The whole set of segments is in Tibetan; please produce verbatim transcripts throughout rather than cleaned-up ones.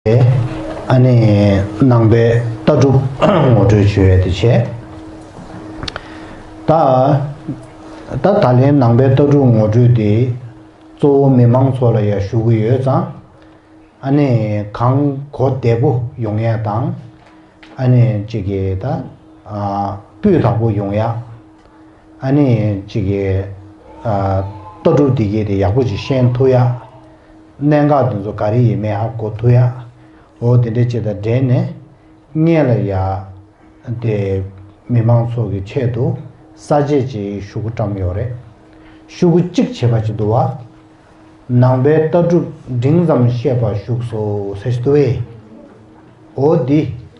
ཨ་ནི་ནང་པའི་ལྟ་གྲུབ་ངོ་སྤྲོད་ཞུ་ཡས་དེ་བྱས། ད་ད་ད་ལན་ནང་པའི་ལྟ་གྲུབ་ངོ་སྤྲོད་དེ་གཙོ་བོ་མི་མང་ཚོ་ལ་ཡང་ཞུ་གི་ཡོད་ཙང་། ཨ་ནི་གང་གོ་བདེ་པོ་ཡོང་ཡ་དང་། ཨ་ནི་གཅིག་གིས་ད་སྤུས་དག་པོ་ཡོང་ཡ། ཨ་ནི་གཅིག་གིས་ལྟ་གྲུབ་འདི་གས་དེ་ཡག་པོ་ཅིག་ཤེས་ཐུབ་ཡ། གནད་འགག་འདི་ཚོ་ག་རེ་ཡིན་མིན་ཧ་གོ་ཐུབ་ཡ། འོ་དེ་འདྲ་ཅིག་དང་འབྲེལ་ནས་སྔོན་ལ་ཡ། དེ་མི་མང་ཚོ་གི་ཆེད་དུ་ས་བཅད་ཅིག་ཤོག་གུ་བཀྲམ་ཡོད་རེད། ཤོག་གུ་གཅིག་བྱས་པ་ཅིག་འདུག་བ། ནང་པའི་ལྟ་གྲུབ་འབྲིང་ཙམ་བཤད་པ་བཞུགས་སོ་ཟེར་ཞིག་འདུག་བས། འོ་འདི་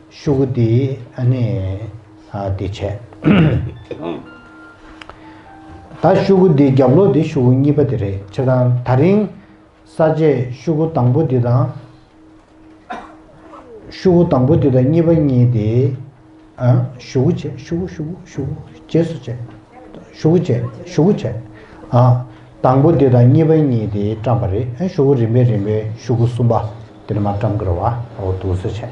ཤོག་གུ་འདི་ཨ་ནི་ཨ་འདི་བྱས། ད་ཤོག་གུ་འདི་རྒྱབ་ལོགས་འདི་ཤོག་གུ་གཉིས་པ་དེ་རེད། བྱས་ཙང་ད་རིང་ས་བཅད་ཤོག་གུ་དང་པོ་འདི་དང་། ཤོག་གུ་དང་པོ་དེ་དང་གཉིས་པ་གཉིས་དེ། ཨ། ཤོག་གུ་བྱས། ཤོག་གུ་ཤོག་གུ་ཤོག་གུ་རྗེས་སུ་བྱས། ཤོག་གུ་བྱས། ཤོག་གུ་བྱས། ཨ། དང་པོ་དེ་དང་གཉིས་པ་གཉིས་དེ་བཀྲམ་པ་རེད། ཨ། ཤོག་གུ་རིམ་པས་རིམ་པས་ཤོག་གུ་གསུམ་པ་དེ་ནས་མར་བཀྲམ་གི་རེད་བ། འོ་འདུག་སེ་བྱས།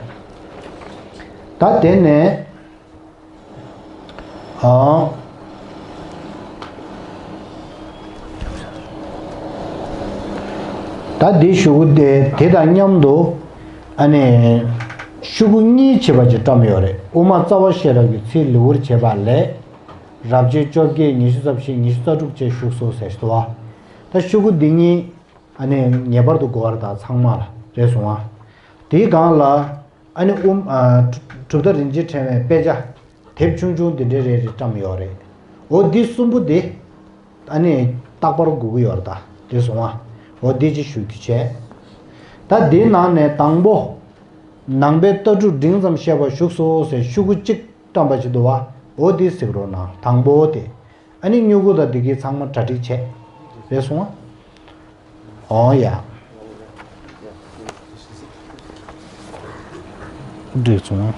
ད་དེ་ནས། ཨང་། ད་འདི་ཤོག་གུ་དེ་དེ་དང་མཉམ་དུ། ཨ་ནི། ཤོག་གུ་གཉིས་བྱས་པ་ཅིག་བཀྲམ་ཡོད་རེད། དབུ་མ་རྩ་བ་ཤེས་རབ་ཀྱི་ཚིག་ལེའུར་བྱས་པ་ལས། རབ་བྱེད་བཅོ་བརྒྱད་ཉི་ཤུ་རྩ་བཞི་ཉི་ཤུ་རྩ་དྲུག་བཅས་བཞུགས་སོ་ཟེར་ཞིག་འདུག་བ། ད་ཤོག་གུ་འདི་གཉིས། ཨ་ནི་ངེས་པར་དུ་དགོས་པ་རེད། ད་ཚང་མ་ལ་རེད་སོང་ཨ། དེའི་སྒང་ལ་ཨ་ནི་དབུ་ཨ་གྲུབ་མཐའ་རིན་ཆེན་ཕྲེང་བའི་དཔེ་ཆ་དེབ་ཆུང་ཆུང་འདི་འདྲའི་རེ་རེ་བཀྲམ་ཡོད་རེད། འོ་འདི་གསུམ་པོ་དེ་ཨ་ནི་རྟག་པར་དགོས་ཀྱི་ཡོད་རེད། ད་རེད་སོང་ཨ། འོ་འདི་ཅིག་ཞུ་རྒྱུ་བྱས། ད་འདིའི་ནང་ནས་དང་པོ། ནང་པའི་ལྟ་གྲུབ་འབྲིང་ཙམ་བཤད་པ་བཞུགས་སོ་ཟེར་ཤོག་གུ་གཅིག་བཀྲམ་པ་ཅིག་འདུག་བ། འོ་འདི་གཟིགས་རོགས་གནང་། དང་པོ་དེ། ཨ་ནི་སྨྱུ་གུ་དང་འདི་གའི་ཚང་མ་གྲ་སྒྲིག་བྱས། རེད་སོང་ཨ། འོ་ཡ། འགྲིག་སོང་།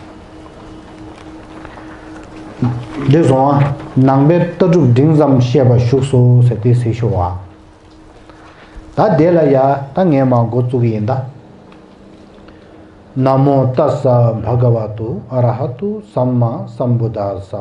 འགྲིག་སོང་ཨ། ནང་པའི་ལྟ་གྲུབ་འབྲིང་ཙམ་བཤད་པ་བཞུགས་སོ་ཟེར་དེ་གཟིགས་ཤོག་ཨ། ད་དེ་ལ་ཡ་ད་ངས་མར་འགོ་བཙུགས་ཀྱི་ཡིན་ད། ན་མོ་ཏཱ་ས་བྷ་ག་ཝ་ཏུ་ཨ་ར་ཧ་ཏུ་སམ་མ་སམ་བུ་དཱ་ས།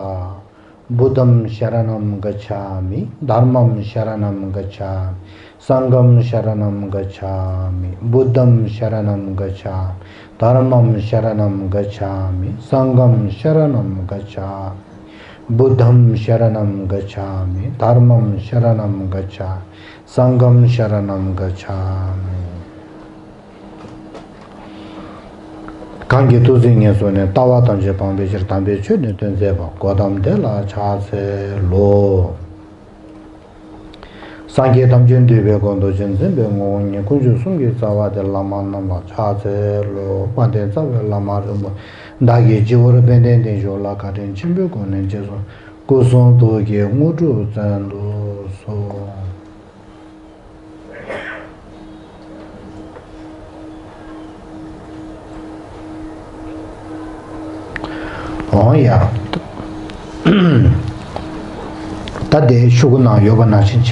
བུདྡྷཾ་ཤ་ར་ཎཾ་གཱ་ཆཱ་མི། དྷརྨཾ་ཤ་ར་ཎཾ་གཱ་ཆཱ་མི། སངྒྷཾ་ཤ་ར་ཎཾ་གཱ་ཆཱ་མི། བུདྡྷཾ་ཤ་ར་ཎཾ་གཱ་ཆཱ་མི། དྷརྨཾ་ཤ་ར་ཎཾ་གཱ་ཆཱ་མི། སངྒྷཾ་ཤ་ར་ཎཾ་གཱ་ཆཱ་མི། བུདྡྷཾ་ཤ་ར་ཎཾ་གཱ་ཆཱ་མི། དྷརྨཾ་ཤ་ར་ཎཾ་གཱ་ཆཱ་མི། སངྒྷཾ་ཤ་ར་ཎཾ་གཱ་ཆཱ་མི། གང་གིས་ཐུགས་བརྩེ་ཉེར་བཟུང་ནས། ལྟ་བ་ཐམས་ཅད་སྤང་བའི་ཕྱིར། དམ་པའི་ཆོས་ནི་སྟོན་མཛད་པ། གོའུ་ཏམ་དེ་ལ་ཕྱག་འཚལ་ལོ། སངས་རྒྱས་ཐམས་ཅད་འདུས་པའི་དགོངས་རྡོ་རྗེ་འཛིན་པའི་ངོ་བོ་ཉིད། དཀོན་མཆོག་གསུམ་གྱི་རྩ་བ་སྟེ། བླ་མ་རྣམས་ལ་ཕྱག་འཚལ་ལོ། དཔལ་ལྡན་རྩ་བའི་བླ་མ་རིན་པོ་ཆེ། བདག་གི་སྤྱི་བོར་དཔལ་ལྡན་བརྟན་བཞུགས་ལ། བཀའ་དྲིན་ཆེན་པོའི་སྒོ་ནས་རྗེས་སུ་སྐུ་གསུང་ཐུགས་ཀྱི་དངོས་གྲུབ་སྩལ་དུ་གསོལ། འོང་ཡ། ད་དེ་ཤོག་གུ་ནང་ཡོད་པ་ནང་བཞིན་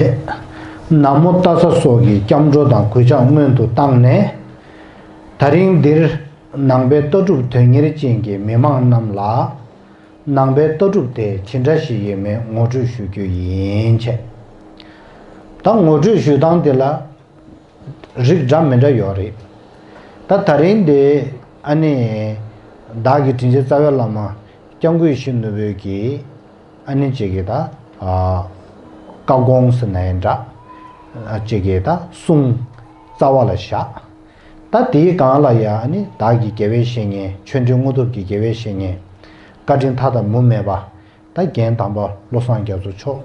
བྱས། ན་མོ་ཏཱ་ས་སོགས་ཀྱི་སྐྱབས་འགྲོ་དང་གུས་ཕྱག་སྔོན་དུ་བཏང་ནས། ད་རིང་འདིར་ནང་པའི་ལྟ་གྲུབ་དོན་གཉེར་ཅན་གྱི་མི་མང་རྣམས་ལ། ནང་པའི་ལྟ་གྲུབ་དེ་ཇི་འདྲ་ཞིག་ཡིན་མིན་ངོ་སྤྲོད་ཞུ་རྒྱུ་ཡིན་བྱས། ད་ངོ་སྤྲོད་ཞུ་སྟངས་དེ་ལ་རིགས་འདྲ་མི་འདྲ་ཡོད་རེད། ད་ད་རིང་དེ་ཨ་ནི་བདག་གི་དྲིན་ཅན་རྩ་བའི་བླ་མ་སྐྱབས་མགོན་ཡིད་བཞིན་ནོར་བུ་གིས་ཨ་ནི་ཅིག་གི་ད་ཨ་བཀའ་དགོངས་ཟེར་ན་ཡང་འདྲ། ཨ་ཅིག་གི་ད་གསུང་རྩ་བ་ལ་བཞག། ད་དེའི་སྒང་ལ་ཡང་ཨ་ནི་བདག་གི་དགེ་བའི་བཤེས་གཉེན། ཆོས་འབྲེལ་དངོས་སྟོབས་ཀྱི་དགེ་བའི་བཤེས་གཉེན། བཀའ་དྲིན་མཐའ་དང་མུ་མེད་པ། ད་རྒན་དམ་པ་བློ་བཟང་རྒྱ་མཚོ་མཆོག་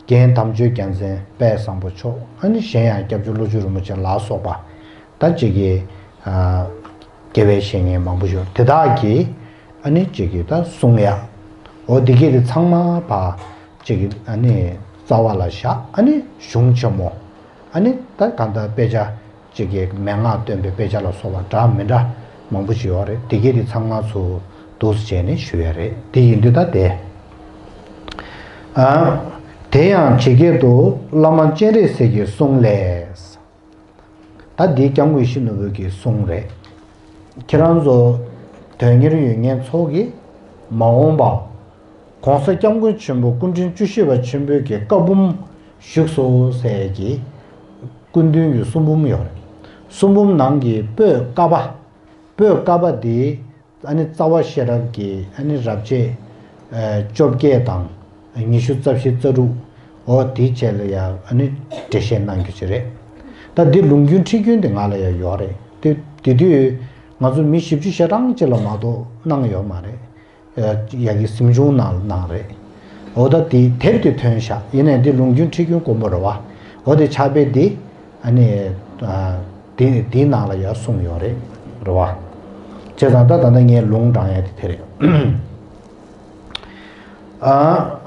རྒན་དམ་ཆོས་རྒྱལ་མཚན་དཔལ་བཟང་པོ་མཆོག་ཨ་ནི་གཞན་ཡང་སྐྱབས་རྗེ་བློ་བརྒྱུད་རིན་པོ་ཆེ་ལ་སོགས་པ། ད་ཅིག་གི་ཨ་དགེ་བའི་བཤེས་གཉེན་མང་པོ་ཡོད། དེ་དག་གིས་ཨ་ནི་ཅིག་གི་ད་གསུང་ཡ། འོ་དེ་གས་དེ་ཚང་མ་ཕར་ཅིག་གི་ཨ་ནི་རྩ་བ་ལ་བཞག་ཨ་ནི་གཞུང་ཆེན་མོ། ཨ་ནི་ད་གང་ལྟར་དཔེ་ཆ་གཅིག་གི་མན་ངག་སྟོན་པའི་དཔེ་ཆ་ལ་སོགས་པ་འདྲ་མི་འདྲ་མང་པོ་ཞིག་ཡོད་རེད། དེ་གས་དེ་ཚང་མ་ཚུར་འདུག་སེ་བྱས་ནས་ཞུ་ཡ་རེད། དེ་ཡིན་དུས་ད་དེ། ཨ། དེ་ཡང་ཇི་སྐད་དུ། བླ་མ་སྤྱན་རས་གཟིགས་ཀྱི་གསུང་ལས། ད་འདི་སྐྱབས་མགོན་ཡིད་བཞིན་ནོར་བུ་གི་གསུང་རེད། ཁྱེད་རང་ཚོ་དོན་གཉེར་ཡོད་མཁན་ཚོ་གིས་མ་འོངས་པ་༸གོང་ས་༸སྐྱབས་མགོན་ཆེན་པོ་སྐུ་ཕྲེང་བཅུ་བཞི་པ་ཆེན་པོའི་གི་བཀའ་འབུམ་བཞུགས་སོ་ཟེར་གྱི་སྐུ་མདུན་གྱི་གསུང་འབུམ་ཡོད་རེད། གསུང་འབུམ་ནང་གི་པོད་ཀ་པ། པོད་ཀ་པ་འདི་ཨ་ནི་རྩ་བ་ཤེས་རབ་ཀྱི་ཨ་ནི་རབ་བྱེད་ཨ་བཅོ་བརྒྱད་དང་ཉི་ཤུ་རྩ་བཞི་རྩ་དྲུག་འོ་དེའི་ཆེད་ལ་ཡང་ཨ་ནི་འགྲེལ་བཤད་གནང་རྒྱུ་ཅིག་རེད། ད་འདི་ལུང་རྒྱུན་ཁྲིད་རྒྱུན་དེ་ང་ལ་ཡང་ཡོད་རེད། དེ་དེ་དུས་ང་ཚོ་མི་བཞི་བཅུ་ཞེ་གྲངས་ཅིག་ལ་མ་གཏོགས་གནང་ཡོད་མ་རེད། ཡ་གི་གཟིམ་ཆུང་ནང་ལ་གནང་རེད། འོ་ད་དེ་དེབ་དེ་ཐོན་ཤག་ཡིན་ནའི་འདི་ལུང་རྒྱུན་ཁྲིད་རྒྱུན་དགོངས་པ་རེད་བ། འོ་དེ་ཕྱག་དཔེ་འདི་ཨ་ནི་ཨ་དེ་དེའི་ནང་ལ་ཡང་གསུངས་ཡོད་རེད། རེད་བ། བྱས་ཙང་ད་ད་ལྟ་ངས་ལུང་དྲངས་ཡ་དེ་དེ་རེད། ཨ།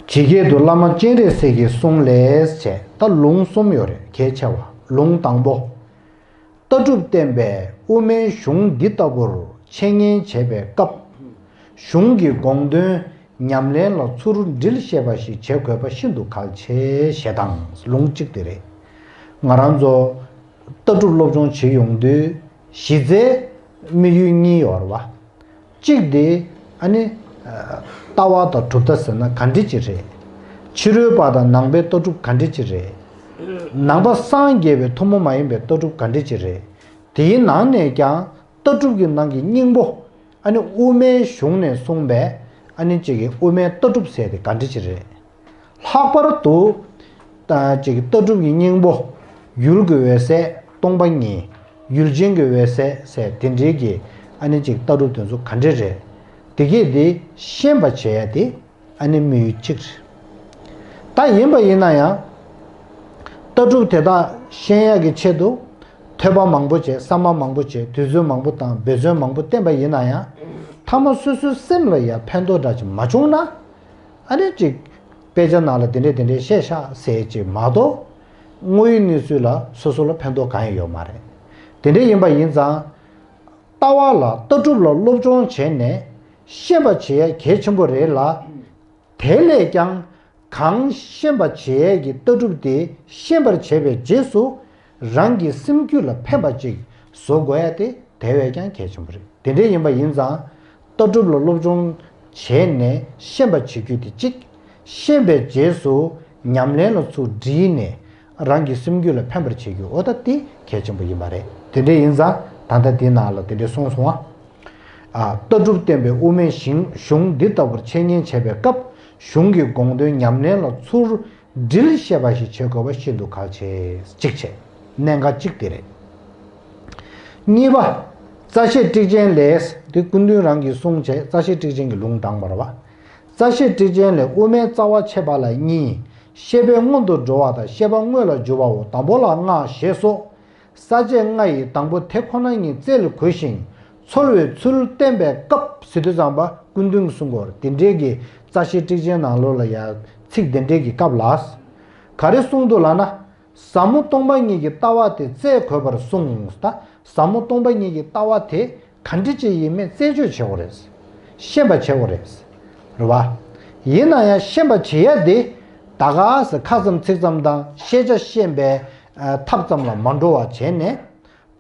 ཇི་སྐད་དུ་བླ་མ་སྤྱན་རས་གཟིགས་ཀྱི་གསུང་ལས་བྱས། ད་ལུང་གསུམ་ཡོད་རེད། གལ་ཆེ་བ་ལུང་དང་པོ། ལྟ་གྲུབ་བསྟན་པའི་དབུ་མའི་གཞུང་འདི་ལྟ་བུར་འཆད་ཉན་བྱེད་པའི་སྐབས། གཞུང་གི་དགོངས་དོན་ཉམས་ལེན་ལ་ཚུར་འདྲིལ་ཤེས་པ་ཞིག་བྱེད་དགོས་པ་ཤིན་ཏུ་གལ་ཆེ་ཞེས་དང་ལུང་གཅིག་དེ་རེད། ང་རང་ཚོ་ལྟ་གྲུབ་སློབ་སྦྱོང་བྱེད་ཡོང་དུས་གཞི་རྩའི་དམིགས་ཡུལ་གཉིས་ཡོད་རེད་བ། གཅིག་དེ་ཨ་ནི། ལྟ་བ་དང་གྲུབ་མཐའ་ཟེར་ན་ག་འདྲ་ཅིག་རེད། ཕྱི་རོལ་པ་དང་ནང་པའི་ལྟ་གྲུབ་ག་འདྲ་ཅིག་རེད། ནང་པ་སངས་རྒྱས་པའི་ཐུན་མོང་མ་ཡིན་པའི་ལྟ་གྲུབ་ག་འདྲ་ཅིག་རེད། དེའི་ནང་ནས་ཀྱང་ལྟ་གྲུབ་ཀྱི་ནང་གི་སྙིང་པོ། ཨ་ནི་དབུ་མའི་གཞུང་ནས་གསུངས་པའི་ཨ་ནི་གཅིག་གི་དབུ་མའི་ལྟ་གྲུབ་ཟེར་དེ་ག་འདྲ་ཅིག་རེད། ལྷག་པར་དུ། ད་ཅིག་ལྟ་གྲུབ་ཀྱི་སྙིང་པོ། ཡུལ་གྱི་འོད་གསལ་སྟོང་པ་ཉིད། ཡུལ་ཅན་གྱི་འོད་གསལ་ཟེར་དེ་འདྲའི་གི་ཨ་ནི་ཅིག་ལྟ་གྲུབ་དེ་ཚོ་ག་འདྲ་རེད། དེ་གས་དེ་ཤེས་པ་བྱེད་ཡ་དེ་ཨ་ནི་དམིགས་ཡུལ་གཅིག་རེད། ད་ཡིན་པ་ཡིན་ན་ཡང་། ལྟ་གྲུབ་དེ་དག་ཤེས་ཡ་གི་ཆེད་དུ། ཐོས་པ་མང་པོ་བྱས། བསམ་པ་མང་པོ་བྱས། དུས་ཚོད་མང་པོ་བཏང་། འབད་བརྩོན་མང་པོ་བསྟེན་པ་ཡིན་ན་ཡང་། མཐའ་མ་སོ་སོའི་སེམས་ལ་ཡང་ཕན་ཐོགས་འདྲ་ཅིག་མ་བྱུང་ན། ཨ་ནི་ཅིག་དཔེ་ཆ་ནང་ལ་དེ་འདྲས་དེ་འདྲས་བཤད་ཤག་ཟེར་ཅིག་མ་གཏོགས། དངོས་ཡོད་གནས་ཚུལ་ལ་སོ་སོ་ལ་ཕན་ཐོགས་གང་ཡང་ཡོད་མ་རེད། དེ་འདྲས་ཡིན་པ་ཡིན་ཙང་། ལྟ་བ་ལ་ལྟ་གྲུབ་ལ་སློབ་སྦྱོང་བྱས་ནས་ཤེས་པ་བྱེད་ཡ་གལ་ཆེན་པོ་རེད་ལ། དེ་ལས་ཀྱང་གང་ཤེས་པ་བྱེད་ཡས་ཀྱི་ལྟ་གྲུབ་དེ་ཤེས་པར་བྱེད་པའི་རྗེས་སུ་རང་གི་སེམས་རྒྱུད་ལ་ཕན་པ་ཅིག་བཟོ་དགོས་ཡ་དེ་དེ་བས་ཀྱང་གལ་ཆེན་པོ་རེད། དེ་འདྲ་ཡིན་པ་ཡིན་ཙང་ལྟ་གྲུབ་ལ་སློབ་སྦྱོང་བྱས་ནས་ཤེས་པ་བྱེད་རྒྱུ་དེ་གཅིག་ཤེས་པའི་རྗེས་སུ་ཉམས་ལེན་ལ་ཚུར་དྲིལ་ནས་རང་གི་སེམས་རྒྱུད་ལ་ཕན་པར་བྱེད་རྒྱུ་འོ་ད་དེ་གལ་ཆེན་པོ་ཡིན་པ་རེད། དེ་འདྲ་ཡིན་ཙང་ད་ལྟ་དེའི་ནང་ལ་དེ་འདྲ་གསུངས་སོང་ཨ། ལྟ་གྲུབ་བསྟན་པའི་དབུ་མའི་ཞིང་གཞུང་འདི་ལྟ་བུར་འཆད་ཉན་བྱེད་པའི་སྐབས་གཞུང་གི་དགོངས་དོན་ཉམས་ལེན་ལ་ཚུར་འདྲིལ་ཤེས་པ་ཞིག་བྱེད་དགོས་པ་ཤིན་ཏུ་གལ་ཆེ། གཅིག་བྱས། གནད་འགག་གཅིག་དེ་རེད། གཉིས་པ། རྩ་ཤེས་ཊིག་ཅན་ལས། འདི་སྐུ་མདུན་རང་གིས་གསུངས་བྱས་རྩ་ཤེས་ཊིག་ཅན་གྱི་ལུང་དྲངས་པ་རེད་བ། རྩ་ཤེས་ཊིག་ཅན་ལས། དབུ་མའི་རྩ་བ་ཕྱེད་པ་ལ་གཉིས། ཤེས་པས་སྔོན་དུ་འགྲོ་བ་དང་ཤེས་པ་དངོས་ལ་འགྱུར་བའོ། དང་པོ་ལ་ལྔ་ཞེས་སོ། ས་བཅད་ལྔ་ཡི་དང་པོ་དེ་ཁོ་ན་ཉིད་རྩལ་ལ་གོལ་ཞིང་འཚོལ་བའི་ཚུལ་བསྟན་པའི་སྐབས་ཟེར་དུས་ཙམ་པ་སྐུ་མདུན་གྱིས་གསུང་གི་ཡོད་རེད། དེ་འདྲའི་གི་རྩ་ཤེས་ཊིག་ཅན་ནང་ལོགས་ལ་ཡང་ཚིག་དེ་འདྲའི་གི་སྐབས་ལ། ག་རེ་གསུངས་འདུག་ལབ་ན། ཟབ་མོ་སྟོང་པ་ཉིད་ཀྱི་ལྟ་བ་དེ་རྩལ་གོལ་བར་གསུངས། ད་ཟབ་མོ་སྟོང་པ་ཉིད་ཀྱི་ལྟ་བ་དེ་ག་འདྲ་ཅིག་ཡིན་མིན་རྩད་གཅོད་བྱེད་དགོས་རེད། ཤེས་པ་བྱེད་དགོས་རེད། རེད་བ། ཡིན་ན་ཡང་ཤེས་པ་བྱེད་ཡ་དེ་ད་ག་ཟེ་ཁ་ཙམ་ཚིག་ཙམ་དང་ཤེས་བྱ་ཤེས་པའི་ཐབས་ཙམ་ལ་མ་འགྲོ་བ་བྱས་ནས།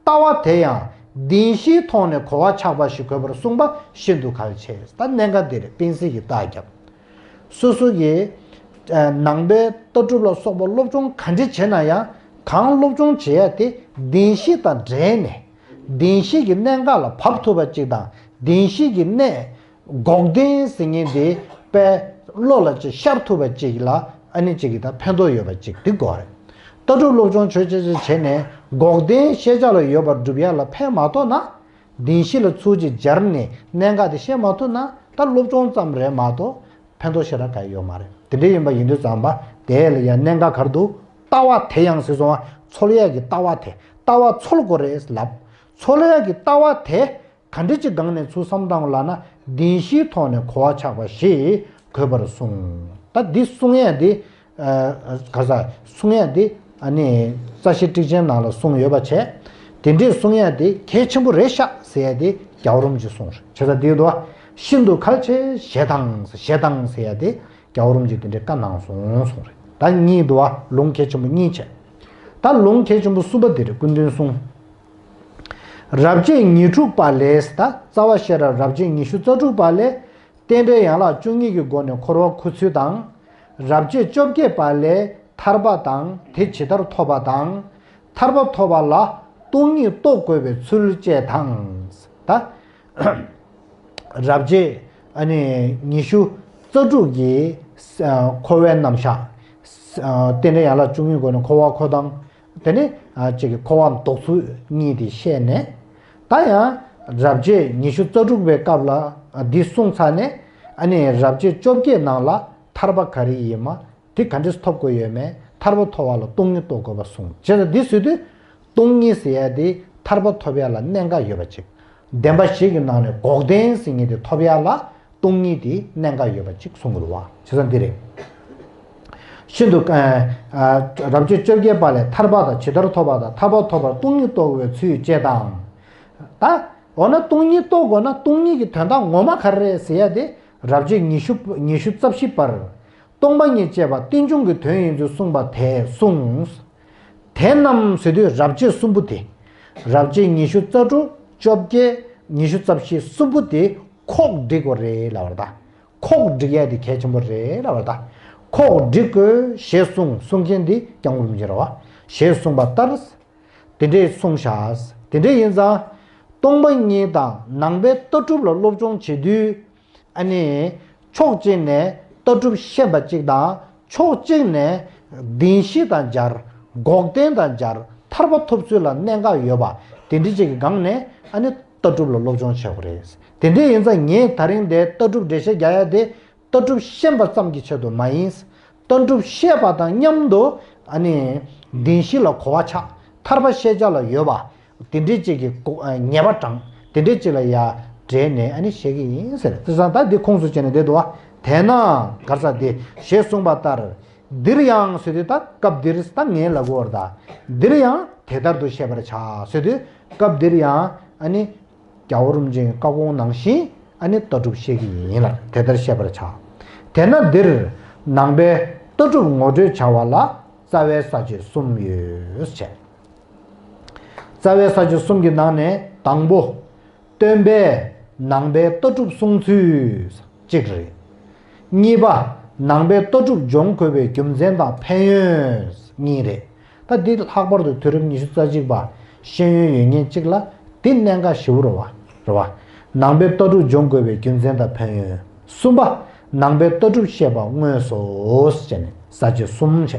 ལྟ་བ་དེ་ཡང་བདེན་བཞིའི་ཐོག་ནས་གོ་བ་ཆགས་པ་ཞིག་དགོས་པར་གསུངས་པ་ཤིན་ཏུ་གལ་ཆེ། ད་གནད་འགག་འདི་རེད། དཔེ་མཛོད་ཀྱི་རྟགས་བརྒྱབ། སོ་སོ་གིས་ནང་པའི་ལྟ་གྲུབ་ལ་སོགས་པ་སློབ་སྦྱོང་ག་འདྲ་བྱས་ན་ཡང་གང་སློབ་སྦྱོང་བྱེད་ཡ་དེ་བདེན་བཞི་དང་འབྲེལ་ནས་བདེན་བཞི་གི་གནད་འགག་ལ་བབས་ཐུབ་པ་ཅིག་དང་བདེན་བཞི་གི་གནད། འགོག་བདེན་ཟེར་མཁན་དེ་དཔེ་བློ་ལ་ཅིག་ཤར་ཐུབ་པ་ཅིག་ལ་ཨ་ནི་ཅིག་གི་ད་ཕན་ཐོགས་ཡོད་པ་ཅིག་དེ་དགོས་རེད། ལྟ་གྲུབ་སློབ་སྦྱོང་ཆོས་ཅན་ཅིག་བྱས་ནས་འགོག་བདེན་ཤེས་བྱ་ལ་ཡོད་པར་སྒྲུབ་ཡ་ལ་ཕན་མ་ཐོགས་ན། བདེན་བཞི་ལ་ཚུར་ཅིག་སྦྱར་ནས་གནད་འགག་དེ་ཤེས་མ་ཐུབ་ན་ད་སློབ་སྦྱོང་ཙམ་རེད་མ་གཏོགས་ཕན་ཐོགས་ཞེ་དྲག་གང་ཡང་ཡོད་མ་རེད། དེ་འདྲ་ཡིན་པ་ཡིན་དུས་ཙམ་པ་དེ་ལ་ཡང་གནད་འགག་ག་རེ་འདུག་ལྟ་བ་དེ་ཡང་ཟེར་སོང་བ། འཚོལ་ཡ་གི་ལྟ་བ་དེ། ལྟ་བ་འཚོལ་དགོས་རེད་ལབ། འཚོལ་ཡ་གི་ལྟ་བ་དེ། ག་འདྲ་ཅིག་སྒང་ནས་ཚུར་བསམ་བཏང་ལབ་ན་བདེན་བཞིའི་ཐོག་ནས་གོ་བ་ཆགས་པ་ཞིག་དགོས་པར་གསུངས། ད་འདི་གསུང་ཡས་འདི། ག་ས་གསུང་ཡས་འདི་ཨ་ནི་རྩ་ཤེ་ཊིག་ཅན་ནང་ལ་གསུངས་ཡོད་པ་བྱས། དེ་འདྲས་གསུང་ཡས་འདི་གལ་ཆེན་པོ་རེད་ཤག་ཟེར་ཡས་འདི་རྒྱལ་བ་རིན་པོ་ཆེས་གསུངས་རེད། བྱས་ཙང་འདི་འདུག་བ། ཤིན་ཏུ་གལ་ཆེ་ཞེ་སྡང་ཞེ་སྡང་ཟེར་ཡས་འདི་རྒྱལ་བ་རིན་པོ་ཆེས་དེ་འདྲས་བཀའ་གནང་སོང་གསུངས་རེད། ད་གཉིས་འདུག་བ། ལུང་གལ་ཆེན་པོ་གཉིས་བྱས། ད་ལུང་གལ་ཆེན་པོ་གསུམ་པ་འདི་རེད། སྐུ་མདུན་གསུང་ རབ་བྱེད་ཉི་དྲུག་པ་ལས། ད་རྩ་བ་ཤེས་རབ་རབ་བྱེད་ཉི་ཤུ་རྩ་དྲུག་པ་ལས། རྟེན་འབྲེལ་ཡན་ལག་བཅུ་གཉིས་ཀྱི་སྒོ་ནས་འཁོར་བ་འཁོར་ཚུལ་དང་། རབ་བྱེད་བཅོ་བརྒྱད་པ་ལས། ཐར་པ་དང་དེ་ཇི་ལྟར་ཐོབ་པ་དང་། ཐར་པ་ཐོབ་པ་ལ་སྟོང་ཉིད་རྟོགས་དགོས་པའི་ཚུལ་བཅས་དང་། ད། རབ་བྱེད་ཨ་ནི་ཉི་ཤུ་རྩ་དྲུག་གི་ཨ་འཁོར་བའི་རྣམ་གཞག་ཨ་རྟེན་འབྲེལ་ཡན་ལག་བཅུ་གཉིས་སྒོ་ནས་འཁོར་བ་འཁོར་སྟངས། དེ་ནས་ཨ་ཅིག་གི་འཁོར་བ་ལྡོག་ཚུལ་གཉིས་དེ་བཤད་ནས། ད་ཡང་རབ་བྱེད་ཉི་ཤུ་རྩ་དྲུག་པའི་སྐབས་ལ་ཨ་འདི་གསུངས་ཚར་ནས། ཨ་ནི་རབ་བྱེད་བཅོ་བརྒྱད་ནང་ལ་ཐར་པ་ག་རེ་ཡིན་མ། དེ་ག་འདྲས་ཐོབ་དགོས་ཡོད་མེད། ཐར་པ་ཐོབ་པ་ལ་སྟོང་ཉིད་རྟོགས་དགོས་པ་གསུངས། བྱས་ཙང་འདི་ཟེར་དུས། སྟོང་ཉིད་ཟེར་ཡ་དེ་ཐར་པ་ཐོབ་ཡ་ལ་གནད་འགག་ཡོད་པ་ཅིག་བདེན་པ་བཞི་གི་ནང་ནས་འགོག་བདེན་ཟེར་མཁན་དེ་ཐོབ་ཡ་ལ་སྟོང་ཉིད་དེ་གནད་འགག་ཡོད་པ་ཅིག་གསུང་གི་འདུག་བ། བྱས་ཙང་འདི་རེད། ཤིན་ཏུ། ཨ། ཨ། རབ་བྱེད་བཅོ་བརྒྱད་པ་ལས་ཐར་པ་དང་ཇི་ལྟར་ཐོབ་པ་དང་ཐར་པ་ཐོབ་པར་སྟོང་ཉིད་རྟོགས་པའི་ཚུལ་བཅས་དང་། ད། འོ་ན་སྟོང་ཉིད་རྟོགས་དགོས་ན་སྟོང་ཉིད་ཀྱི་དོན་དག་ངོ་མ་ག་རེ་རེད་ཟེར་ཡ་དེ། རབ་བྱེད་ཉི་ཤུ་ཉི་ཤུ་རྩ་བཞི་པར། སྟོང་པ་ཉིད་ཅེས་པ་རྟེན་འབྱུང་གི་དོན་ཡིན་ཚུལ་གསུངས་པ་དེས་གསུངས། དེ་རྣམས་ཟེར་དུས་རབ་བྱེད་གསུམ་པོ་དེ། རབ་བྱེད་ཉི་ཤུ་རྩ་དྲུག་བཅོ་བརྒྱད་ཉི་ཤུ་རྩ་བཞི་གསུམ་པོ་དེ་ཁོག་སྒྲིག་དགོས་རེད་ལབ་པ་རེད་ད། ཁོག་སྒྲིག་ཡས་དེ་གལ་ཆེན་པོ་རེད་ལབ་པ་རེད་ད། ཁོག་སྒྲིག་དགོས་ཞེས་གསུངས། གསུང་མཁན་དེ་སྐྱབས་མགོན་རིན་པོ་ཆེ་རེད་བ། ཞེས་གསུངས་པ་ལྟར། དེ་འདྲས་གསུངས་བཞག་དེ་འདྲས་ཡིན་ཙང་། སྟོང་པ་ཉིད་དང་ནང་པའི་ལྟ་གྲུབ་ལ་སློབ་སྦྱོང་བྱེད་དུས། ཨ་ནི། ཕྱོགས་གཅིག་ནས་ལྟ་གྲུབ་ཤེས་པ་གཅིག་དང་ཕྱོགས་གཅིག་ནས་བདེན་བཞི་དང་སྦྱར། འགོག་བདེན་དང་སྦྱར། ཐར་པ་ཐོབ་ཚུལ་ལ་གནད་འགག་ཡོད་པ་དེ་འདྲ་ཅིག་གི་སྒང་ནས་ཨ་ནི་ལྟ་གྲུབ་ལ་སློབ་སྦྱོང་བྱེད་དགོས་རེད། དེ་འདྲ་ཡིན་ཙང་ངས་ད་རིང་འདིར་ལྟ་གྲུབ་འགྲེལ་བཤད་རྒྱག་ཡ་དེ་ལྟ་གྲུབ་ཤེས་པ་ཙམ་གྱི་ཆེད་དུ་མ་ཡིན། ལྟ་གྲུབ་ཤེས་པ་དང་མཉམ་དུ་ཨ་ནི་བདེན་བཞི་ལ་གོ་བ་ཆགས། ཐར་པ་ཤེས་བྱ་ལ་ཡོད་པ། དེ་འདྲའི་ཅིག་གི་གོ་ཨ་ཉེས་པ་དྲངས། དེ་འདྲའི་ཅིག་ལ་ཡ་འདྲེས་ནས་ཨ་ནི་བཤད་ཀྱི་ཡིན་ཟེར། དེ་ཙང་ད་འདི་ཁུངས་སུ་བྱས་ནས་བསྡད་འདུག་བ། དེས་ན་ག་རེ་ཟེར། དེ་ཞེས་གསུངས་པ་ལྟར། འདིར་ཡང་ཟེར་དུས་ད་སྐབས་འདིར་ད་ངས་ལབ་དགོས་རེད་ད། འདིར་ཡང་དེ་ལྟར་དུ་བཤད་པར་བྱ་ཟེར་དུས་སྐབས་འདིར་ཡང་ཨ་ནི་རྒྱལ་བ་རིན་པོ་ཆེའི་བཀའ་དགོངས་ནང་བཞིན་ཨ་ནི་ལྟ་གྲུབ་བཤད་ཀྱི་ཡིན་ལ། དེ་ལྟར་བཤད་པར་བྱ། དེས་ན་འདིར་ནང་པའི་ལྟ་གྲུབ་ངོ་སྤྲོད་བྱ་བ་ལ་རྩ་བའི་ས་བཅད་གསུམ་ཡོད་ཅེས། རྩ་བའི་ས་བཅད་གསུམ་གྱི་ནང་ནས་དང་པོ། སྟོན་པས་ནང་པའི་ལྟ་གྲུབ་གསུང་ཚུལ་གཅིག་རེད། གཉིས་པ། ནང་པའི་ལྟ་གྲུབ་སྦྱོང་དགོས་པའི་རྒྱུ་མཚན་དང་ཕན་ཡོན་གཉིས་རེད། ད་འདི་ལྷག་པར་དུ་དུས་རབས་ཉི་ཤུ་རྩ་གཅིག་པ་ཤེས་ཡོན་ཡོད་མཁན་གཅིག་ལ་འདི་གནད་འགག་ཞེ་པོ་རེད་བ། རེད་བ། ནང་པའི་ལྟ་གྲུབ་སྦྱོང་དགོས་པའི་རྒྱུ་མཚན་དང་ཕན་ཡོན། གསུམ་པ། ནང་པའི་ལྟ་གྲུབ་བཤད་པ་དངོས་སོ་ཟེར་ནས་ས་བཅད་གསུམ་བྱས།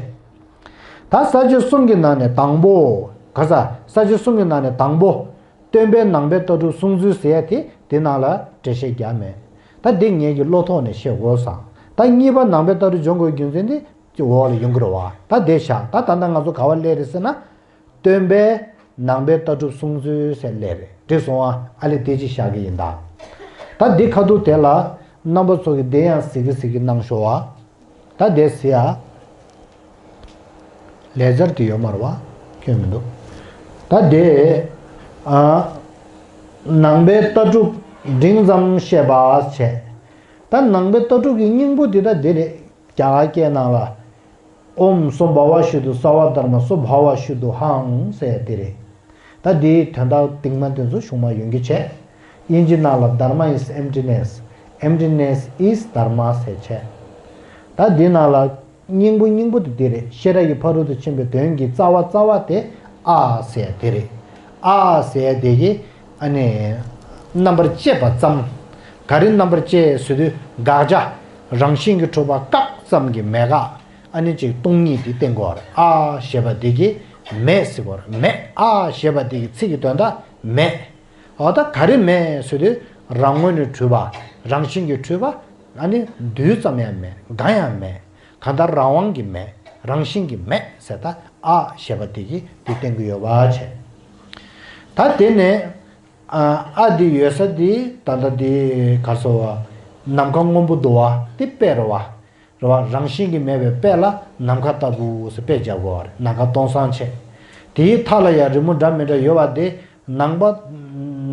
ད་ས་བཅད་གསུམ་གྱི་ནང་ནས་དང་པོ། ག་ས། ས་བཅད་གསུམ་གྱི་ནང་ནས་དང་པོ། སྟོན་པས་ནང་པའི་ལྟ་གྲུབ་གསུང་ཚུལ་ཟེར་ཡ་དེ་དེ་ནང་ལ་འགྲེལ་བཤད་རྒྱག་མེད། ད་འདི་ངེད་ཀྱི་བློ་ཐོག་ནས་བཤད་དགོས་བསམ། ད་གཉིས་པ་ནང་པའི་ལྟ་གྲུབ་སྦྱོང་དགོས་རྒྱུ་མཚན་དེ་ཅིག་འོག་ལ་ཡོང་གི་རེད་བ། ད་དེ་བཞག་ད་ད་ལྟ་ང་ཚོ་ག་བ་སླེབས་རེད་ཟེར་ན། སྟོན་པས་ནང་པའི་ལྟ་གྲུབ་གསུང་ཚུལ་ཟེར་སླེབས་རེད། འགྲིག་སོང་ཨ། ཨ་ལེ་དེ་ཅིག་བཞག་གི་ཡིན་ད། ད་འདི་ཁ་ཐུག་དེ་ལ་རྣམ་པ་ཚོ་གིས་དེ་ཡང་གཟིགས་གི་གཟིགས་གི་གནང་ཤོག་ཨ། ད་དེ་ཟེར་ཡ། ལེ་ཛར་དེ་ཡོད་མ་རེད་བ། ཁྱོན་མི་འདུག་ད་དེ། ཨ། ནང་པའི་ལྟ་གྲུབ་འབྲིང་ཙམ་བཤད་པ་བྱས། ད་ནང་པའི་ལྟ་གྲུབ་ཀྱི་སྙིང་པོ་དེ་ད་དེ་རེད། རྒྱ་གར་སྐད་ནང་ལ། ཨོཾ་སྭ་བྷཱ་ཝ་ཤུདྡྷོ་སརྦ་དྷརྨ་སྭ་བྷཱ་ཝ་ཤུདྡྷོ་ཧཾ་ཟེར་ཡ་དེ་རེད། ད་དེའི་དོན་དག་རྟིང་མ་དེ་ཚོ་གཞུང་མ་ཡོང་རྒྱུ་བྱས། དབྱིན་ཇི་ནང་ལ་Dharma is emptiness, emptiness is Dharma ཟེར་བྱས། ད་འདི་ནང་ལ་སྙིང་པོ་སྙིང་པོ་དེ་འདི་རེད། ཤེས་རབ་ཀྱི་ཕ་རོལ་ཏུ་ཕྱིན་པའི་དོན་གྱི་རྩ་བ་རྩ་བ་དེ་ཨཱ་ཟེར་དེ་རེད། ཨཱ་ཟེར་དེ་གི་ཨ་ནི་རྣམ་པར་དཔྱད་པ་ཙམ། ག་རེ་རྣམ་པར་དཔྱད་ཟེར་དུས་དགག་བྱ་རང་བཞིན་གྱིས་གྲུབ་པ་བཀག་ཙམ་གྱི་མེད་དགག་ཨ་ནི་ཅིག་སྟོང་ཉིད་དེ་བསྟན་དགོས་པ་རེད། ཨཱ་ཞེས་པ་དེ་གི་མེད་ཟེར་དགོས་རེད། མེད། ཨཱ་ཞེས་པ་དེ་གི་ཚིག་གི་དོན་དག་མེད། འོ་ད་ག་རེ་མེད་ཟེར་དུས་རང་ངོས་ནས་གྲུབ་པ། རང་བཞིན་གྱིས་གྲུབ་པ། ཨ་ནི་རྡུལ་ཙམ་ཡང་མེད། གང་ཡང་མེད། གང་ལྟར་རང་དབང་གིས་མེད། རང་བཞིན་གྱིས་མེད་ཟེར། ད་ཨཱ་ཞེས་པ་དེ་གིས་དེ་བསྟན་གྱི་ཡོད་པ་བྱས། ད་དེ་ནས་ཨ་ཨཱ་འདི་ཡོད་ས་འདི་ད་ལྟ་འདི་ག་རེ་ཟེར་བ། ནམ་མཁའ་སྔོན་པོ་འདུག་བ། འདི་དཔེ་རེད་བ། རེད་བ། རང་བཞིན་གྱིས་མེད་པའི་དཔེ་ལ་ནམ་མཁའ་ལྟ་བུ་ཟེར་དཔེ་བརྒྱབ་དགོས་པ་རེད། ནམ་མཁའ་སྟོང་སང་བྱས། དེའི་མཐའ་ལ་ཡང་རི་མོ་འདྲ་མི་འདྲ་ཡོད་པ་དེ་ནམ་མཁའ།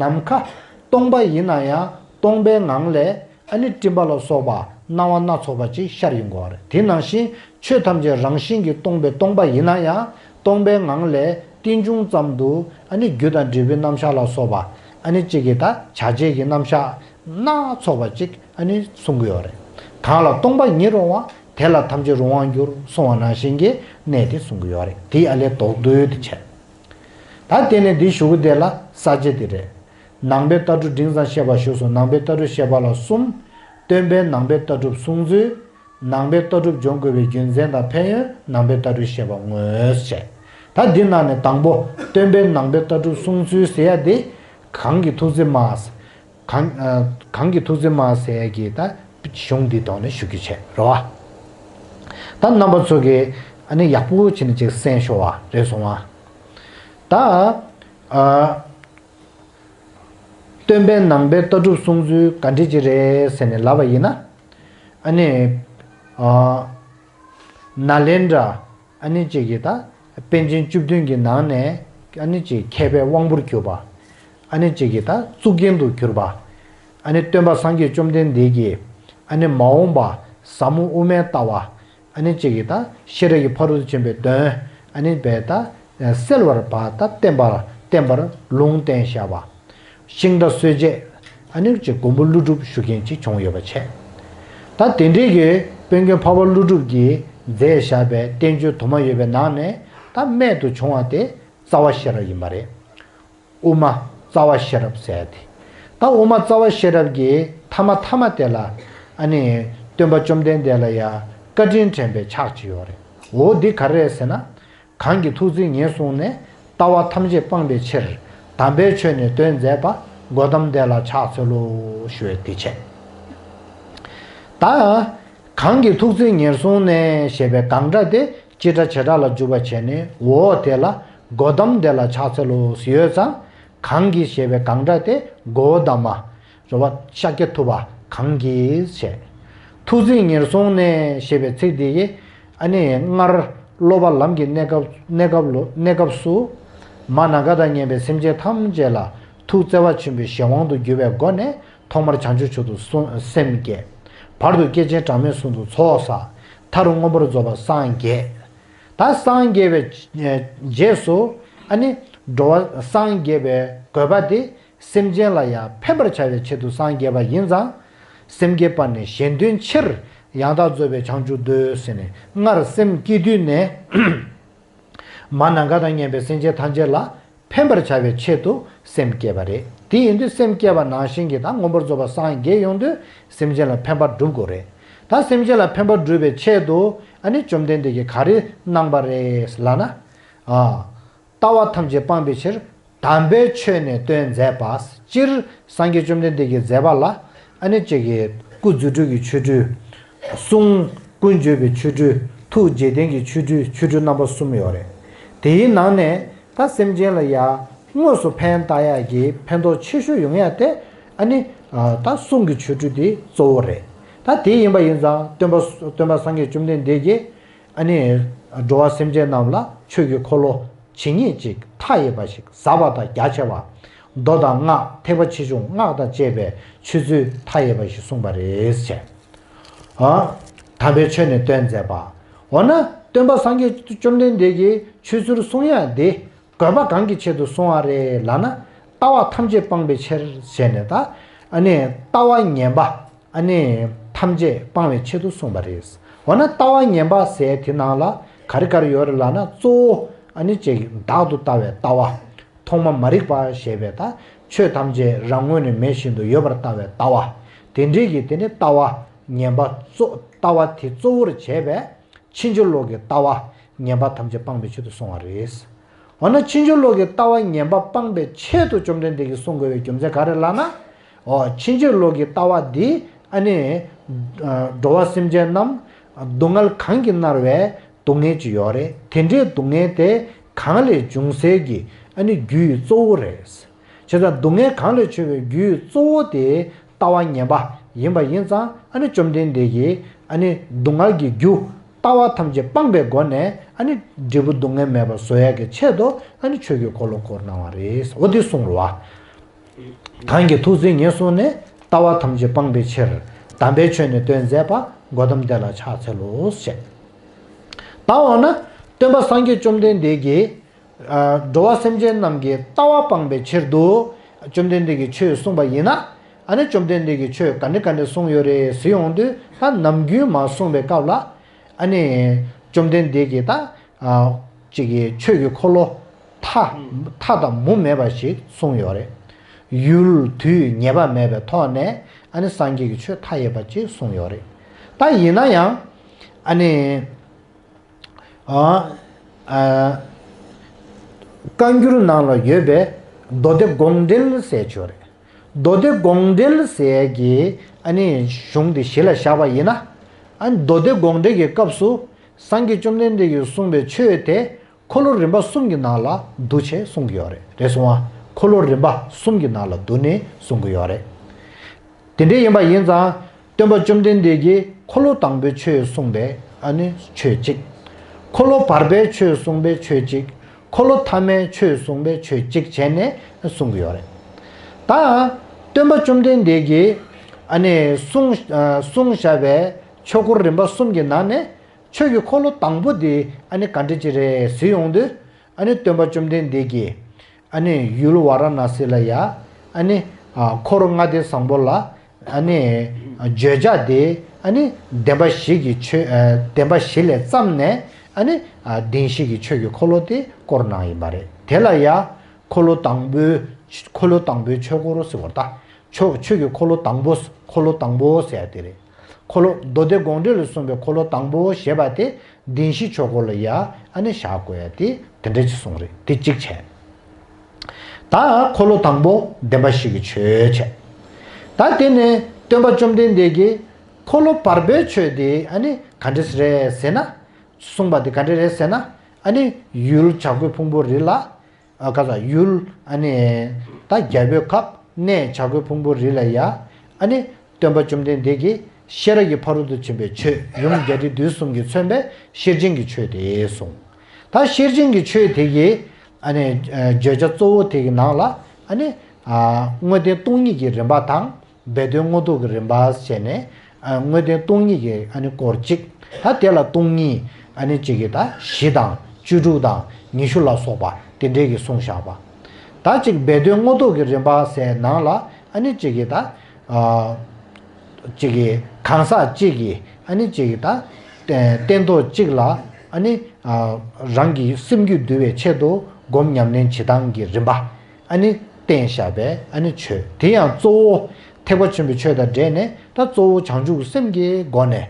ནམ་མཁའ་སྟོང་པ་ཡིན་ན་ཡང་སྟོང་པའི་ངང་ལས་ཨ་ནི་སྤྲིན་པ་ལ་སོགས་པ་སྣང་བ་སྣ་ཚོགས་པ་ཅིག་ཤར་ཡོང་དགོས་པ་རེད། དེ་ནང་བཞིན་ཆོས་ཐམས་ཅད་རང་བཞིན་གྱིས་སྟོང་པའི་སྟོང་པ་ཡིན་ན་ཡང་སྟོང་པའི་ངང་ལས། རྟེན་འབྱུང་ཙམ་དུ་ཨ་ནི་རྒྱུ་དང་འབྲས་བུའི་རྣམ་གཞག་ལ་སོགས་པ་ཨ་ནི་གཅིག་གིས་ད་བྱ་བྱེད་ཀྱི་རྣམ་གཞག་སྣ་ཚོགས་པ་གཅིག་ཨ་ནི་གསུང་གི་ཡོད་རེད། གང་ལ་སྟོང་པ་ཉིད་རུང་བ། དེ་ལ་ཐམས་ཅད་རུང་བར་འགྱུར་གསུང་བ་ནང་བཞིན་གྱི་གནད་དེ་གསུང་གི་ཡོད་རེད། དེ་ཨ་ལས་ལྡོག་འདོད་དེ་བྱས། ད་དེ་ནས་འདི་ཞུ་གི་དེ་ལ་ས་བཅད་དེ་རེད། ནང་པའི་ལྟ་གྲུབ་འབྲིང་ཙམ་བཤད་པ་ཞུས་སོ། ནང་པའི་ལྟ་གྲུབ་བཤད་པ་ལ་གསུམ། སྟོན་པས་ནང་པའི་ལྟ་གྲུབ་གསུང་ཚུལ། ནང་པའི་ལྟ་གྲུབ་སྦྱོང་དགོས་པའི་རྒྱུ་མཚན་དང་ཕན་ཡོན། ནང་པའི་ལྟ་གྲུབ་བཤད་པ་དངོས་བྱས། ད་འདི་ནང་ནས་དང་པོ་སྟོན་པས་ནང་པའི་ལྟ་གྲུབ་གསུང་ཚུལ་ཟེར་ཡ་དེ། གང་གི་ཐུགས་བརྩེ་མ། གང་ཨ། གང་གི་ཐུགས་བརྩེ་མ་ཟེར་ཡ་གི་ད་གཞུང་འདི་ཐོག་ནས་ཞུ་རྒྱུ་བྱས་རེད་བ། ད་རྣམ་པ་ཚོ་གིས་ཨ་ནི་ཡག་པོ་བྱས་ནས་ཅིག་གསན་ཤོག་བ། རེད་སོང་བ། ད་ཨ། སྟོན་པས་ནང་པའི་ལྟ་གྲུབ་གསུང་ཚུལ་ག་འདྲ་ཅིག་རེད་ཟེར་ནས་ལབ་པ་ཡིན་ན། ཨ་ནི། ཨ། ནཱ་ལེནྡྲ་ཨ་ནི་གཅིག་གིས་ད་པཎ་ཆེན་བཅུ་བདུན་གྱི་ནང་ནས་ཨ་ནི་གཅིག་མཁས་པའི་དབང་པོར་གྱུར་པ། ཨ་ནི་གཅིག་གིས་ད་གཙུག་རྒྱན་དུ་གྱུར་པ། ཨ་ནི་སྟོན་པ་སངས་རྒྱས་བཅོམ་ལྡན་འདས་ཀྱིས་ཨ་ནི་མ་འོངས་པ་ཟབ་མོ་དབུ་མའི་ལྟ་བ། ཨ་ནི་གཅིག་གིས་ད་ཤེས་རབ་ཀྱི་ཕ་རོལ་ཏུ་ཕྱིན་པའི་དོན་ཨ་ནི་བས་ད་གསལ་བར་བ་ད་བསྟན་པར་བསྟན་པར་ལུང་བསྟན་བཞག་པ། ཤིང་རྟ་གསོད་བྱེད་ཨ་ནི་གཅིག་མགོན་པོ་ཀླུ་སྒྲུབ་ཞུ་མཁན་ཅིག་བྱུང་ཡོད་པ་བྱས། ད་དེ་འདྲའི་གི་དཔལ་མགོན་འཕགས་པ་ཀླུ་སྒྲུབ་ཀྱིས་མཛད་བཞག་པའི་བསྟན་བཅོས་དུ་མ་ཡོད་པའི་ནང་ནས་ད་རྨད་དུ་བྱུང་བ་དེ་རྩ་བ་ཤེས་རབ་ཡིན་པ་རེད། དབུ་མ་རྩ་བ་ཤེས་རབ་ཟེར་ཏེ། ད་དབུ་མ་རྩ་བ་ཤེས་རབ་ཀྱི་ཐ་མ་ཐ་མ་དེ་ལ་ཨ་ནི་སྟོན་པ་བཅོམ་ལྡན་འདས་ལ་ཡང་བཀའ་དྲིན་དྲན་པའི་ཕྱག་ཅིག་ཡོད་རེད། འོ་འདི་ག་རེ་རེད་ཟེར་ན། གང་གིས་ཐུགས་བརྩེ་ཉེར་བཟུང་ནས། ལྟ་བ་ཐམས་ཅད་སྤངས་པའི་ཕྱིར། དམ་པའི་ཆོས་ནི་སྟོན་མཛད་པ། གོ་ཏམ་དེ་ལ་ཕྱག་འཚལ་ལོ་ཞུ་བའི་དེ་བྱས། ད། གང་གིས་ཐུགས་བརྩེ་ཉེར་བཟུང་ནས་ཞེས་པའི་གང་སྒྲ་དེ་སྤྱི་སྒྲ་བྱེ་བྲག་ལ་འཇུག་པ་བྱས་ནས་འོ་དེ་ལ་གོ་ཏམ་དེ་ལ་ཕྱག་འཚལ་ལོ་ཡོད་ཙང་། གང་གིས་ཞེས་པའི་གང་སྒྲ་དེ་གོ་ཏམ་མ། རེད་བ། ཤཱཀྱ་ཐུབ་པ་གང་གིས་བྱས། ཐུགས་བརྩེ་ཉེར་བཟུང་ནས་ཞེས་པའི་ཚིག་འདི་ཡིས་ཨ་ནི་སྔར་སློབ་པ་ལམ་གྱི་གནས་སྐབས་གནས་སྐབས་ལོ་གནས་སྐབས་སུ། མ་ནམ་མཁའ་དང་མཉམ་པའི་སེམས་ཅན་ཐམས་ཅད་ལ་ཐུགས་བརྩེ་བ་ཆེན་པོའི་གཞན་དབང་དུ་གྱུར་པའི་སྒོ་ནས་ཐོག་མར་བྱང་ཆུབ་མཆོག་ཏུ་སེམས་བསྐྱེད། བར་དུ་བསྐལ་ཆེན་གྲངས་མེད་གསུམ་དུ་འཚོ་བསགས། མཐར་མངོན་པར་རྫོགས་པར་སངས་རྒྱས། ད་སངས་རྒྱས་པའི་རྗེས་སུ་ཨ་ནི་འགྲོ་བ་སངས་རྒྱས་པའི་དགོས་པ་དེ། སེམས་ཅན་ལ་ཡང་ཕན་པར་བྱ་བའི་ཆེད་དུ་སངས་རྒྱས་པ་ཡིན་ཙང་། སེམས་བསྐྱེད་པ་ནི་གཞན་དོན་ཕྱིར། ཡང་དག་རྫོགས་པའི་བྱང་ཆུབ་འདོད་ཟེར་ནས་སྔར་སེམས་བསྐྱེད་དུས་ནས། མ་ནམ་མཁའ་དང་མཉམ་པའི་སེམས་ཅན་ཐམས་ཅད་ལ་ཕན་པར་བྱ་བའི་ཆེད་དུ་སེམས་བསྐྱེད་པ་རེད། དེ་ཡིན་དུས་སེམས་བསྐྱེད་པ་ནང་བཞིན་གྱི་ད་མངོན་པར་རྫོགས་པ་སངས་རྒྱས་ཡོང་དུས་སེམས་ཅན་ལ་ཕན་པ་སྒྲུབ་དགོས་རེད། ད་སེམས་ཅན་ལ་ཕན་པ་སྒྲུབ་པའི་ཆེད་དུ་ཨ་ནི་བཅོམ་ལྡན་འདས་ཀྱིས་ག་རེ་གནང་པ་རེད་ལབ་ན། ཨ། ལྟ་བ་ཐམས་ཅད་སྤངས་པའི་ཕྱིར། དམ་པའི་ཆོས་ནི་སྟོན་མཛད་པ། སྤྱིར་སངས་རྒྱས་བཅོམ་ལྡན་འདས་ཀྱི་མཛད་པ་ལ་ཨ་ནི་གཅིག་གིས་སྐུ་རྫུ་འཕྲུལ་གྱི་ཆོ་འཕྲུལ། གསུང་ཀུན་བརྗོད་པའི་ཆོ་འཕྲུལ། ཐུགས་རྗེ་བསྟན་གྱི་ཆོ་འཕྲུལ། ཆོ་འཕྲུལ་རྣམ་པ་གསུམ་ཡོད་རེད། དེའི་ནང་ནས་ད་སེམས་ཅན་ལ་ཡང་དངོས་སུ་ཕན་བཏགས་ཡག་གི་ཕན་ཐོགས་ཆེ་ཤོས་ཡོང་ཡག་དེ་ཨ་ནི་ད་གསུང་གི་ཆོ་འཕྲུལ་དེ་གཙོ་བོ་རེད། ད་དེ་ཡིན་པ་ཡིན་ཙང་སྟོན་པ་སྟོན་པ་སངས་རྒྱས་བཅོམ་ལྡན་འདས་ཀྱིས། ཨ་ནི། འགྲོ་བ་སེམས་ཅན་རྣམས་ལ་ཆོས་ཀྱི་འཁོར་ལོ་ཇི་སྙེད་ཅིག་མཐའ་ཡས་པ་ཞིག་ཟབ་པ་དང་རྒྱ་ཆེ་བ། མདོ་དང་སྔགས་ཐེག་པ་ཆེ་ཆུང་སྔགས་དང་བཅས་པའི་ཆོས་ཚུལ་མཐའ་ཡས་པ་ཞིག་གསུངས་པ་རེད་ཟེར། ཨ། དམ་པའི་ཆོས་ནི་སྟོན་མཛད་པ། འོ་ན་སྟོན་པ་སངས་རྒྱས་བཅོམ་ལྡན་འདས་ཀྱིས་ཆོས་ཚུལ་གསུང་ཡག་འདི་དགོས་པ་གང་གི་ཆེད་དུ་གསུང་བ་རེད་ལབ་ན། ལྟ་བ་ཐམས་ཅད་སྤངས་པའི་ཕྱིར་ཞེས་ནས་ད། ཨ་ནི་ལྟ་བ་ངན་པ། ཨ་ནི་ཐམས་ཅད་སྤང་བའི་ཆེད་དུ་གསུངས་པ་རེད། འོ་ན་ལྟ་བ་ངན་པ་ཟེར་དེ་ནང་ལ་ག་རེ་ག་རེ་ཡོད་རེད་ལབ་ན། གཙོ་བོ་ཨ་ནི་ཅིག་བདག་ཏུ་ལྟ་བའི་ལྟ་བ། ཐོག་མ་མ་རིག་པ་ཞེས་པའི་ད་ཆོས་ཐམས་ཅད་རང་ངོས་ནས་མེད་བཞིན་དུ་ཡོད་པར་ལྟ་བའི་ལྟ་བ། དེ་འདྲའི་གི་དེ་ནི་ལྟ་བ་ངན་པ་གཙོ་ལྟ་བ་དེ་གཙོ་བོར་བྱས་པའི་ཕྱིན་ཅི་ལོག་གི་ལྟ་བ་ངན་པ་ཐམས་ཅད་སྤང་བའི་ཆེད་དུ་གསུངས་པ་རེད། འོ་ན་ཕྱིན་ཅི་ལོག་གི་ལྟ་བ་ངན་པ་སྤངས་པའི་ཆེད་དུ་བཅོམ་ལྡན་འདས་ཀྱིས་གསུང་དགོས་པའི་རྒྱུ་མཚན་ག་རེ་ལབ་ན། འོ་ཕྱིན་ཅི་ལོག་གི་ལྟ་བ་འདི་ཨ་ནི་འགྲོ་བ་སེམས་ཅན་རྣམས་སྡུག་བསྔལ་གང་གིས་མནར་བའི་སྡུག་བསྔལ་ཅིག་ཡོད་རེད། དེ་འདྲའི་སྡུག་བསྔལ་དེ་གང་ལས་འབྱུང་སའི་གི་ཨ་ནི་རྒྱུ་ཡི་གཙོ་བོ་རེད། བྱས་ཙང་སྡུག་བསྔལ་གང་ལས་ཆེ་བའི་རྒྱུའི་གཙོ་བོ་དེ་ལྟ་བ་ངན་པ་ཡིན་པ་ཡིན་ཙང་། ཨ་ནི་བཅོམ་ལྡན་འདས་ཀྱིས་ཨ་ནི་སྡུག་བསྔལ་གྱི་རྒྱུ་ལྟ་བ་ཐམས་ཅད་སྤངས་པའི་སྒོ་ནས། ཨ་ནི་འབྲས་བུ་སྡུག་བསྔལ་མེད་པ་བཟོ་ཡག་གི་ཆེད་དུ་ཨ་ནི་ཆོས་ཀྱི་འཁོར་ལོ་བསྐོར་གནང་བ་རེད། འོ་དེ་གསུངས་རེད་བ། གང་གིས་ཐུགས་བརྩེ་ཉེར་བཟུང་ནས། ལྟ་བ་ཐམས་ཅད་སྤངས་པའི་ཕྱིར། དམ་པའི་ཆོས་ནི་སྟོན་མཛད་པ། གོ་ཏམ་དེ་ལ་ཕྱག་འཚལ་ལོ་ཞེས། ད་འོ་ན་སྟོན་པ་སངས་རྒྱས་བཅོམ་ལྡན་འདས་ཀྱིས། འགྲོ་བ་སེམས་ཅན་རྣམས་ཀྱི་ལྟ་བ་སྤང་བའི་ཕྱིར་དུ་བཅོམ་ལྡན་འདས་ཀྱིས་ཆོས་གསུངས་པ་ཡིན་ན། ཨ་ནི་བཅོམ་ལྡན་འདས་ཀྱིས་ཆོས་ག་འདྲ་ག་འདྲ་གསུངས་ཡོད་རེད་ཟེར་ཡོང་དུས། ད་ནམ་རྒྱུན་མར་གསུངས་པའི་སྐབས་ལ། ཨ་ནི་བཅོམ་ལྡན་འདས་ཀྱིས་ད་ཅིག་གི་ཆོས་ཀྱི་འཁོར་ལོ་མཐའ་མཐའ་དང་མུ་མེད་པ་ཞིག་གསུངས་ཡོད་རེད། ཡུལ་དུས་ངེས་པ་མེད་པའི་ཐོག་ནས། ཨ་ནི་སངས་རྒྱས་ཀྱི་ཆོས་མཐའ་ཡས་པ་ཅིག་གསུངས་ཡོད་རེད། ད་ཡིན་ན་ཡང་། ཨ་ནི། ཨ། ཨ། བཀའ་འགྱུར་ནང་ལ་ཡོད་པའི་མདོ་སྡེ་དགོངས་འགྲེལ་ཟེར་ཅིག་ཡོད་རེད། མདོ་སྡེ་དགོངས་འགྲེལ་ཟེར་གྱི་ཨ་ནི་གཞུང་དེ་གཞི་ལ་བཞག་པ་ཡིན་ན། ཨ་ནི་མདོ་སྡེ་དགོངས་འགྲེལ་གྱི་སྐབས་སུ་སངས་རྒྱས་བཅོམ་ལྡན་འདས་ཀྱིས་གསུངས་པའི་ཆོས་དེ་འཁོར་ལོ་རིམ་པ་གསུམ་གྱི་ནང་ལ་བསྡུ་བྱས་གསུང་གི་ཡོད་རེད། རེད་སོང་ང་། འཁོར་ལོ་རིམ་པ་གསུམ་གྱི་ནང་ལ་བསྡུ་ནས་གསུང་གི་ཡོད་རེད། དེ་འདྲ་ཡིན་པ་ཡིན་ཙང་། སྟོན་པ་བཅོམ་ལྡན་འདས་ཀྱིས་འཁོར་ལོ་དང་པོའི་ཆོས་གསུངས་པའི་ཨ་ནི་ཆོས་གཅིག། འཁོར་ལོ་བར་པའི་ཆོས་གསུངས་པའི་ཆོས་གཅིག། འཁོར་ལོ་ཐ་མའི་ཆོས་གསུངས་པའི་ཆོས་གཅིག་བྱས་ནས་གསུང་གི་ཡོད་རེད། ད་སྟོན་པ་བཅོམ་ལྡན་འདས་ཀྱིས་ཨ་ནི་གསུངས་གསུངས་བཞག་པའི་ཆོས་འཁོར་རིམ་པ་གསུམ་གྱི་ནང་ནས། ཆོས་ཀྱི་འཁོར་ལོ་དང་པོ་དེ་ཨ་ནི་ག་འདྲ་ཅིག་རེད་ཟེར་ཡོང་དུས། ཨ་ནི་སྟོན་པ་བཅོམ་ལྡན་འདས་ཀྱིས་ཨ་ནི་ཡུལ་ཝཱ་ར་ཎཱ་སི་ལ་ཡ། ཨ་ནི་ཨ་འཁོར་ལྔ་སྡེ་བཟང་པོ་ལ་ཨ་ནི་བརྗོད་བྱ་དེ། ཨ་ནི་བདེན་པ་བཞི་གི་ཆོས། ཨ་བདེན་པ་བཞི་ལས་བརྩམས་ནས། ཨ་ནི་ཨ་བདེན་བཞི་གི་ཆོས་ཀྱི་འཁོར་ལོ་དེ་བསྐོར་གནང་ཡིན་པ་རེད། དེ་ལ་ཡ་འཁོར་ལོ་དང་པོའི། འཁོར་ལོ་དང་པོའི་ཆོས་འཁོར་ཟེར་བ་ད། ཆོས་ཆོས་ཀྱི་འཁོར་ལོ་དང་པོ། འཁོར་ལོ་དང་པོ་ཟེར་ཡ་དེ་རེད། འཁོར་ལོ་མདོ་སྡེ་དགོངས་འགྲེལ་ལ་གསུངས་པའི་འཁོར་ལོ་དང་པོ་ཞེས་པ་དེ་བདེན་བཞིའི་ཆོས་འཁོར་ལ་ཡ་ཨ་ནི་བཞག་དགོས་ཡ་དེ་དེ་འདྲ་ཅིག་གསུངས་རེད། དེ་གཅིག་བྱས། ད་འཁོར་ལོ་དང་པོ་བདེན་པ་བཞི་གི་ཆོས་བྱས། ད་དེ་ནས་སྟོན་པ་བཅོམ་ལྡན་འདས་ཀྱིས་འཁོར་ལོ་བར་པའི་ཆོས་དེ་ཨ་ནི་ག་འདྲ་རེད་ཟེར་ན། གསུངས་པ་དེ་ག་འདྲ་རེད་ཟེར་ན། ཨ་ནི་ཡུལ་བྱ་རྒོད་ཕུང་པོའི་རི་ལ། ཨ་ག་ས་ཡུལ་ཨ་ནི་ད་རྒྱལ་པོའི་ཁབ་གནས་བྱ་རྒོད་ཕུང་པོའི་རི་ལ་ཡ། ཨ་ནི་སྟོན་པ་བཅོམ་ལྡན་འདས་ཀྱིས་ཤེས་རབ་ཀྱི་ཕ་རོལ་ཏུ་ཕྱིན་པའི་ཆོས་ཡུམ་རྒྱས་འབྲིང་བསྡུས་གསུམ་གྱིས་མཚོན་པའི་ཤེར་ཕྱིན་གྱི་ཆོས་དེ་གསུངས། ད་ཤེར་ཕྱིན་གྱི་ཆོས་དེ་གི་ཨ་ནི་བརྗོད་བྱ་གཙོ་བོ་དེ་གི་ནང་ལ། ཨ་ནི་ཨ་དངོས་བསྟན་སྟོང་ཉིད་ཀྱི་རིམ་པ་དང་། སྦས་དོན་མངོན་རྟོགས་ཀྱི་རིམ་པ་བྱས་ནས། ཨ་དངོས་བསྟན་སྟོང་ཉིད་ཀྱི་ཨ་ནི་སྐོར་གཅིག། ད་དེ་ལ་སྟོང་ཉིད་ཨ་ནི་གཅིག་གི་ད་བཞི་དང་བཅུ་དྲུག་དང་ཉི་ཤུ་ལ་སོགས་པ་དེ་འདྲའི་གི་གསུངས་བཞག་པ། ད་གཅིག་སྦས་དོན་མངོན་རྟོགས་ཀྱི་རིམ་པ་ཟེར་ནང་ལ་ཨ་ནི་གཅིག་གི་ད་ཨ་གཅིག་གི་གང་ཟག་གཅིག་གི་ཨ་ནི་གཅིག་གི་ད་སྟན་ཐོག་གཅིག་ལ་ཨ་ནི་ཨ་རང་གི་སེམས་རྒྱུད་འདུལ་བའི་ཆེད་དུ་སྒོམ་ཉམས་ལེན་བྱེད་སྟངས་ཀྱི་རིམ་པ། ཨ་ནི་བསྟན་བཞག་པའི་ཨ་ནི་ཆོས་དེ་ཡང་གཙོ་བོ་ཐེག་པ་ཆེན་པོའི་ཆོས་དང་འབྲེལ་ནས། ད་གཙོ་བོ་བྱང་ཆུབ་ཀྱི་སེམས་ཀྱི་སྒོ་ནས།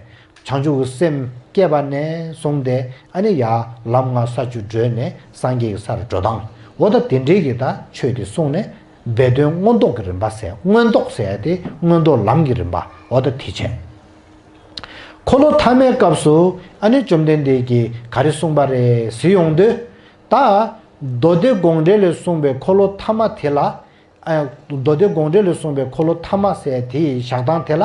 བྱང་ཆུབ་ཀྱི་སེམས་བསྐྱེད་པ་ནས་བཟུང་སྟེ། ཨ་ནི་ཡར་ལམ་ལྔ་ས་བཅུ་བགྲོད་ནས་སངས་རྒྱས་ཀྱི་སར་འགྲོ་སྟངས། འོ་ད་དེ་འདྲའི་གི་ད་ཆོས་དེ་གསུངས་ནས། སྦས་དོན་མངོན་རྟོགས་ཀྱི་རིམ་པ་ཟེར། མངོན་རྟོགས་ཟེར་ཡ་དེ་མངོན་རྟོགས་ལམ་གྱི་རིམ་པ། འོ་ད་དེ་བྱས། འཁོར་ལོ་ཐ་མའི་སྐབས་སུ་ཨ་ནི་བཅོམ་ལྡན་འདས་ཀྱིས་ག་རེ་གསུངས་པ་རེད་ཟེར་ཡོང་དུས། ད་མདོ་སྡེ་དགོངས་འགྲེལ་ལས་གསུངས་པའི་འཁོར་ལོ་ཐ་མ་དེ་ལ། ཨ་མདོ་སྡེ་དགོངས་འགྲེལ་ལས་གསུངས་པའི་འཁོར་ལོ་ཐ་མ་ཟེར་དེའི་བཞག་སྟངས་དེ་ལ།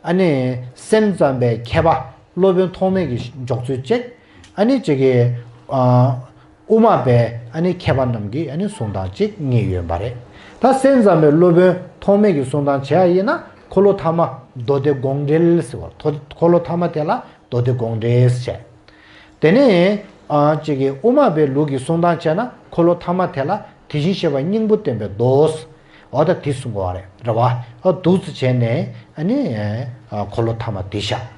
ཨ་ནི་སེམས་ཙམ་པའི་མཁས་པ་སློབ་དཔོན་ཐོགས་མེད་ཀྱིས་འཇོག་ཚུལ་གཅིག། ཨ་ནི་གཅིག་གིས་ཨ་དབུ་མ་པའི་ཨ་ནི་མཁས་པ་རྣམས་ཀྱིས་ཨ་ནི་གསུང་སྟངས་གཅིག་གཉིས་ཡོད་པ་རེད། ད་སེམས་ཙམ་པའི་སློབ་དཔོན་ཐོགས་མེད་ཀྱིས་གསུང་སྟངས་བྱས་པ་ཡིན་ན། འཁོར་ལོ་ཐ་མ་མདོ་སྡེ་དགོངས་འགྲེལ་ཟེར་བ། འཁོར་ལོ་ཐ་མ་དེ་ལ་མདོ་སྡེ་དགོངས་འགྲེལ་ཟེར། དེ་ནས་ཨ་གཅིག་གིས་དབུ་མ་པའི་ལུགས་ཀྱི་གསུང་སྟངས་བྱས་ན། འཁོར་ལོ་ཐ་མ་དེ་ལ་དེ་བཞིན་གཤེགས་པ་སྙིང་པོ་བསྟན་པའི་མདོ། འོ་ད་དེ་གསུང་གི་ཡོད་རེད། རེད་བ། འོ་འདུག་སེ་བྱས་ནས་ཨ་ནི་ཨ་འཁོར་ལོ་ཐ་མ་དེ་བཞག།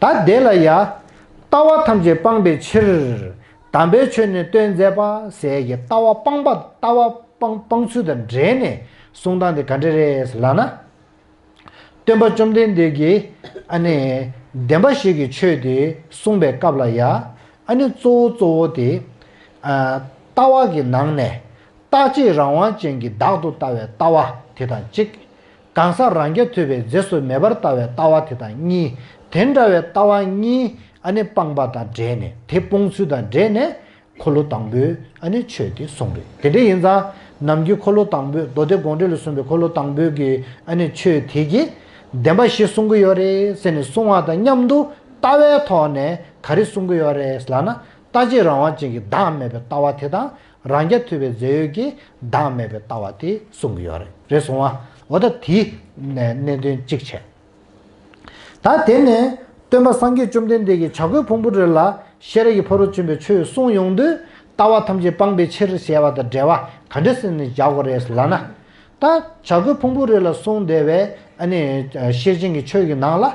ད་དེ་ལ་ཡ། ལྟ་བ་ཐམས་ཅད་སྤངས་པའི་ཕྱིར། དམ་པའི་ཆོས་ནི་སྟོན་མཛད་པ་ཟེར་གྱི་ལྟ་བ་སྤངས་པ། ལྟ་བ་སྤང་སྤང་ཚུལ་དང་འབྲེལ་ནས་གསུང་སྟངས་དེ་ག་འདྲ་རེད་ལབ་ན། སྟོན་པ་བཅོམ་ལྡན་འདས་ཀྱིས་ཨ་ནི་བདེན་པ་བཞི་གི་ཆོས་དེ་གསུངས་པའི་སྐབས་ལ་ཡ། ཨ་ནི་གཙོ་བོ་གཙོ་བོ་དེ་ཨ་ལྟ་བ་གི་ནང་ནས་རྟག་གཅིག་རང་དབང་ཅན་གྱི་བདག་ཏུ་ལྟ་བའི་ལྟ་བ་དེ་དང་གཅིག། གང་ཟག་རང་རྐྱ་ཐུབ་པའི་རྫས་སུ་མེད་པར་ལྟ་བའི་ལྟ་བ་དེ་དང་གཉིས། དེ་འདྲ་བའི་ལྟ་བ་གཉིས་ཨ་ནི་སྤངས་པ་དང་འབྲེལ་ནས། དེ་སྤོང་ཚུལ་དང་འབྲེལ་ནས། འཁོར་ལོ་དང་པོའི་ཨ་ནི་ཆོས་དེ་གསུངས་རེད། དེ་འདྲ་ཡིན་ཙང་། ནམ་རྒྱུན་འཁོར་ལོ་དང་པོའི། མདོ་སྡེ་དགོངས་འགྲེལ་ལས་གསུངས་པའི་འཁོར་ལོ་དང་པོའི་གི་ཨ་ནི་ཆོས་དེ་གིས་བདེན་པ་བཞི་གསུང་གི་ཡོད་རེད་ཟེར་ནས་གསུང་བ་དང་མཉམ་དུ། ལྟ་བའི་ཐོག་ནས་ག་རེ་གསུང་གི་ཡོད་རེད་ལབ་ན། རྟག་གཅིག་རང་དབང་ཅན་གྱི་བདག་མེད་པའི་ལྟ་བ་དེ་དང་། རང་རྐྱ་ཐུབ་པའི་རྫས་ཡོད་ཀྱི་བདག་མེད་པའི་ལྟ་བ་དེ་གསུང་གི་ཡོད་རེད། རེད་སོང་བ། འོ་ད་དེ་གནད་དོན་གཅིག་བྱས། ད་དེ་ནས་སྟོན་པ་སངས་རྒྱས་བཅོམ་ལྡན་འདས་ཀྱིས་བྱ་རྒོད་ཕུང་པོའི་རི་ལ་ཤེས་རབ་ཀྱི་ཕ་རོལ་ཏུ་ཕྱིན་པའི་ཆོས་གསུངས་ཡོང་དུས། ལྟ་བ་ཐམས་ཅད་སྤངས་པའི་ཕྱིར་ཞེས་པ་དང་འབྲེལ་བ་ག་འདྲ་སེ་ནས་བཞག་དགོས་རེད་ལབ་ན། ད་བྱ་རྒོད་ཕུང་པོའི་རི་ལ་གསུངས་བསྡད་པའི་ཨ་ནི་ཤེར་ཕྱིན་གྱི་ཆོས་ཀྱི་ནང་ལ།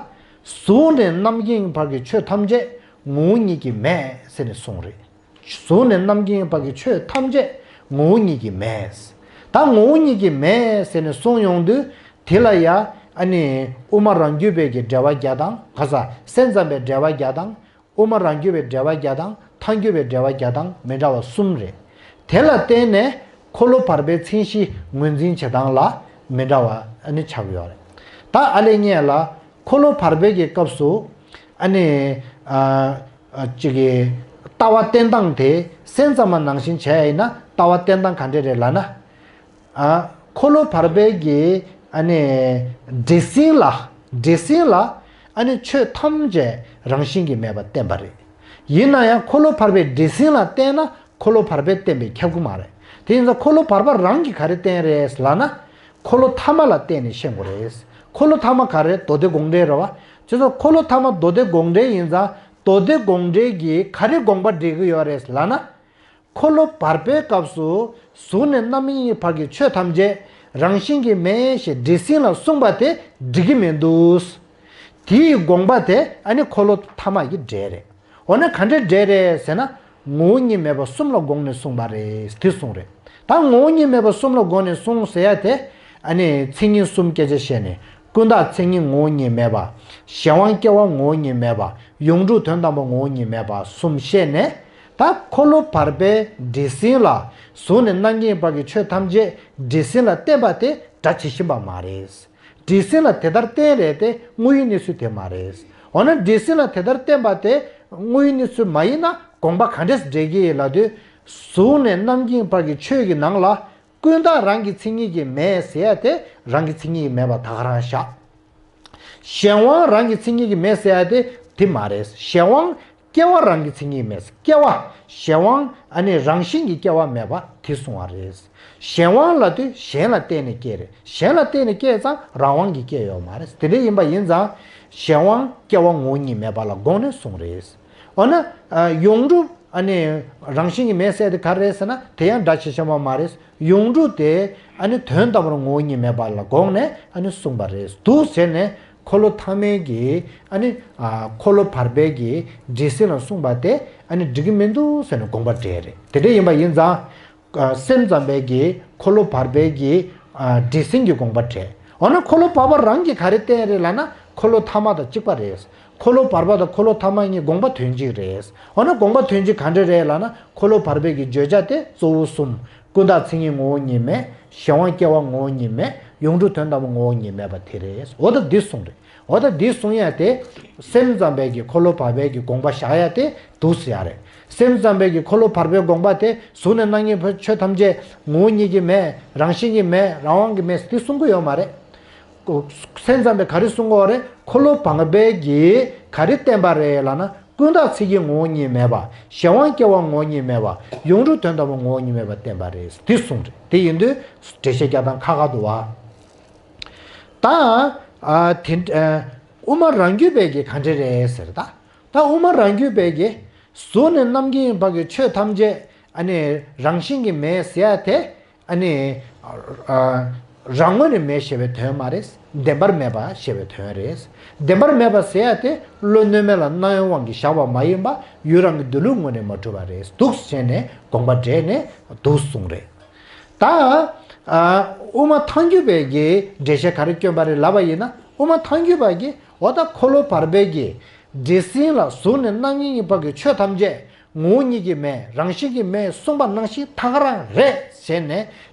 གཟུགས་ནས་རྣམ་མཁྱེན་བར་གྱི་ཆོས་ཐམས་ཅད་ངོ་བོ་ཉིད་ཀྱིས་མེད་ཟེར་ནས་གསུངས་རེད། གཟུགས་ནས་རྣམ་མཁྱེན་བར་གྱི་ཆོས་ཐམས་ཅད་ངོ་བོ་ཉིད་ཀྱིས་མེད། ད་ངོ་བོ་ཉིད་ཀྱིས་མེད་ཟེར་ནས་གསུངས་ཡོང་དུས། དེ་ལ་ཡ་ཨ་ནི་དབུ་མ་རང་རྒྱུད་པའི་གི་འགྲེལ་པ་བརྒྱ་དང་ག་ས་སེམས་ཙམ་པའི་འགྲེལ་པ་བརྒྱ་དང་། དབུ་མ་རང་རྒྱུད་པའི་འགྲེལ་པ་བརྒྱ་དང་ཐལ་འགྱུར་བའི་འགྲེལ་པ་བརྒྱ་དང་མི་འདྲ་བ་གསུམ་རེད། དེ་ལ་བརྟེན་ནས་འཁོར་ལོ་བར་པའི་མཚན་གཞི་ངོས་འཛིན་བྱེད་སྟངས་ལ་མི་འདྲ་བ་ཨ་ནི་ཆགས་ཀྱི་ཡོད་རེད། ད་ཨ་ལས་ངས་ལ་འཁོར་ལོ་བར་པའི་གི་སྐབས་སུ་ཨ་ནི་ཨ་ཨ་ཅིག་གི་ལྟ་བ་བསྟན་སྟངས་དེ་སེམས་ཙམ་པ་ནང་བཞིན་བྱས་ཡིན་ན་ལྟ་བ་བསྟན་སྟངས་ག་འདྲས་རེད་ལབ་ན། ཨ། འཁོར་ལོ་བར་པའི་གི་ཨ་ནི་འདྲེ་སྲིན་ལ། འདྲེ་སྲིན་ལ་ཨ་ནི་ཆོས་ཐམས་ཅད་རང་བཞིན་གྱིས་མེད་པར་བསྟན་པ་རེད། ཡིན་ན་ཡང་འཁོར་ལོ་བར་པའི་འདྲེ་སྲིན་ལ་བརྟེན་ན་འཁོར་ལོ་བར་པས་བསྟན་པས་ཁྱབ་ཀྱི་མ་རེད། དེ་ཡིན་ཙང་འཁོར་ལོ་བར་པ་རང་གིས་ག་རེ་བསྟན་རེད་ལབ་ན། འཁོར་ལོ་ཐ་མ་ལ་བརྟེན་ནས་ཤེས་དགོས་རེད། འཁོར་ལོ་ཐ་མ་ག་རེ། མདོ་སྡེ་དགོངས་འགྲེལ་རེད་བ། བྱས་ཙང་འཁོར་ལོ་ཐ་མ་མདོ་སྡེ་དགོངས་འགྲེལ་ཡིན་ཙང་མདོ་སྡེ་དགོངས་འགྲེལ་གྱིས་ག་རེ་དགོངས་པ་འགྲེལ་གྱི་ཡོད་རེད་ལབ་ན། འཁོར་ལོ་བར་པའི་སྐབས་སུ་གཟུགས་ནས་རྣམ་གཉིས་བར་གྱི་ཆོས་ཐམས་ཅད་རང་བཞིན་གྱིས་མེད་ཞེས་འདྲེ་སྲིན་ལ་གསུངས་པ་དེ་འགྲིག་གི་མི་འདུག། དེའི་དགོངས་པ་དེ་ཨ་ནི་འཁོར་ལོ་ཐ་མ་གི་འགྲེལ་རེད། འོ་ན་ག་འདྲའི་འགྲེལ་རེད་ཟེར་ན། ངོ་བོ་ཉིད་མེད་པ་གསུམ་ལ་དགོངས་ནས་གསུངས་པ་རེད། དེ་གསུངས་རེད། ད་ངོ་བོ་ཉིད་མེད་པ་གསུམ་ལ་དགོངས་ནས་གསུངས་ཟེར་ཡ་དེ། ཨ་ནི་མཚན་ཉིད་གསུམ་སྐད་ཆ་བཤད་ནས། ཀུན་བརྟགས་མཚན་ཉིད་ངོ་བོ་ཉིད་མེད་པ། གཞན་དབང་སྐྱེ་བ་ངོ་བོ་ཉིད་མེད་པ། ཡོངས་གྲུབ་དོན་དམ་པ་ངོ་བོ་ཉིད་མེད་པ་གསུམ་བཤད་ནས། ད་འཁོར་ལོ་བར་པའི་འདྲེ་སྲིན་ལ། གཟུགས་ནས་རྣམ་མཁྱེན་བར་གྱི་ཆོས་ཐམས་ཅད་འདྲེ་སྲིན་ལ་བརྟེན་པ་དེ་སྒྲ་ཇི་བཞིན་པ་མ་རེད། འདྲེ་སྲིན་ལ་དེ་ལྟར་བརྟེན་རེད་དེ་དངོས་ཡོད་གནས་ཚུལ་དེ་མ་རེད། འོ་ན་འདྲེ་སྲིན་ལ་དེ་ལྟར་བརྟེན་པ་དེ་དངོས་ཡོད་གནས་ཚུལ་མ་ཡིན་ན་དགོངས་པ་ག་འདྲས་འགྲེལ་གྱི་ཡིན་ལབ་དུས། གཟུགས་ནས་རྣམ་མཁྱེན་བར་གྱི་ཆོས་ཀྱི་ནང་ལ། ཀུན་བརྟགས་རང་གི་མཚན་ཉིད་ཀྱིས་མེད་ཟེར་ཡ་དེ་རང་གི་མཚན་ཉིད་ཀྱིས་མེད་པ་ད་ག་རང་བཞག། གཞན་དབང་རང་གི་མཚན་ཉིད་ཀྱིས་མེད་ཟེར་ཡ་དེ་དེ་མ་རེད། གཞན་དབང་སྐྱེ་བ་རང་གི་མཚན་ཉིད་མེད། སྐྱེ་བ། གཞན་དབང་ཨ་ནི་རང་བཞིན་གྱིས་སྐྱེ་བ་མེད་པ་དེ་གསུང་བ་རེད། གཞན་དབང་ལབ་དུས་གཞན་ལ་བརྟེན་ནས་སྐྱེ་རེད། གཞན་ལ་བརྟེན་ནས་སྐྱེས་ཙང་རང་དབང་གིས་སྐྱེ་ཡོད་མ་རེད། དེ་འདྲ་ཡིན་པ་ཡིན་ཙང་། གཞན་དབང་སྐྱེ་བ་ངོ་བོ་ཉིད་མེད་པ་ལ་དགོངས་ནས་གསུངས་རེད། འོ་ན། ཨ། ཡོངས་གྲུབ་ཨ་ནི་རང་བཞིན་གྱིས་མེད་ཟེར་དེ་ག་རེ་རེད་ཟེར་ན། དེ་ཡང་སྒྲ་ཇི་བཞིན་པ་མ་རེད། ཡོངས་གྲུབ་དེ་ཨ་ནི་དོན་དམ་པར་ངོ་བོ་ཉིད་མེད་པ་ལ་དགོངས་ནས་ཨ་ནི་གསུངས་པ་རེད་འདུག་ཟེར་ནས། འཁོར་ལོ་ཐ་མའི་གི་ཨ་ནི་ཨ་འཁོར་ལོ་བར་པའི་གི་འདྲེ་སྲིན་ལ་གསུངས་པ་དེ་ཨ་ནི་འགྲིག་གི་མི་འདུག་ཟེར་ནས་དགོངས་པ་འགྲེལ་རེད། དེ་འདྲ་ཡིན་པ་ཡིན་ཙང་། ཨ་སེམས་ཙམ་པའི་གི་འཁོར་ལོ་བར་པའི་གི་ཨ་འདྲེ་སྲིན་གྱི་དགོངས་པ་འགྲེལ། འོ་ན་འཁོར་ལོ་བར་པ་རང་གིས་ག་རེ་བསྟན་རེད་ལབ་ན། འཁོར་ལོ་ཐ་མ་དང་གཅིག་པ་རེད། འཁོར་ལོ་བར་པ་དང་འཁོར་ལོ་ཐ་མ་གཉིས་དགོངས་པ་དོན་གཅིག་རེད། འོ་ན་དགོངས་པ་དོན་གཅིག་ག་འདྲ་རེད་ལབ་ན། འཁོར་ལོ་བར་པའི་གི་བརྗོད་བྱ་དེ་གཙོ་བོ་གསུམ། ཀུན་བརྟགས་མཚན་ཉིད་ངོ་བོ་ཉིད་མེད། གཞན་དབང་སྐྱེ་བ་ངོ་བོ་ཉིད་མེད། ཡོངས་གྲུབ་དོན་དམ་པ་ངོ་བོ་ཉིད་མེད་པ་དེ་རེད། འོ་ད་འདི་གསུངས་རེད། འོ་ད་འདི་གསུང་ཡ་དེ། སེམས་ཙམ་པའི་གི་འཁོར་ལོ་བར་པའི་གི་དགོངས་པ་བཞག་ཡ་དེ་འདུག་ཟེར་ཡ་རེད། སེམས་ཙམ་པའི་གི་འཁོར་ལོ་བར་པའི་དགོངས་པ་དེ་གཟུགས་ནས་རྣམ་མཁྱེན་བར་ཆོས་ཐམས་ཅད་ངོ་བོ་ཉིད་ཀྱིས་མེད། རང་བཞིན་གྱིས་མེད། རང་དབང་གིས་མེད་ཟེར་དེ་གསུང་གི་ཡོད་མ་རེད། སེམས་ཙམ་པས་ག་རེ་གསུང་གི་ཡོད་རེད། འཁོར་ལོ་བར་པའི་གི་ག་རེ་བསྟན་པ་རེད་ལབ་ན། ཀུན་བརྟགས་མཚན་ཉིད་ངོ་བོ་ཉིད་མེད་པ། གཞན་དབང་སྐྱེ་བ་ངོ་བོ་ཉིད་མེད་པ། ཡོངས་གྲུབ་དོན་དམ་པ་ངོ་བོ་ཉིད་མེད་པ་བསྟན་པ་རེད། དེ་གསུངས་རེད། དེ་ཡིན་དུས་འགྲེལ་བཤད་རྒྱག་སྟངས་ཁག་ཁག་འདུག་བ། ད། ཨ། དེ། ཨ། དབུ་མ་རང་རྒྱུད་པའི་གི་ག་འདྲ་རེད་ཟེར་ད། ད་དབུ་མ་རང་རྒྱུད་པའི་གི་གཟུགས་ནས་རྣམ་མཁྱེན་བར་གྱི་ཆོས་ཐམས་ཅད་ཨ་ནི་རང་བཞིན་གྱིས་མེད་ཟེར་ཡ་དེ། ཨ་ནི། ཨ། རང་ངོས་ནས་མེད་ཞེས་པའི་དོན་མ་རེད། བདེན་པར་མེད་པ་ཞེས་པའི་དོན་རེད། བདེན་པར་མེད་པ་ཟེར་ཡ་དེ་བློ་གནོད་མེད་ལ་རྣམ་གཡེང་དབང་གིས་བཞག་པ་མ་ཡིན་པ་ཡུལ་རང་གི་འདོད་ལུགས་ངོས་ནས་མ་གྲུབ་པ་རེད་འདུག་ཟེར་ནས་དགོངས་པ་འགྲེལ་ནས་འདུག་གསུངས་རེད། ད། ཨ། དབུ་མ་ཐལ་འགྱུར་བའི་གི་འགྲེལ་བཤད་ག་རེ་བསྐྱོན་པ་རེད་ལབ་པ་ཡིན་ན། དབུ་མ་ཐལ་འགྱུར་བ་གིས་འོ་ད་འཁོར་ལོ་བར་པའི་གི་འདྲེ་སྲིན་ལ་གཟུགས་ནས་རྣམ་མཁྱེན་གྱི་བར་གྱི་ཆོས་ཐམས་ཅད་ངོ་བོ་ཉིད་ཀྱིས་མེད། རང་བཞིན་གྱིས་མེད་གསུངས་པ་ནང་བཞིན་ད་ག་རང་རེད་ཟེར་ནས།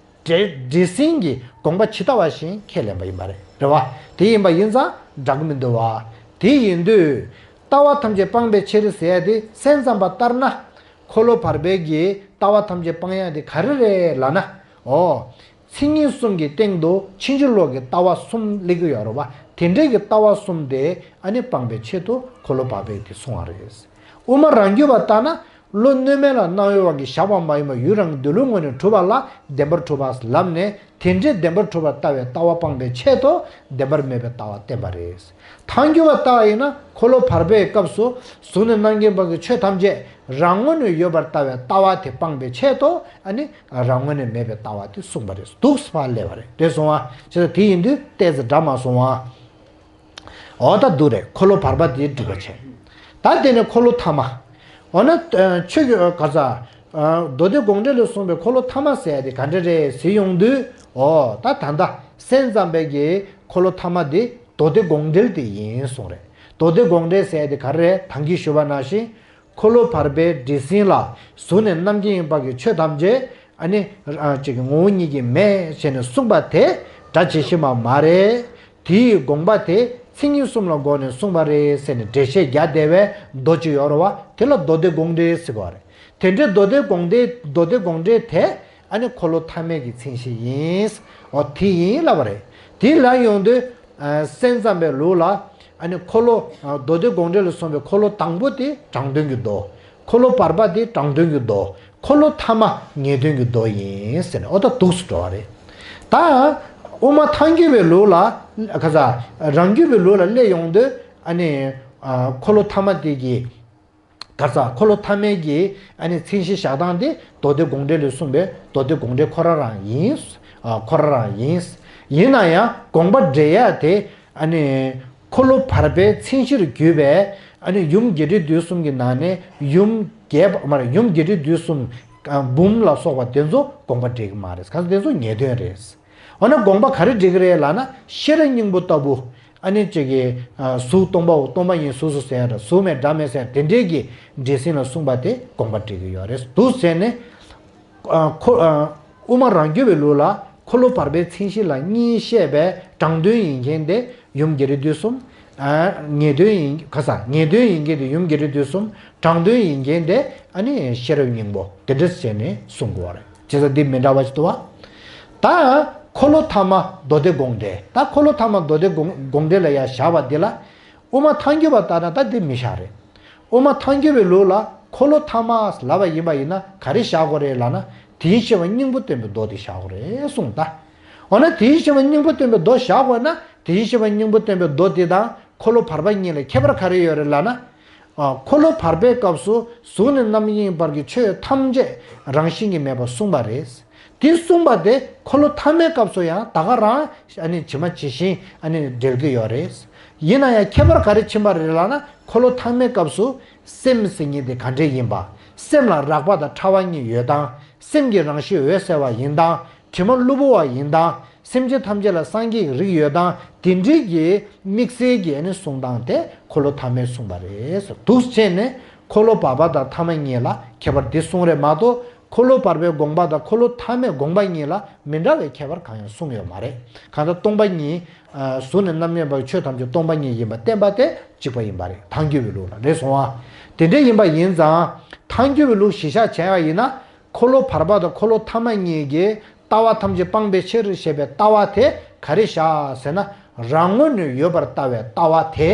འདྲེ་འདྲེ་སྲིན་གྱི་དགོངས་པ་ཇི་ལྟ་བ་བཞིན་ཁས་ལེན་པ་ཡིན་པ་རེད། རེད་བ། དེ་ཡིན་པ་ཡིན་ཙང་འདྲ་གི་མི་འདུག་བ། དེ་ཡིན་དུས། ལྟ་བ་ཐམས་ཅད་སྤངས་པའི་ཕྱིར་ཟེར་ཡ་དེ་སེམས་ཙམ་པ་ལྟར་ན། འཁོར་ལོ་བར་པའི་གི་ལྟ་བ་ཐམས་ཅད་སྤང་ཡ་དེ་ག་རེ་རེད་ལབ་ན། འོ། མཚན་ཉིད་གསུམ་གྱི་སྟེང་དུ་ཕྱིན་ཅི་ལོག་གི་ལྟ་བ་གསུམ་སླེབས་ཀྱི་ཡོད་རེད་བ། དེ་འདྲའི་གི་ལྟ་བ་གསུམ་དེ་ཨ་ནི་སྤངས་པའི་ཆེད་དུ་འཁོར་ལོ་བར་པའི་དེ་གསུང་བ་རེད། དབུ་མ་རང་རྒྱུད་པ་ལྟར་ན། བློ་གནོད་མེད་ལ་སྣང་བའི་དབང་གིས་བཞག་པ་མ་ཡིན་པར་ཡུལ་རང་གི་འདོད་ལུགས་ངོས་ནས་གྲུབ་པ་ལ་བདེན་པར་གྲུབ་པ་ལབ་ནས། དེ་འདྲའི་བདེན་པར་གྲུབ་པར་ལྟ་བའི་ལྟ་བ་སྤངས་པའི་ཆེད་དུ་བདེན་པར་མེད་པའི་ལྟ་བ་བསྟན་པ་རེད། ཐལ་འགྱུར་བ་ལྟ་བ་ཡིན་ན། འཁོར་ལོ་བར་པའི་སྐབས་སུ་གཟུགས་ནས་རྣམ་མཁྱེན་བར་གྱི་ཆོས་ཐམས་ཅད་རང་ངོས་ནས་ཡོད་པར་ལྟ་བའི་ལྟ་བ་དེ་སྤངས་པའི་ཆེད་དུ། ཨ་ནི་རང་ངོས་ནས་མེད་པའི་ལྟ་བ་དེ་གསུངས་པ་རེད། འདུག་སེ་ཕར་སླེབས་པ་རེད། དེ་སོང་བ་བྱས་ཙང་དེ་ཡིན་དུས་ཏོག་ཙམ་འདྲ་མ་སོང་བ། འོ་ད་འདུག་རེད། འཁོར་ལོ་བར་པ་དེ་འགྲིག་པ་བྱས། ད་དེ་ནས་འཁོར་ལོ་ཐ་མ། འོ་ན་ཆོས་ཀྱི་ག་ས། མདོ་སྡེ་དགོངས་འགྲེལ་ལ་གསུངས་པའི་འཁོར་ལོ་ཐ་མ་ཟེར་ཡ་དེ་ག་འདྲ་རེད་ཟེར་ཡོང་དུས། འོ་ད་ད་ལྟ་སེམས་ཙམ་པའི་གི་འཁོར་ལོ་ཐ་མ་དེ་མདོ་སྡེ་དགོངས་འགྲེལ་དེ་ཡིན་གསུངས་རེད། མདོ་སྡེ་དགོངས་འགྲེལ་ཟེར་ཡ་དེ་ག་རེ་རེད། ད་གིན་ཞུས་པ་ནང་བཞིན། འཁོར་ལོ་བར་པའི་འདྲེས་ཟིན་ལ་གཟུགས་ནས་རྣམ་མཁྱེན་ཡིན་པ་གི་ཆོས་ཐམས་ཅད། ཨ་ནི་ཅིག་ངོ་བོ་ཉིད་ཀྱིས་མེད་ཅེས་ནས་གསུངས་པ་དེ་སྒྲ་ཇི་བཞིན་པ་མ་རེད། དེའི་དགོངས་པ་དེ་མཚན་ཉིད་གསུམ་ལ་དགོངས་ནས་གསུངས་པ་རེད་ཟེར་ནས་འགྲེལ་བཤད་རྒྱག་བསྡད་པའི་མདོ་ཅིག་ཡོད་རེད་བ། དེ་ལ་མདོ་སྡེ་དགོངས་འགྲེལ་ཟེར་གོ་རེད། དེ་འདྲའི་མདོ་སྡེ་དགོངས་འགྲེལ་མདོ་སྡེ་དགོངས་འགྲེལ་དེ། ཨ་ནི་འཁོར་ལོ་ཐ་མའི་གི་མཚན་གཞི་ཡིན། འོ་དེ་ཡིན་ལབ་པ་རེད། དེ་ལ་ཡོང་དུས། སེམས་ཙམ་པའི་ལུགས་ལ། ཨ་ནི་འཁོར་ལོ། མདོ་སྡེ་དགོངས་འགྲེལ་ལ་གསུངས་པའི་འཁོར་ལོ་དང་པོ་དེ་དྲང་དོན་གྱི་མདོ། འཁོར་ལོ་བར་པ་དེ་དྲང་དོན་གྱི་མདོ། འཁོར་ལོ་ཐ་མ་ངེས་དོན་གྱི་མདོ་ཡིན་ཟེར་ནས་འོ་ད་འདུག་སེ་འགྲོ་བ་རེད། ད་དབུ་མ་ཐལ་འགྱུར་བའི་ལུགས་ལ། ག་ས། རང་རྒྱུད་པའི་ལུགས་ལ་སླེབས་ཡོང་དུས། ཨ་ནི་འཁོར་ལོ་ཐ་མ་དེ་གི། ག་ས། འཁོར་ལོ་ཐ་མའི་གི། ཨ་ནི་མཚན་གཞི་བཞག་སྟངས་དེ་མདོ་སྡེ་དགོངས་འགྲེལ་ལས་གསུངས་པའི་མདོ་སྡེ་དགོངས་འགྲེལ་ཁོ་རང་རང་ཡིན། ཁོ་རང་རང་ཡིན། ཡིན་ན་ཡང་དགོངས་པ་འགྲེལ་ཡ་དེ། ཨ་ནི་འཁོར་ལོ་བར་པའི་མཚན་གཞིར་གྱུར་པའི། ཨ་ནི་ཡུམ་རྒྱས་འབྲིང་བསྡུས་གསུམ་གྱི་ནང་ནས་ཡུམ་རྒྱས་པ་མ་རེད། ཡུམ་རྒྱས་འབྲིང་བསྡུས་གསུམ། འབུམ་ལ་སོགས་པ་དེ་ཚོ་དགོངས་པ་འགྲེལ་གྱི་མ་རེད། ག་ས་དེ་ཚོ་ངེས་དོན་རེད། འོ་ན་དགོངས་པ་ག་རེ་འགྲེལ་གྱི་རེད་ལབ་ན། ཤེས་རབ་སྙིང་པོ་ལྟ་བུ། ཨ་ནི་ཅིག་གི། གཟུགས་སྟོང་པའོ། སྟོང་པ་ཉིད་གཟུགས་སོ་ཟེར་ཡ་འདྲ། གཟུགས་མེད་སྒྲ་མེད་ཟེར་ཡ་དེ་འདྲའི་གི་འགྲེལ་ཟིན་ལ་གསུངས་པ་དེ་དགོངས་པ་འགྲེལ་གྱི་ཡོད་རེད། འདུག་ཟེར་ནས། ཁོ། དབུ་མ་རང་རྒྱུད་པའི་ལུགས་ལ་འཁོར་ལོ་བར་པའི་མཚན་གཞི་ལ་གཉིས་བཤད་པའི་དྲང་དོན་ཡིན་མཁན་དེ་ཡུམ་རྒྱས་འབྲིང་བསྡུས་གསུམ། ངེས་དོན་ཡིན། ག་ས། ངེས་དོན་ཡིན་མཁན་དེ་ཡུམ་རྒྱས་འབྲིང་བསྡུས་གསུམ། དྲང་དོན་ཡིན་མཁན་དེ་ཨ་ནི་ཤེས་རབ་སྙིང་པོ། དེ་འདྲ་བྱས་ནས་གསུང་དགོས་པ་རེད། བྱས་ཙང་འདི་མི་འདྲ་བ་ཞིག་འདུག་བ། ད་འཁོར་ལོ་ཐ་མ་མདོ་སྡེ་དགོངས་འགྲེལ། ད་འཁོར་ལོ་ཐ་མ་མདོ་སྡེ་དགོངས་དགོངས་འགྲེལ་ལ་ཡ་བཞག་པ་འདི་ལ། དབུ་མ་ཐལ་འགྱུར་བ་ལྟར་ན་ད་འདི་མི་བཞག་རེད། དབུ་མ་ཐལ་འགྱུར་བའི་ལུགས་ལ་འཁོར་ལོ་ཐ་མ་ལབ་པ་ཡིན་པ་ཡིན་ན་ག་རེ་བཞག་དགོས་རེད་ལབ་ན། དེའི་ཤེས་པ་སྙིང་པོ་སྟོན་པའི་མདོ་དེ་བཞག་དགོས་རེད་གསུངས་ད། འོ་ན་དེའི་ཤེས་པ་སྙིང་པོ་སྟོན་པའི་མདོ་བཞག་དགོས་ན། དེའི་ཤེས་པ་སྙིང་པོ་སྟོན་པའི་མདོ་དེ་དང་འཁོར་ལོ་བར་པ་གཉིས་ལ་ཁྱད་པར་ག་རེ་ཡོད་རེད་ལབ་ན། ཨ། འཁོར་ལོ་བར་པའི་སྐབས་སུ་གཟུགས་ནས་རྣམ་མཁྱེན་བར་གྱི་ཆོས་ཐམས་ཅད་རང་བཞིན་གྱིས་མེད་པར་གསུངས་པ་རེད། དེ་གསུངས་པ་དེ་འཁོར་ལོ་ཐ་མའི་སྐབས་སུ་ཡང་ད་ག་རང་ཨ་ནི་ཇི་མ་ཇི་བཞིན་ཨ་ནི་འགྲེལ་གྱི་ཡོད་རེད། ཡིན་ན་ཡང་ཁྱད་པར་ག་རེ་ཕྱིན་པ་རེད་ལབ་ན། འཁོར་ལོ་ཐ་མའི་སྐབས་སུ་སེམས་ཟེར་མཁན་དེ་ག་འདྲས་ཡིན་པ། སེམས་ལ་རགས་པ་དང་ཕྲ་བ་གཉིས་ཡོད་སྟངས། སེམས་ཀྱི་རང་བཞིན་འོད་གསལ་བ་ཡིན་སྟངས། དྲི་མ་གློ་བུར་བ་ཡིན་སྟངས། སེམས་ཅན་ཐམས་ཅད་ལ་སངས་རྒྱས་ཀྱི་རིགས་ཡོད་སྟངས། དེ་འདྲའི་གི་དམིགས་བསལ་གྱི་ཨ་ནི་གསུང་སྟངས་དེ་འཁོར་ལོ་ཐ་མས་གསུངས་པ་རེད་ཟེར། འདུག་སེ་བྱས་ནས་འཁོར་ལོ་བར་པ་དང་ཐ་མ་གཉིས་ལ་ཁྱད་པར་འདི་གསུངས་རེད་མ་གཏོགས། འཁོར་ལོ་བར་པའི་དགོངས་པ་དང་འཁོར་ལོ་ཐ་མའི་དགོངས་པ་གཉིས་ལ་མི་འདྲ་བའི་ཁྱད་པར་གང་ཡང་གསུངས་ཡོད་མ་རེད། གང་ལྟར་སྟོང་པ་ཉིད། གཟུགས་ནས་རྣམ་མཁྱེན་བར་ཆོས་ཐམས་ཅད་སྟོང་པ་ཉིད་ཡིན་པ་བསྟན་པ་དེ་གཅིག་པ་ཡིན་པ་རེད། ཐལ་འགྱུར་བའི་ལུགས་ལ་རེད་སོང་བ། དེ་འདྲ་ཡིན་པ་ཡིན་ཙང་། ཐལ་འགྱུར་བའི་ལུགས་གཞི་བཞག་བྱས་པ་ཡིན་ན། འཁོར་ལོ་བར་པ་དང་འཁོར་ལོ་ཐ་མ་གཉིས་ཀྱིས་ལྟ་བ་ཐམས་ཅད་སྤངས་པའི་ཕྱིར་ཞེས་པའི་ལྟ་བ་དེ་ག་རེ་བཞག་ཟེར་ན། རང་ངོས་ནས་ཡོད་པར་ལྟ་བའི་ལྟ་བ་དེ་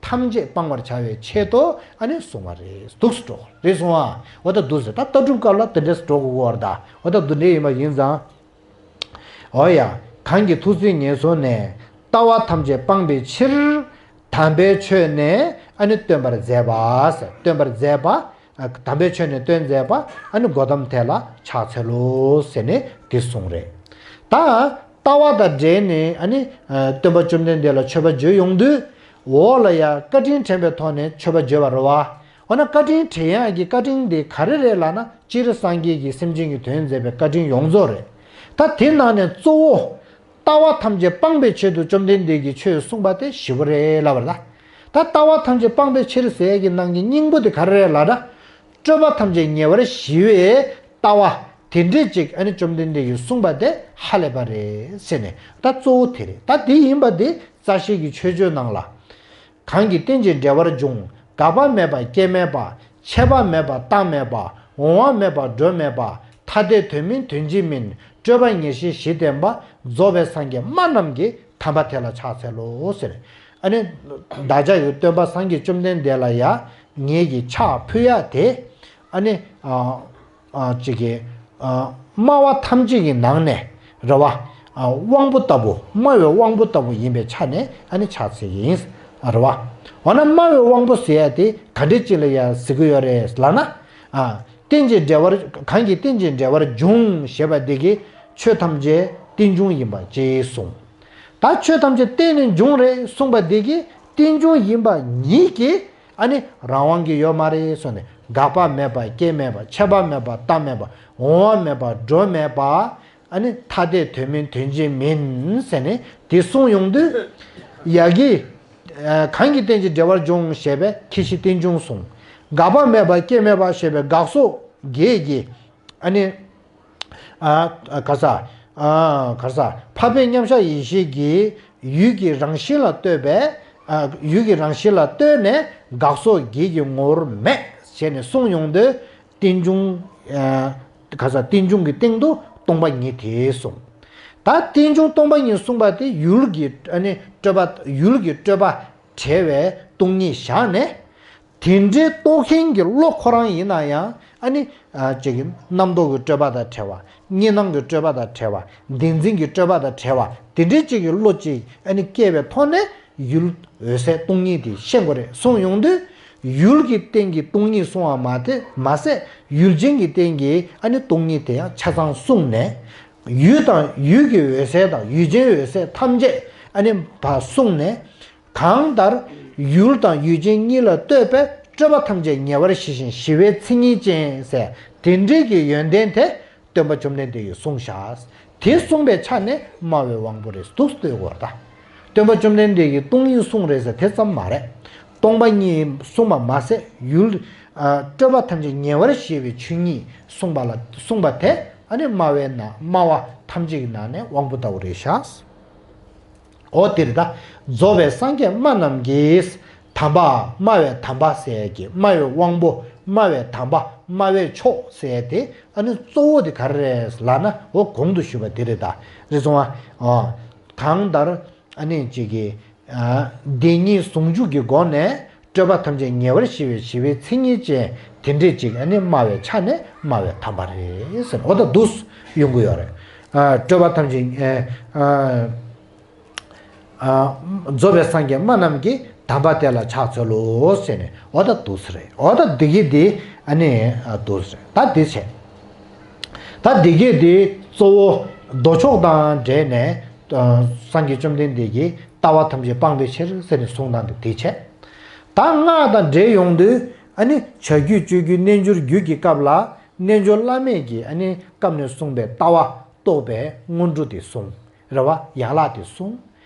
ཐམས་ཅད་སྤང་བར་བྱ་བའི་ཆེད་དུ་ཨ་ནི་གསུངས་པ་རེད། འདུག་སེ་འགྲོ་རེད་སོང་ཨ། འོ་ད་འདུག་སེ་ད་ལྟ་གྲུབ་སྐབས་ལ་དེ་འདྲས་འགྲོ་དགོས་ཀྱི་ཡོད་རེད་ད། འོ་ད་འདུག་འདྲས་ཡིན་པ་ཡིན་ཙང་། འོ་ཡ། གང་གིས་ཐུགས་བརྩེ་ངེས་བཟུང་ནས། ལྟ་བ་ཐམས་ཅད་སྤངས་པའི་ཕྱིར། དམ་པའི་ཆོས་ནི་ཨ་ནི་སྟོན་པར་མཛད་པ་ཟེར། སྟོན་པར་མཛད་པ། དམ་པའི་ཆོས་ནི་སྟོན་མཛད་པ། ཨ་ནི་གོ་ཏམ་དེ་ལ་ཕྱག་འཚལ་ལོ་ཟེར་ནས་འདི་གསུངས་རེད། ད་ལྟ་བ་དང་འབྲེལ་ནས་ཨ་ནི་སྟོན་པ་བཅོམ་ལྡན་འདས་ལ་མཆོད་པ་བརྗོད་ཡོང་དུས། འོག་ལ་ཡང་བཀའ་དྲིན་དྲན་པའི་ཐོག་ནས་མཆོད་པ་བརྗོད་པ་རེད་བ། འོ་ན་བཀའ་དྲིན་དྲན་ཡག་གི་བཀའ་དྲིན་དེ་ག་རེ་རེད་ལབ་ན། སྤྱིར་སངས་རྒྱས་ཀྱིས་སེམས་ཅན་གྱི་དོན་མཛད་པའི་བཀའ་དྲིན་ཡོངས་རྫོགས་རེད། ད་དེ་ནང་ནས་གཙོ་བོ། ལྟ་བ་ཐམས་ཅད་སྤངས་པའི་ཆེད་དུ་བཅོམ་ལྡན་འདས་ཀྱིས་ཆོས་གསུངས་པ་དེ་ཞེ་པོ་རེད་ལབ་པ་རེད་ད། ད་ལྟ་བ་ཐམས་ཅད་སྤངས་པའི་ཕྱིར་ཟེར་ཡག་གི་ནང་གི་སྙིང་པོ་དེ་ག་རེ་རེད་ལབ་ན། སྤྲོས་པ་ཐམས་ཅད་ཉེ་བར་ཞི་བའི་ལྟ་བ་དེ་འདྲས་ཅིག་ཨ་ནི་བཅོམ་ལྡན་འདས་ཀྱིས་གསུངས་པ་དེ་ཧ་ལས་པ་རེད་ཟེར་ནས། ད་གཙོ་བོ་དེ་རེད། ད་དེ་ཡིན་པ་དེ་རྩ་ཤེ་གི་མཆོད་བརྗོད་ནང་ལ། གང་གིས་རྟེན་ཅིང་འབྲེལ་བར་འབྱུང་། འགག་པ་མེད་པ་སྐྱེ་མེད་པ། ཆད་པ་མེད་པ་རྟག་མེད་པ། འོང་བ་མེད་པ་འགྲོ་མེད་པ། ཐ་དད་དོན་མིན་དོན་གཅིག་མིན། སྤྲོས་པ་ཉེར་ཞི་བཞི་ལྡན་པ། རྫོགས་པའི་སངས་རྒྱས་སྨྲ་རྣམས་ཀྱིས། དམ་པ་དེ་ལ་ཕྱག་འཚལ་ལོ་ཟེར། ཨ་ནི་བདག་ཅག་གི་སྟོན་པ་སངས་རྒྱས་བཅོམ་ལྡན་འདས་ལ་ཡང་ངེད་ཀྱིས་ཕྱག་ཕུལ་ཡག་དེ། ཨ་ནི་ཨ་ཨ་ཅིག་གི་ཨ་སྨྲ་བ་ཐམས་ཅད་ཀྱི་ནང་ནས་རེད་བ། ཨ་དབང་པོ་ལྟ་བུ་སྨྲ་བའི་དབང་པོ་ལྟ་བུ་ཡིན་པའི་ཆ་ནས་ཨ་ནི་ཕྱག་འཚལ་གྱི་ཡིན། རེད་བ། འོ་ན་སྨྲ་བའི་དབང་པོ་ཟེར་ཡ་དེ་ག་འདྲས་ཅིག་ལ་ཡ་ཟེར་གི་ཡོད་རེད་ལབ་ན། ཨ་རྟེན་ཅིང་འབྲེལ་བར་གང་གིས་རྟེན་ཅིང་འབྲེལ་བར་འབྱུང་ཞེས་པ་འདི་གིས་ཆོས་ཐམས་ཅད་རྟེན་འབྱུང་ཡིན་པ་ཅེས་གསུངས། ད་ཆོས་ཐམས་ཅད་རྟེན་ནས་འབྱུང་རེད་གསུངས་པ་འདི་གིས་རྟེན་འབྱུང་ཡིན་པ་ཉིད་ཀྱིས་ཨ་ནི་རང་དབང་གི་ཡོད་མ་རེད་གསུངས་ནས། འགག་པ་མེད་པ་སྐྱེ་མེད་པ་ཆད་པ་མེད་པ་རྟག་མེད་པ་འོང་བ་མེད་པ་འགྲོ་མེད་པ། ཨ་ནི་ཐ་དད་དོན་མིན་དོན་གཅིག་མིན་ཟེར་ནས་དེ་གསུངས་ཡོང་དུས། ཡ་གི་གང་གིས་རྟེན་ཅིང་འབྲེལ་བར་འབྱུང་ཞེས་པས་ཁྱད་གཞི་རྟེན་འབྱུང་གསུངས། འགག་པ་མེད་པ་སྐྱེ་མེད་པ་ཞེས་པས་འགག་སོགས་བརྒྱད་ཀྱི་ཨ་ནི། ཨ་ག་ས། ཨ་ག་ས། འཕགས་པའི་མཉམ་གཞག་ཡེ་ཤེས་ཀྱི་ཡུལ་གྱི་རང་བཞིན་ལ་ལྟོས་པས། ཨ་ཡུལ་གྱི་རང་བཞིན་ལ་ལྟོས་ནས་འགག་སོགས་བརྒྱད་ཀྱི་ངོ་བོར་མེད་ཞེས་ནས་གསུངས་ཡོང་དུས། རྟེན་འབྱུང་། ཨ་ག་ས། རྟེན་འབྱུང་གི་སྟེང་དུ་སྟོང་པ་ཉིད་དེ་གསུངས། ད་རྟེན་འབྱུང་སྟོང་པ་ཉིད་གསུངས་པ་དེ་ཡུལ་གྱི་ཨ་ནི་སྤྲོས་པ་ཡུལ་གྱི་སྤྲོས་པ་བྲལ་བའི་སྟོང་ཉིད་བཞག་ནས། དེ་འདྲའི་རྟོགས་མཁན་གྱི་བློ་ཁོ་རང་ཡིན་ན་ཡང་ཨ་ནི་ཨ་ཅིག་རྣམ་རྟོག་གི་སྤྲོས་པ་དང་བྲལ་བ། གཉིས་སྣང་གི་སྤྲོས་པ་དང་བྲལ་བ། བདེན་འཛིན་གྱི་སྤྲོས་པ་དང་བྲལ་བ་དེ་འདྲའི་ཅིག་གི་བློ་ཅིག་ཨ་ནི་སྐྱེ་བའི་ཐོག་ནས་ཡུལ་འོད་གསལ་སྟོང་ཉིད་དེ་ཤེས་དགོས་རེད་གསུངས་ཡོང་དུས། ཡུལ་གྱི་སྟེང་གི་སྟོང་ཉིད་གསུང་བ་མ་དེ་མ་ཟད་ཡུལ་ཅན་གྱི་སྟེང་གི་ཨ་ནི་སྟོང་ཉིད་དེ་ཡང་ཆ་ཚང་གསུངས་ནས། ཡུལ་དང་ཡུལ་གྱི་འོད་གསལ་དང་ཡུལ་ཅན་འོད་གསལ་ཐམས་ཅད་ཨ་ནི་བ་གསུངས་ནས། གང་ལྟར་ཡུལ་དང་ཡུལ་ཅན་གཉིས་ལ་ལྟོས་པས་སྤྲོས་པ་ཐམས་ཅད་ཉེ་བར་ཞི་ཞིང་ཞི་བའི་མཚན་ཉིད་ཅན་ཟེར་དེ་འདྲའི་གི་ཡོན་ཏན་དེ་སྟོན་པ་བཅོམ་ལྡན་འདས་ཀྱིས་གསུངས་བཞག་དེ་གསུངས་པའི་ཆ་ནས་སྨྲ་བའི་དབང་པོ་རེད་འདུག་ལྟོས་དགོས་རེད་ད། སྟོན་པ་བཅོམ་ལྡན་འདས་ཀྱིས་སྟོང་ཉིད་གསུངས་རེད་ཟེར་དེ་ཙམ་མ་རེད། སྟོང་པ་ཉིད་གསུངས་པ་མ་ཟད་ཡུལ་ཨ་སྤྲོས་པ་ཐམས་ཅད་ཉེ་བར་ཞི་བའི་ཆོས་ཉིད་གསུངས་པ་ལ་གསུངས་པ་དེ་ཨ་ནི་སྨྲ་བའི་ནང་སྨྲ་བ་ཐམས་ཅད་ཀྱི་ནང་ནས་དབང་པོ་ལྟ་བུ་རེད་བཞག་འོ་དེ་རེད་ད། རྫོགས་པའི་སངས་རྒྱས་སྨྲ་རྣམས་ཀྱིས། དམ་པ་སྨྲ་བའི་དམ་པ་ཟེར་ཡས་ཀྱི་སྨྲ་བའི་དབང་པོ་སྨྲ་བའི་དམ་པ་སྨྲ་བའི་མཆོག་ཟེར་ཡས་དེ་ཨ་ནི་གཙོ་བོ་དེ་ག་རེ་རེད་ལབ་ན། འོ་གོང་དུ་ཞུས་པ་དེ་རེད་ད། རེད་སོང་ཨ། གང་ལྟར་ཨ་ནི་ཅིག་གི་ཨ་བདེན་གཉིས་ཟུང་འཇུག་གི་སྒོ་ནས་སྤྲོས་པ་ཐམས་ཅད་ཉེ་བར་ཞི་བའི་ཞི་བའི་མཚན་ཉིད་ཅན་དེ་འདྲས་ཅིག་ཨ་ནི་སྨྲ་བའི་ཆ་ནས་སྨྲ་བའི་དམ་པ་རེད་ཟེར། འོ་ད་འདུག་ཡོང་གི་ཡོད་རེད། ཨ་སྤྲོས་པ་ཐམས་ཅད་ཨ། ཨ་རྫོགས་པའི་སངས་རྒྱས་སྨྲ་རྣམས་ཀྱིས། དམ་པ་དེ་ལ་ཕྱག་འཚལ་ལོ་ཟེར་ནས་འོ་ད་འདུག་སེ་རེད། འོ་ད་འདི་གི་འདི་ཨ་ནི་འདུག་སེ་རེད། ད་འདི་བྱས། ད་འདི་གི་འདི་གཙོ་བོ་མདོ་ཕྱོགས་དང་འབྲེལ་ནས་སངས་རྒྱས་བཅོམ་ལྡན་འདས་ཀྱིས་ལྟ་བ་ཐམས་ཅད་སྤང་བའི་ཕྱིར་ཟེར་ནས་གསུངས་སྟངས་འདི་འདི་བྱས། ད་སྔགས་དང་འབྲེལ་ཡོང་དུས་ཨ་ནི་བྱ་རྒྱུད་སྤྱོད་རྒྱུད་རྣལ་འབྱོར་རྒྱུད་ཀྱི་སྐབས་ལ་རྣལ་འབྱོར་བླ་མེད་ཀྱི་ཨ་ནི་སྐབས་ནས་གསུངས་པའི་ལྟ་བ་རྟོགས་པའི་སྔོན་འགྲོ་དེ་གསུངས། རེད་བ། ཡན་ལག་དེ་གསུངས།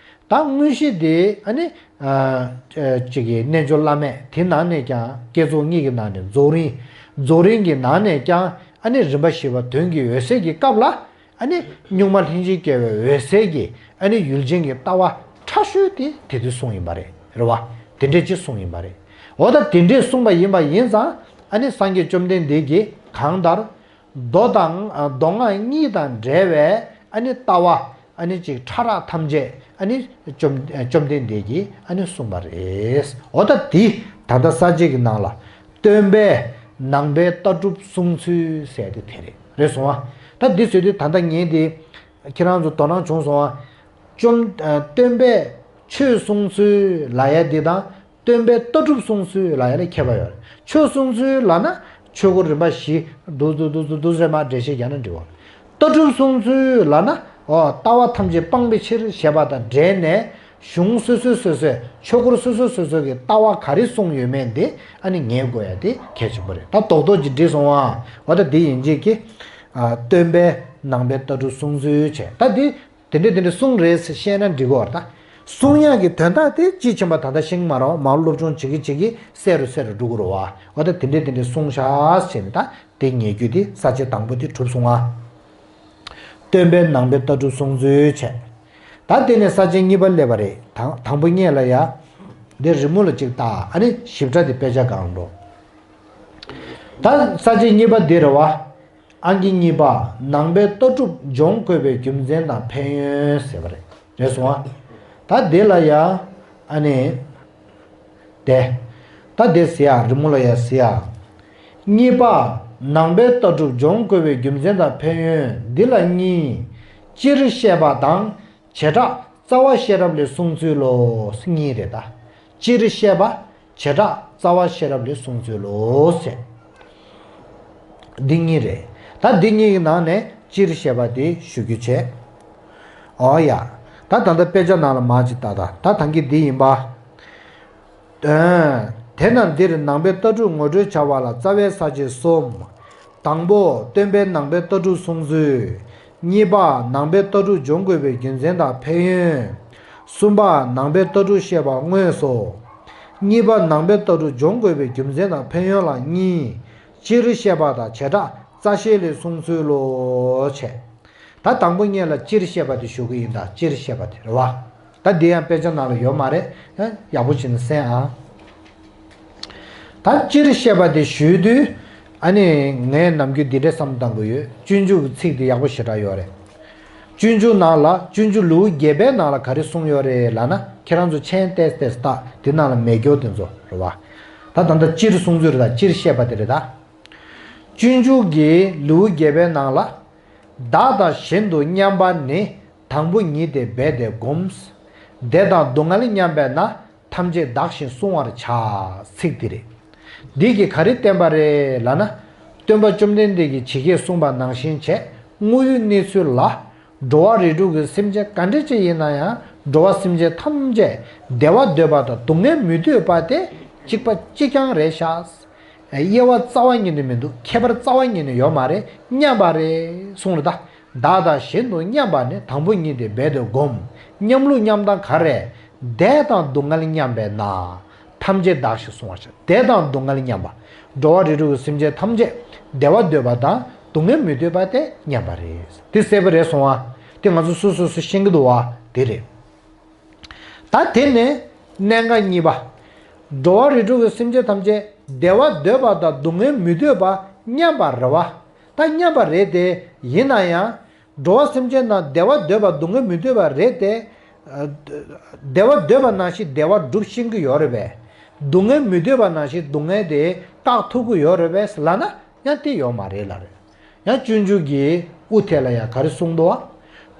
ད་དངོས་གཞི་དེ་ཨ་ནི་ཨ་ཅིག་གི་རྣལ་འབྱོར་བླ་མེད་དེ་ནང་ནས་ཀྱང་བསྐྱེད་རྫོགས་གཉིས་ཀྱི་ནང་ནས་རྫོགས་རིམ། རྫོགས་རིམ་གྱི་ནང་ནས་ཀྱང་ཨ་ནི་རིམ་པ་བཞི་པ་དོན་གྱི་འོད་གསལ་གྱི་སྐབས་ལ་ཨ་ནི་གཉུག་མ་ལྷན་ཅིག་སྐྱེས་པའི་འོད་གསལ་གྱི་ཨ་ནི་ཡུལ་ཅན་གྱི་ལྟ་བ་ཕྲ་ཤོས་དེ་དེ་དུས་གསུངས་ཡིན་པ་རེད། རེད་བ། དེ་འདྲས་ཅིག་གསུངས་ཡིན་པ་རེད། འོ་ད་དེ་འདྲས་གསུངས་པ་ཡིན་པ་ཡིན་ཙང་ཨ་ནི་སངས་རྒྱས་བཅོམ་ལྡན་འདས་ཀྱིས་གང་ལྟར། མདོ་དང་མདོ་སྔགས་གཉིས་དང་འབྲེལ་བའི་ཨ་ནི་ལྟ་བ་ཨ་ནི་ཅིག་ཕྲ་རགས་ཐམས་ཅད་ཨ་ནི་བཅོམ་བཅོམ་ལྡན་འདས་ཀྱིས་ཨ་ནི་གསུངས་པ་རེད། འོ་ད་འདི་ད་ལྟ་ས་བཅད་ཀྱི་ནང་ལ་སྟོན་པས་ནང་པའི་ལྟ་གྲུབ་གསུངས་ཚུལ་ཟེར་དེ་དེ་རེད། རེད་སོང་ཨ། ད་འདི་ཟེར་དུས་ད་ལྟ་ངས་འདི་ཁྱེད་རང་ཚོ་དོ་སྣང་བྱུང་སོང་ཨ། བཅོམ་སྟོན་པས་ཆོས་གསུངས་ཚུལ་ལབ་ཡ་འདི་དང་། སྟོན་པའི་ལྟ་གྲུབ་གསུངས་ཚུལ་ལ་ཡང་ནི་ཁྱད་པར་ཡོད་རེད། ཆོས་གསུངས་ཚུལ་ལབ་ན་ཆོས་སྐོར་རིམ་པ་བཞི་འདུག་འདུག་འདུག་འདུག་འདུག་ཟེར་མར་འགྲེལ་བཤད་རྒྱག་ན་འགྲིག་གོ། ལྟ་གྲུབ་གསུངས་ཚུལ་ལབ་ན་འོ་ལྟ་བ་ཐམས་ཅད་སྤང་བའི་ཕྱིར་ཞེས་པ་དང་འབྲེལ་ནས་གཞུང་སོ་སོ་སོ་སོའི་ཆོས་སྐོར་སོ་སོ་སོ་སོ་གི་ལྟ་བ་ག་རེ་གསུངས་ཡོད་མེད་འདི་ཨ་ནི་ངེས་དགོས་ཡ་དེ་གལ་ཆེན་པོ་རེད། ད་རྡོག་རྡོག་ཅིག་འགྲིག་སོང་ཨ། འོ་ད་འདི་ཡིན་གཅིག་གི་ཨ་སྟོན་པས་ནང་པའི་ལྟ་གྲུབ་གསུངས་ཚུལ་བྱས། ད་འདི་དེ་འདྲས་དེ་འདྲས་གསུངས་རེད་ཟེར་བཤད་ན་འགྲིག་གི་རེད་ད། གསུང་ཡག་གི་དོན་དག་དེ་དཔྱིས་ཕྱིན་པ་ད་ལྟ་ཤེས་ཀྱི་མ་རེད་བ། མར་སློབ་སྦྱོང་བྱེད་ཀྱི་བྱེད་ཀྱི་གསལ་རུ་གསལ་རུ་འགྲོ་གི་རེད་བ། འོ་ད་དེ་འདྲས་དེ་འདྲས་གསུངས་ཤག་ཟེར་ནས་ད་དེ་ངེས་རྒྱུ་དེ་ས་བཅད་དང་པོ་དེ་གྲུབ་སོང་ང་། སྟོན་པས་ནང་པའི་ལྟ་གྲུབ་གསུངས་ཚུལ་བྱས། ད་དེ་ནས་ས་བཅད་གཉིས་པ་སླེབས་པ་རེད། དང་དང་པོ་སྔོན་ལ་ཡ། འདི་རི་མོ་ལ་གཅིག་ལྟ། ཨ་ནི་ཞིབ་ཕྲ་དེ་དཔེ་ཆ་སྒང་འགྲོ། ད་ས་བཅད་གཉིས་པ་འདི་རེད་བ། ཨང་ཀི་གཉིས་པ། ནང་པའི་ལྟ་གྲུབ་སྦྱོང་དགོས་པའི་རྒྱུ་མཚན་དང་ཕན་ཡོན་ཟེར་བ་རེད། རེད་སོང་ཨ། ད་དེ་ལ་ཡ། ཨ་ནི། དེ། ད་དེ་ཟེར་ཡ་རི་མོ་ལ་ཡ་ཟེར་ཡ། གཉིས་པ། ནང་པའི་ལྟ་གྲུབ་སྦྱོང་དགོས་པའི་རྒྱུ་མཚན་དང་ཕན་ཡོན་འདི་ལ་གཉིས། སྤྱིར་བཤད་པ་དང་བྱེ་བྲག་རྩ་བ་ཤེས་རབ་ལས་གསུངས་ཚུལ་ལོ། གཉིས་རེད་ད། སྤྱིར་བཤད་པ། བྱེ་བྲག་རྩ་བ་ཤེས་རབ་ལས་གསུངས་ཚུལ་ལོ་ཟེར། འདི་གཉིས་རེད། ད་འདི་གཉིས་ཀྱི་ནང་ནས་སྤྱིར་བཤད་པ་དེ་ཞུ་རྒྱུ་བྱས། ཨོ་ཡ། ད་ད་ལྟ་དཔེ་ཆ་ནང་ལ་མར་ཅིག་ལྟ་ད། ད་ཐང་གི་འདི་ཡིན་པ། ཨ། དེས་ན་འདིར་ནང་པའི་ལྟ་གྲུབ་ངོ་སྤྲོད་བྱ་བ་ལ་རྩ་བའི་ས་བཅད་གསུམ། དང་པོ། སྟོན་པའི་ནང་པའི་ལྟ་གྲུབ་གསུང་ཚུལ། གཉིས་པ། ནང་པའི་ལྟ་གྲུབ་སྦྱོང་དགོས་པའི་རྒྱུ་མཚན་དང་ཕན་ཡོན། གསུམ་པ། ནང་པའི་ལྟ་གྲུབ་བཤད་པ་དངོས་སོ། གཉིས་པ། ནང་པའི་ལྟ་གྲུབ་སྦྱོང་དགོས་པའི་རྒྱུ་མཚན་དང་ཕན་ཡོན་ལ་གཉིས། སྤྱིར་བཤད་པ་དང་བྱེ་བྲག་རྩ་ཤེ་ལས་གསུངས་ཚུལ་ལོ། བྱས། ད་དང་པོ་ཉིད་ལ་སྤྱིར་བཤད་པ་དེ་ཞུ་གི་ཡིན་ད། སྤྱིར་བཤད་པ་དེ་རེད་བ། ད་འདི་ཡང་དཔེ་ཆ་ནང་ལ་ཡོད་མ་རེད། ཡག་པོ་བྱས་ནས་གསན་ཨ། ད་སྤྱིར་བཤད་པ་དེ་ཞུས་དུས། ཨ་ནི་ངས་ནམ་རྒྱུན་འདི་འདྲའི་བསམ་བློ་བཏང་གི་ཡོད། སྤྱོད་འཇུག་གི་ཚིག་དེ་ཡག་པོ་ཞེ་དྲག་ཡོད་རེད། སྤྱོད་འཇུག་ནང་ལ། སྤྱོད་འཇུག་ལེའུ་བརྒྱད་པའི་ནང་ལ་ག་རེ་གསུངས་ཡོད་རེད་ལབ་ན། ཁྱེད་རང་ཚོ་མཆན་ཏོག་ཙམ་ལྟ། དེ་ནང་ལ་མེད་རྒྱུ་དེ་ཚོ་རེད་བ། ད་ད་ལྟ་སྤྱིར་གསུངས་ཚུལ་རེད་ད། སྤྱིར་བཤད་པ་དེ་རེད་ད། སྤྱོད་འཇུག་གི་ལེའུ་བརྒྱད་པའི་ནང་ལ། བདག་དང་གཞན་དུ་མཉམ་པ་ནི། དང་པོ་ཉིད་དེ་རྦད་དེ་བསྒོམ། བདེ་དང་སྡུག་བསྔལ་མཉམ་པས་ན། ཐམས་ཅད་བདག་བཞིན་བསྲུང་བར་བྱ། ཚིག་འདི་རེད། འདི་གིས་ག་རེ་བསྟན་པ་རེད་ལབ་ན། སྟོན་པ་བཅོམ་ལྡན་འདས་ཀྱིས་ཇི་སྐད་གསུངས་པ་ནང་བཞིན་བྱས། དངོས་ཡོད་གནས་ཚུལ་ལ། འགྲོ་བ་རིགས་དྲུག་གི་སེམས་ཅན་ག་འདྲ་ཅིག་ཡིན་ན་ཡང་། འགྲོ་བ་སེམས་ཅན་ཐམས་ཅད་བདེ་བ་འདོད་པ་དང་སྡུག་བསྔལ་མི་འདོད་པ་དེ་གཅིག་པ་གཅིག་རྐྱང་རེད་ཤག་དབྱེ་བ་རྩ་བ་ཉིད་ནས་མི་འདུག་ཁྱད་པར་རྩ་བ་ཉིད་ནས་ཡོད་མ་རེད། མཉམ་པ་རེད་གསུངས་རེད་ད། བདག་དང་གཞན་དུ་མཉམ་པ་ནི། དང་པོ་ཉིད་དེ་རྦད་དེ་བསྒོམ། མཉམ་ལུགས་མཉམ་དང་ག་རེ། བདེ་དང་སྡུག་བསྔལ་མཉམ་པས་ན། ཐམས་ཅད་བདག་བཞིན་བསྲུང་བར་བྱ། བདེ་དང་སྡུག་བསྔལ་མཉམ་པ། འགྲོ་བ་རིགས་དྲུག་གི་སེམས་ཅན་ཐམས་ཅད་བདེ་བ་འདོད་པ་དང་སྡུག་བསྔལ་མི་འདོད་པ་དེ་མཉམ་པ་རེད། དེ་གསལ་པོ་རེད་སོང་བ། དེ་ང་ཚོ་སོ་སོ་སོ་ཤེས་ཀྱི་འདུག་བ། དེ་རེད། ད་དེ་ནས་གནད་འགག་གཉིས་པ། འགྲོ་བ་རིགས་དྲུག་གི་སེམས་ཅན་ཐམས་ཅད་བདེ་བ་འདོད་པ་དང་སྡུག་བསྔལ་མི་འདོད་པ་མཉམ་པ་རེད་བ། ད་མཉམ་པ་རེད་དེ། ཡིན་ན་ཡང་། འགྲོ་བ་སེམས་ཅན་རྣམས་བདེ་བ་འདོད་པ་སྡུག་བསྔལ་མི་འདོད་པ་རེད་དེ། ཨ། བདེ་བ་འདོད་པ་ནང་བཞིན་བདེ་བ་སྒྲུབ་ཤེས་ཀྱི་ཡོད་རེད་པས། སྡུག་བསྔལ་མི་འདོད་པ་ནང་བཞིན་སྡུག་བསྔལ་དེ་བཀག་ཐུབ་ཀྱི་ཡོད་རེད་པས་ལབ་ན་ཡང་དེ་ཡོད་མ་རེད་ལབ་རེད། ཡང་སྤྱོད་འཇུག་གི་དབུ་ཐད་ལ་ཡང་ག་རེ་གསུངས་འདུག་བ།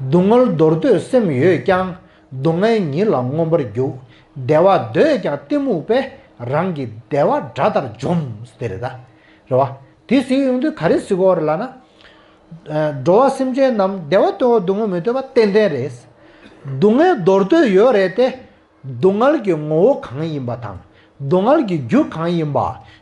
སྡུག་བསྔལ་འདོར་འདོད་སེམས་ཡོད་ཀྱང་། སྡུག་བསྔལ་ཉིད་ལ་མངོན་པར་རྒྱུག་བདེ་བ་འདོད་ཀྱང་གཏི་མུག་པས། རང་གི་བདེ་བ་དགྲ་ལྟར་འཇོམས། དེ་རེད་ད། རེད་བ། དེ་ཟེར་ཡོང་དུས་ག་རེ་ཟེར་གྱི་ཡོད་རེད་ལབ་ན། ཨ། འགྲོ་བ་སེམས་ཅན་རྣམས་བདེ་བ་འདོད་པ་སྡུག་བསྔལ་མི་འདོད་པ་ཏན་ཏན་རེད། སྡུག་བསྔལ་འདོར་འདོད་ཡོད་རེད་དེ། སྡུག་བསྔལ་གྱི་ངོ་བོ་གང་ཡིན་པ་དང་། སྡུག་བསྔལ་གྱི་རྒྱུ་གང་ཡིན་པ།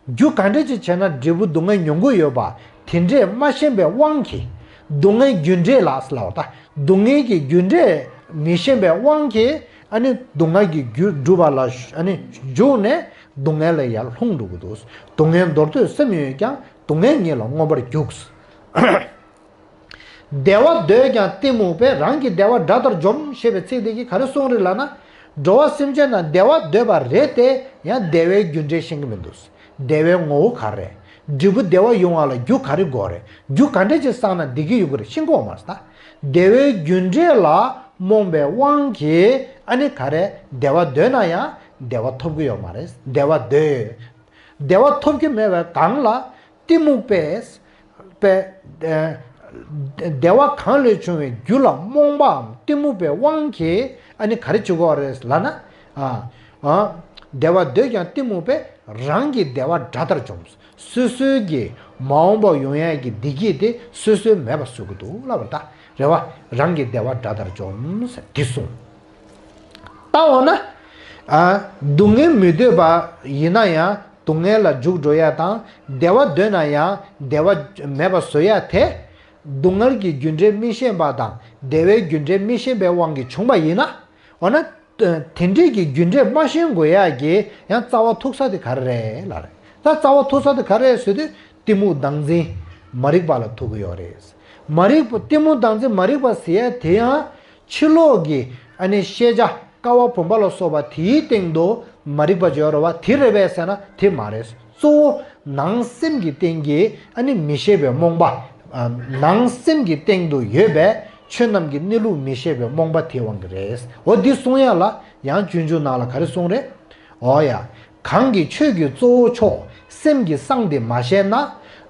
རྒྱུ་ག་འདྲ་ཅིག་བྱས་ན་འབྲས་བུ་སྡུག་བསྔལ་མྱོང་གི་ཡོད་པ། དེ་འདྲས་མ་ཤེས་པའི་དབང་གིས། སྡུག་བསྔལ་རྒྱུ་འབྲས་ལ་ཟེར་ལབ་པ་ད། སྡུག་བསྔལ་གྱི་རྒྱུ་འབྲས་མི་ཤེས་པའི་དབང་གིས། ཨ་ནི་སྡུག་བསྔལ་གྱི་རྒྱུ་སྒྲུབ་པ་ལ་ཨ་ནི་འཇུག་ནས་སྡུག་བསྔལ་ལ་ཡར་ལྷུང་འགྲོ་གི་འདུག་སྡུག་བསྔལ་འདོར་འདོད་སེམས་ཡོད་ཀྱང་། སྡུག་བསྔལ་ཉིད་ལ་མངོན་པར་རྒྱུག་བདེ་བ་འདོད་ཀྱང་གཏི་མུག་པས། རང་གི་བདེ་བ་དགྲ་ལྟར་འཇོམས། ཞེས་པའི་ཚིག་འདི་གིས་ག་རེ་གསུངས་རེད་ལབ་ན། འགྲོ་བ་སེམས་ཅན་རྣམས་བདེ་བ་འདོད་པ་རེད་དེ། ཡང་བདེ་བའི་རྒྱུ་འབྲས་ཤེས་ཀྱི་མི་འདུག་བདེ་བའི་ངོ་བོ་ག་རེ། འབྲས་བུ་བདེ་བ་ཡོང་བ་ལ་རྒྱུ་ག་རེ་དགོས་རེད། རྒྱུ་ག་འདྲ་ཅིག་བསགས་ན་བདེ་སྐྱིད་ཡོང་གི་རེད། ཤེས་དགོས་མ་རེད་ད། བདེ་བའི་རྒྱུ་འབྲས་ལ་རྨོངས་པའི་དབང་གིས། ཨ་ནི་ག་རེ། བདེ་བ་འདོད་ན་ཡང་བདེ་བ་ཐོབ་ཀྱི་ཡོད་མ་རེད། བདེ་བ་འདོད། བདེ་བ་ཐོབ་ཀྱི་མེད་པའི་སྒང་ལ། གཏི་མུག་པས། པས། ཨ། བདེ་བ་གང་ལས་བྱུང་བའི་རྒྱུ་ལ་རྨོངས་པའམ་གཏི་མུག་པའི་དབང་གིས། ཨ་ནི་ག་རེ་བྱེད་ཀྱི་ཡོད་རེད་ལབ་ན། ཨ། ཨ། བདེ་བ་འདོད་ཀྱང་གཏི་མུག་པས། རང་གི་བདེ་བ་དགྲ་ལྟར་འཇོམས། སོ་སོའི་གི་མ་འོངས་པ་ཡོང་ཡག་གི་བདེ་སྐྱིད་དེ་སོ་སོས་མེད་པ་བཟོ་གི་འདུག་ལབ་པ་ད། རེད་བ། རང་གི་བདེ་བ་དགྲ་ལྟར་འཇོམས་ཟེར་འདི་གསུངས། ད་འོ་ན། ཨ། སྡུག་བསྔལ་མི་འདོད་པ་ཡིན་ན་ཡང་སྡུག་བསྔལ་ལ་འཇུག་འགྲོ་ཡ་དང་། བདེ་བ་འདོད་ན་ཡང་བདེ་བ་མེད་པ་བཟོ་ཡ་དེ། སྡུག་བསྔལ་གྱི་རྒྱུ་འབྲས་མི་ཤེས་པ་དང་བདེ་བའི་རྒྱུ་འབྲས་མི་ཤེས་པའི་དབང་གིས་བྱུང་བ་ཡིན་ན། འོ་ན། དེ་འདྲས་ཀྱི་རྒྱུ་འབྲས་མ་ཤེས་དགོས་ཡ་གི་ཡང་རྩ་བ་ཐུག་ས་དེ་ག་རེ་རེད་ལབ་རེད། ད་རྩ་བ་ཐུག་ས་དེ་ག་རེ་རེད་ཟེར་དུས། གཏི་མུག་བདག་འཛིན་མ་རིག་པ་ལ་ཐུག་གི་ཡོད་རེད། མ་རིག་པ། གཏི་མུག་བདག་འཛིན་མ་རིག་པ་ཟེར་ཡ་དེ་ཡང་། ཕྱི་ལོགས་ཀྱི་ཨ་ནི་ཤེས་བྱ་ཀ་བ་བུམ་པ་ལ་སོགས་པ་དེའི་སྟེང་དུ་མ་རིག་པ་ཅིག་ཡོད་རེད་བ། དེ་རེད་པས་ཟེར་ན་དེ་མ་རེད། གཙོ་བོ་ནང་སེམས་ཀྱི་སྟེང་གི་ཨ་ནི་མི་ཤེས་པའི་རྨོངས་པ། ཨ། ནང་སེམས་ཀྱི་སྟེང་དུ་ཡོད་པའི་ཆོས་རྣམས་ཀྱི་གནས་ལུགས་མི་ཤེས་པའི་རྨོངས་པ་དེའི་དབང་གིས་རེད། འོ་འདི་གསུང་ཡ་ལ་ཡང་སྤྱོད་འཇུག་ནང་ལ་ག་རེ་གསུངས་རེད། འོ་ཡ། གང་གིས་ཆོས་ཀྱི་གཙོ་བོ་མཆོག་སེམས་ཀྱི་གསང་དེ་མ་ཤེས་ན།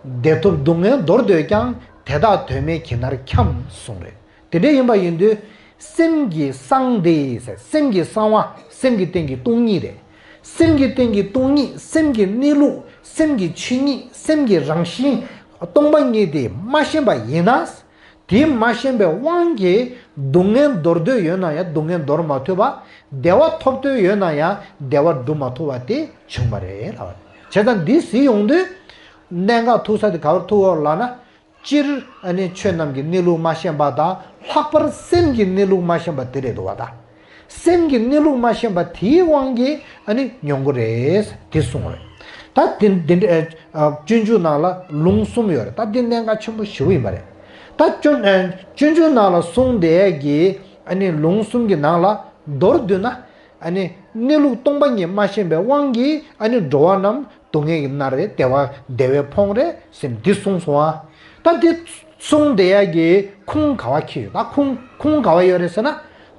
བདེ་ཐོབ་སྡུག་བསྔལ་འདོར་འདོད་ཀྱང་། དེ་དག་དོན་མེད་གྱི་ནར་འཁྱམས་གསུངས་རེད། དེ་འདྲ་ཡིན་པ་ཡིན་དུས། སེམས་ཀྱི་གསང་དེ་ཟེར། སེམས་ཀྱི་གསང་བ། སེམས་ཀྱི་སྟེང་གི་སྟོང་ཉིད་རེད། སེམས་ཀྱི་སྟེང་གི་སྟོང་ཉིད། སེམས་ཀྱི་གནས་ལུགས། སེམས་ཀྱི་ཆོས་ཉིད། སེམས་ཀྱི་རང་བཞིན། སྟོང་པ་ཉིད་དེ་མ་ཤེས་པ་ཡིན་ན། དེ་མ་ཤེས་པའི་དབང་གིས་སྡུག་བསྔལ་འདོར་འདོད་ཡོད་ན་ཡང་སྡུག་བསྔལ་འདོར་མ་ཐུབ་པ། བདེ་བ་ཐོབ་འདོད་ཡོད་ན་ཡང་བདེ་བ་སྒྲུབ་མ་ཐུབ་པ་དེ་བྱུང་བ་རེད་ལབ་པ། བྱས་ཙང་འདི་གཟིགས་ཡོང་དུས། གནད་འགག་ཐུག་ས་དེ་ག་བར་ཐུག་ཡོད་ལབ་ན། སྤྱིར་ཨ་ནི་ཆོས་རྣམས་ཀྱི་གནས་ལུགས་མ་ཤེས་པ་དང་། ལྷག་པར་སེམས་ཀྱི་གནས་ལུགས་མ་ཤེས་པ་དེ་རེད་འདུག་བ་ད། སེམས་ཀྱི་གནས་ལུགས་མ་ཤེས་པ་དེའི་དབང་གིས་ཨ་ནི་མྱོང་གི་རེད་དེ་གསུངས་རེད། ད་དེ་འདི་འདྲ་ཨ་སྤྱོད་འཇུག་ནང་ལ་ལུང་གསུམ་ཡོད་རེད། ད་འདི་གནད་འགག་ཆེན་པོ་ཞེ་པོ་ཡིན་པ་རེད། ད་སྤྱོད་ཨ་སྤྱོད་འཇུག་ནང་ལ་གསུངས་བསྡད་ཀྱི་ཨ་ནི་ལུང་གསུམ་གྱི་ནང་ལ་མདོར་བསྡུས་ན། ཨ་ནི་གནས་ལུགས་སྟོང་པ་ཉིད་མ་ཤེས་པའི་དབང་གིས་ཨ་ནི་འགྲོ་བ་རྣམས་སྡུག་བསྔལ་གྱི་མནར་རེད། བདེ་བ་བདེ་བའི་ཕོངས་རེད་ཟེར་འདི་གསུངས་སོང་ཨ། ད་འདི་གསུངས་བསྡད་ཡ་གི་ཁུངས་ག་བ་འཁྱེར་ཡོད། ད་ཁུངས་ཁུངས་ག་བ་ཡོད་རེད་ཟེར་ན།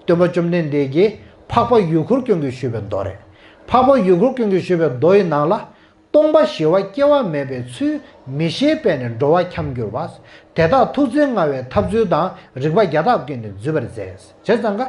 སྟོན་པ་བཅོམ་ལྡན་འདས་ཀྱིས་འཕགས་པ་ཡུལ་འཁོར་ཀུན་གྱིས་ཞུས་པའི་མདོ་རེད། འཕགས་པ་ཡུལ་འཁོར་ཀུན་གྱིས་ཞུས་པའི་མདོ་ཡི་ནང་ལ། སྟོང་པ་ཞི་བ་སྐྱེ་བ་མེད་པའི་ཚུལ། མི་ཤེས་པས་ནི་འགྲོ་བ་འཁྱམས་འགྱུར་བ། དེ་དག་ཐུགས་བརྩེ་མངའ་བའི་ཐབས་ཚུལ་དང་། རིགས་པ་བརྒྱ་དག་ཀུན་ནས་འཛུད་པར་མཛད། བྱས་ཙང་ཀ།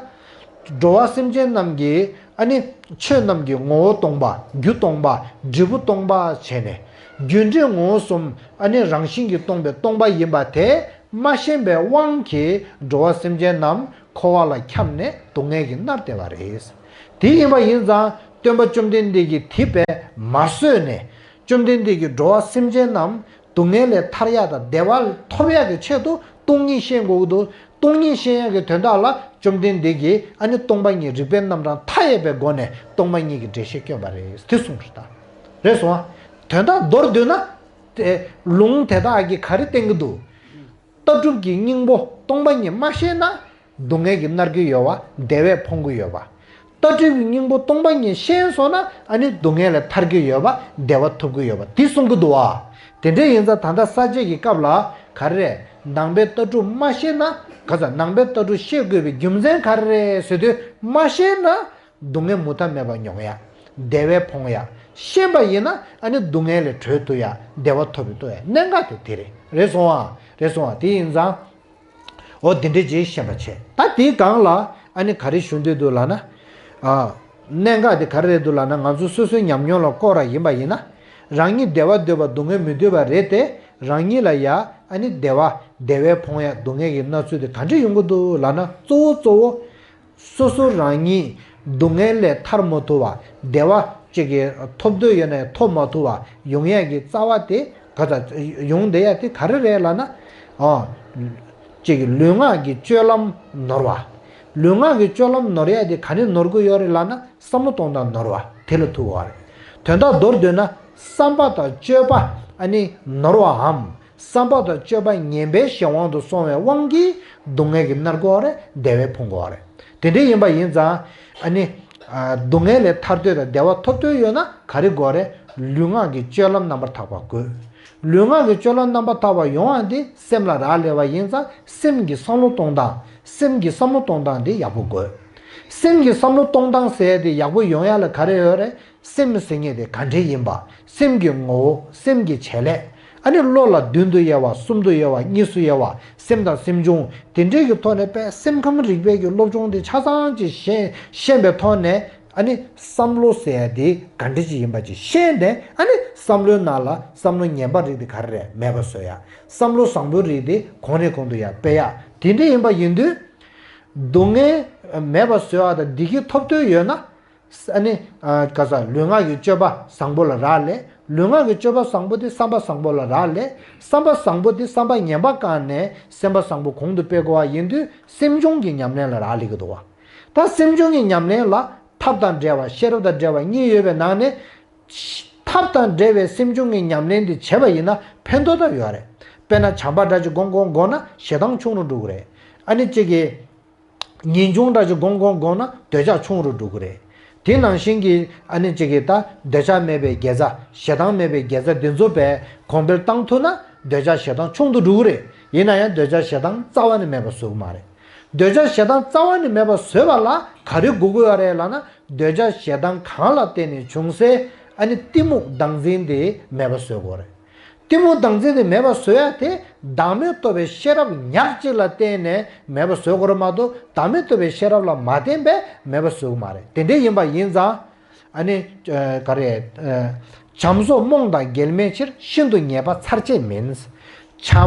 འགྲོ་བ་སེམས་ཅན་རྣམས་ཀྱི་ཨ་ནི་ཆོས་རྣམས་ཀྱི་ངོ་བོ་སྟོང་པ། རྒྱུ་སྟོང་པ། འབྲས་བུ་སྟོང་པ་བྱས་ནས། རྒྱུ་འབྲས་ངོ་བོ་གསུམ་ཨ་ནི་རང་བཞིན་གྱིས་སྟོང་པའི་སྟོང་པ་ཡིན་པ་དེ་མ་ཤེས་པའི་དབང་གིས་འགྲོ་བ་སེམས་ཅན་རྣམས་འཁོར་བ་ལ་འཁྱམས་ནས་སྡུག་བསྔལ་གྱིས་མནར་བསྡད་པ་རེད། དེ་ཡིན་པ་ཡིན་ཙང་སྟོན་པ་བཅོམ་ལྡན་འདས་ཀྱིས་དེ་བས་མ་བཟོད་ནས། བཅོམ་ལྡན་འདས་ཀྱིས་འགྲོ་བ་སེམས་ཅན་རྣམས་སྡུག་བསྔལ་ལས་ཐར་ཡག་དང་བདེ་བ་ཐོབ་ཡག་གི་ཆེད་དུ་སྟོང་ཉིད་ཤེས་དགོས་ཀྱི་འདུག་སྟོང་ཉིད་ཤེས་ཡག་གི་དོན་དག་ལ་བཅོམ་ལྡན་འདས་ཀྱིས་ཨ་ནི་སྟོང་པ་ཉིད་རིགས་པའི་རྣམ་གྲངས་མཐའ་ཡས་པའི་སྒོ་ནས་སྟོང་པ་ཉིད་ཀྱི་འགྲེལ་བཤད་བསྐྱོན་པ་རེད་དེ་གསུངས་རེད་ད། རེད་སོང་ཨ། དོན་དག་མདོར་བསྡུས་ན། དེ་ལུང་དེ་དག་གིས་ག་རེ་བསྟན་གྱི་འདུག་ལྟ་གྲུབ་ཀྱི་སྙིང་པོ་སྟོང་པ་ཉིད་མ་ཤེས་ན། སྡུག་བསྔལ་གྱིས་མནར་གྱི་ཡོད་པ། བདེ་བས་ཕོངས་ཀྱི་ཡོད་པ། ལྟ་གྲུབ་ཀྱི་སྙིང་པོ་སྟོང་པ་ཉིད་ཤེས་སོང་ན་ཨ་ནི་སྡུག་བསྔལ་ལས་ཐར་གྱི་ཡོད་པ། བདེ་བ་ཐོབ་ཀྱི་ཡོད་པ་འདི་གསུང་གི་འདུག་བ། དེ་འདྲ་ཡིན་ཙང་ད་ལྟ་ས་བཅད་ཀྱི་སྐབས་ལ་ག་རེ་རེད། ནང་པའི་ལྟ་གྲུབ་མ་ཤེས་ན། ག་ས་ནང་པའི་ལྟ་གྲུབ་ཤེས་དགོས་པའི་རྒྱུ་མཚན་ག་རེ་རེད་ཟེར་དུས་མ་ཤེས་ན། སྡུག་བསྔལ་མུ་མཐའ་མེད་པ་མྱོང་ཡ། བདེ་བས་ཕོངས་ཡ། ཤེས་པ་ཡིན་ན་ཨ་ནི་སྡུག་བསྔལ་ལས་གྲོལ་ཐུབ་ཡ། བདེ་བ་ཐོབ་ཐུབ་ཡ་གནད་འགག་དེ་དེ་རེད། རེད་སོང་ཨ། རེད་སོང་ཨ། དེ་ཡིན་ཙང་། འོ་དེ་འདྲ་ཅིག་ཤེས་པ་བྱས། ད་དེའི་སྒང་ལ་ཨ་ནི་ག་རེ་ཞུ་འདོད་འདུག་ལབ་ན། ཨ། གནད་འགག་དེ་ག་རེ་རེད་འདུག་ལབ་ན། ང་ཚོ་སོ་སོའི་ཉམས་མྱོང་ལ་བསྐོར་བ་ཡིན་པ་ཡིན་ན། རང་ཉིད་བདེ་བ་འདོད་པ་སྡུག་བསྔལ་མི་འདོད་པ་རེད་དེ། རང་ཉིད་ལ་ཡ་ཨ་ནི་བདེ་བ། བདེ་བས་ཕོངས་ཡ། སྡུག་བསྔལ་གྱི་མནར་ཚུལ་དེ་ག་འདྲ་ཡོང་གི་འདུག་ལབ་ན། གཙོ་བོ་གཙོ་བོ། སོ་སོ་རང་ཉིད་སྡུག་བསྔལ་ལས་ཐར་མ་ཐུབ་པ། བདེ་བ་ཅིག་གི་ཐོབ་འདོད་ཡོད་ནའི་ཐོབ་མ་ཐུབ་པ་ཡོང་ཡས་ཀྱི་རྩ་བ་དེ་ག་ད་ཡོང་བསྡད་ཡ་དེ་ག་རེ་རེད་ལབ་ན། ཨ། ཅིག་གི་ལུས་ངག་གི་སྤྱོད་ལམ་ནོར་བ། ལུས་ངག་གི་སྤྱོད་ལམ་ནོར་ཡ་དེ་ག་ནས་ནོར་གི་ཡོད་རེད་ལབ་ན། བསམ་བློ་གཏོང་སྟངས་ནོར་བ་དེ་ལ་ཐུག་གི་རེད། དོན་དག་མདོར་བསྡུས་ན་བསམ་པ་དང་སྤྱོད་པ་ཨ་ནི་ནོར་བའམ། བསམ་པ་དང་སྤྱོད་པ་ངན་པའི་གཞན་དབང་དུ་སོང་བའི་དབང་གིས་སྡུག་བསྔལ་གྱིས་མནར་དགོས་པ་རེད། བདེ་བས་ཕོངས་དགོས་པ་རེད། དེ་འདྲ་ཡིན་པ་ཡིན་ཙང་ཨ་ནི། ཨ། སྡུག་བསྔལ་ལས་ཐར་འདོད་དང་བདེ་བ་ཐོབ་འདོད་ཡོད་ན་ག་རེ་དགོས་རེད། ལུས་ངག་གི་སྤྱོད་ལམ་རྣམ་པར་དག་པ་དགོས། ལུས་ངག་གི་སྤྱོད་ལམ་རྣམ་པར་དག་པ་ཡོང་བ་འདི་སེམས་ལ་རག་ལས་པ་ཡིན་ཙང་སེམས་ཀྱི་བསམ་བློ་གཏོང་སྟངས། སེམས་ཀྱི་བསམ་བློ་གཏོང་སྟངས་འདི་ཡག་པོ་དགོས། སེམས་ཀྱི་བསམ་བློ་གཏོང་སྟངས་ཟེར་ཡ་དེ་ཡག་པོ་ཡོང་ཡ་ལ་ག་རེ་ཡོད་རེད། སེམས་ཟེར་མཁན་དེ་ག་འདྲ་ཡིན་པ། སེམས་ཀྱི་ངོ་བོ། སེམས་ཀྱི་བྱེད་ལས། ཨ་ནི་བློ་ལ་མདུན་དུ་དབྱེ་བ། གསུམ་དུ་དབྱེ་བ། གཉིས་སུ་དབྱེ་བ། སེམས་དང་སེམས་བྱུང་དེ་འདྲའི་གི་ཐོག་ནས་དཔེ་སེམས་ཁམས་རིག་པའི་གི་སློབ་སྦྱོང་དེ་ཆ་ཚང་ཅིག་ཤེས་ཤེས་པའི་ཐོག་ནས། ཨ་ནི་བསམ་བློ་ཟེར་ཡ་དེ་ག་འདྲ་ཅིག་ཡིན་པ་ཅིག་ཤེས་ནས། ཨ་ནི་བསམ་བློའི་ནང་ལ་བསམ་བློ་ངན་པ་རིགས་དེ་ག་རེ་རེད། མེད་པ་བཟོ་ཡ། བསམ་བློ་བཟང་པོའི་རིགས་དེ་གོང་ནས་གོང་དུ་ཡར་སྤེལ་ཡ། དེ་འདྲ་ཡིན་པ་ཡིན་དུས། སྡུག་བསྔལ་མེད་པ་བཟོ་ཡ་དང་བདེ་སྐྱིད་ཐོབ་འདོད་ཡོད་ན། ཨ་ནི། ཨ། ག་ས་ལུས་ངག་གི་སྤྱོད་པ་བཟང་པོ་ལ་རག་ལས། ལུས་ངག་གི་སྤྱོད་པ་བཟང་པོ་དེ་བསམ་པ་བཟང་པོ་ལ་རག་ལས། བསམ་པ་བཟང་པོ་དེ་བསམ་པ་ངན་པ་བཀག་ནས་སེམས་པ་བཟང་པོ་གོང་དུ་སྤེལ་དགོས་པ་ཡིན་དུས་སེམས་བྱུང་གི་ཉམས་ལེན་ལ་རག་ལས་ཀྱི་འདུག་བ། ད་སེམས་བྱུང་གི་ཉམས་ལེན་ལ་ཐབས་དང་བྲལ་བ། ཤེས་རབ་དང་བྲལ་བ་གཉིས་ཡོད་པའི་ནང་ནས། ཐབས་དང་བྲལ་བའི་སེམས་བྱུང་གི་ཉམས་ལེན་དེ་བྱས་པ་ཡིན་ན་ཕན་ཐོགས་ད་ཡོད་རེད། དཔེར་ན་བྱམས་པ་འདྲ་ཅིག་སྒོམ་སྒོམ་སྒོམ་ན་ཞེ་སྡང་ཆུང་རུ་འགྲོ་གི་རེད། ཨ་ནི་གཅིག་གིས། ངེས་འབྱུང་འདྲ་ཅིག་སྒོམ་སྒོམ་སྒོམ་ན་འདོད་ཆགས་ཆུང་རུ་འགྲོ་གི་རེད། དེ་ནང་བཞིན་གྱི་ཨ་ནི་གཅིག་གིས་ད་འདོད་ཆགས་མེད་པའི་དགེ་རྩ། ཞེ་སྡང་མེད་པའི་དགེ་རྩ་འདི་ཚོ་དཔེ་གོང་འཕེལ་བཏང་ཐུབ་ན་འདོད་ཆགས་ཞེ་སྡང་ཆུང་དུ་འགྲོ་གི་རེད། ཡིན་ན་ཡང་འདོད་ཆགས་ཞེ་སྡང་རྩ་བ་ནས་མེད་པ་བཟོ་གི་མ་རེད། འདོད་ཆགས་ཞེ་སྡང་རྩ་བ་ནས་མེད་པ་བཟོས་པ་ལ་ག་རེ་དགོས་ཀྱི་ཡོད་རེད་ལབ་ན། འདོད་ཆགས་ཞེ་སྡང་གང་ལ་བརྟེན་ནས་བྱུང་སའི་ ཨ་ནི་གཏི་མུག་བདག་འཛིན་དེ་མེད་པ་བཟོ་དགོས་རེད། གཏི་མུག་བདག་འཛིན་དེ་མེད་པ་བཟོ་ཡ་དེ་བདག་མེད་རྟོགས་པའི་ཤེས་རབ་ཉག་གཅིག་ལ་བརྟེན་ནས་མེད་པ་བཟོ་དགོས་རེད་མ་གཏོགས། བདག་མེད་རྟོགས་པའི་ཤེས་རབ་ལ་མ་བརྟེན་པས་མེད་པ་བཟོ་གི་མ་རེད། དེ་འདྲ་ཡིན་པ་ཡིན་ཙང་། ཨ་ནི། ཨ། ག་རེ། ཨ། བྱམས་སོགས་རྨོངས་དང་འགལ་མེད་ཕྱིར། ཤིན་ཏུ་ཉེས་པ་ཚར་བཅད་མིན། བྱམས་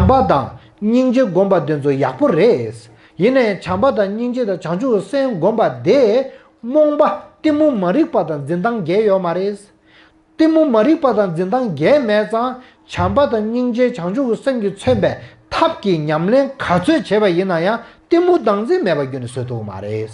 པ་དང་སྙིང་རྗེ་བསྒོམ་པ་དེ་ཚོ་ཡག་པོ་རེད། ཡིན་ནའི་བྱམས་པ་དང་སྙིང་རྗེ་དང་བྱང་ཆུབ་ཀྱི་སེམས་བསྒོམ་པ་དེ་རྨོངས་པ་གཏི་མུག་མ་རིག་པ་དང་འཛིན་སྟངས་འགལ་ཡོད་མ་རེད། གཏི་མུག་མ་རིག་པ་དང་འཛིན་སྟངས་འགལ་མེད་ཙང་། བྱམས་པ་དང་སྙིང་རྗེ་བྱང་ཆུབ་ཀྱི་སེམས་ཀྱིས་མཚོན་པའི་ཐབས་ཀྱི་ཉམས་ལེན་ག་ཚོད་བྱས་པ་ཡིན་ན་ཡང་། གཏི་མུག་བདག་འཛིན་མེད་པ་ཁྱོན་ནས་བཟོ་ཐུབ་ཀྱི་མ་རེད།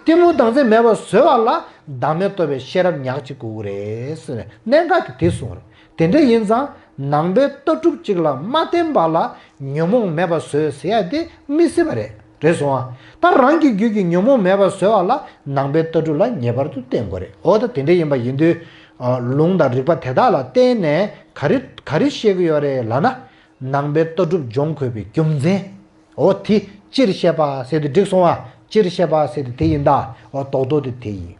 གཏི་མུག་བདག་འཛིན་མེད་པ་བཟོ་བ་ལ་བདག་མེད་རྟོགས་པའི་ཤེས་རབ་ཉག་གཅིག་དགོས་ཀྱི་རེད་ཟེར་ནས་གནད་འགག་དེ་དེ་གསུངས་རེད། དེ་འདྲ་ཡིན་ཙང་ནང་པའི་ལྟ་གྲུབ་ཅིག་ལ་མ་བརྟེན་པ་ལ་ཉོན་མོངས་མེད་པ་བཟོས་ཟེར་ཡ་དེ་མི་སྲིད་པ་རེད། རེད་སོང་ཨ། ད་རང་གི་རྒྱུད་ཀྱི་ཉོན་མོངས་མེད་པ་བཟོས་པ་ལ་ནང་པའི་ལྟ་གྲུབ་ལ་ངེས་པར་དུ་བརྟེན་དགོས་རེད། འོ་ད་དེ་འདྲ་ཡིན་པ་ཡིན་དུས། ཨ། ལུང་དང་རིགས་པ་དེ་དག་ལ་བརྟེན་ནས་ག་རེ་ག་རེ་བཤད་ཀྱི་ཡོད་རེད་ལབ་ན། ནང་པའི་ལྟ་གྲུབ་སྦྱོང་དགོས་པའི་རྒྱུ་མཚན། འོ་དེ་སྤྱིར་བཤད་པ་ཟེར་དུས་འགྲིག་སོང་ཨ། སྤྱིར་བཤད་པ་ཟེར་དུས་དེ་ཡིན་ད། འོ་རྡོག་རྡོག་དེ་དེ་ཡིན།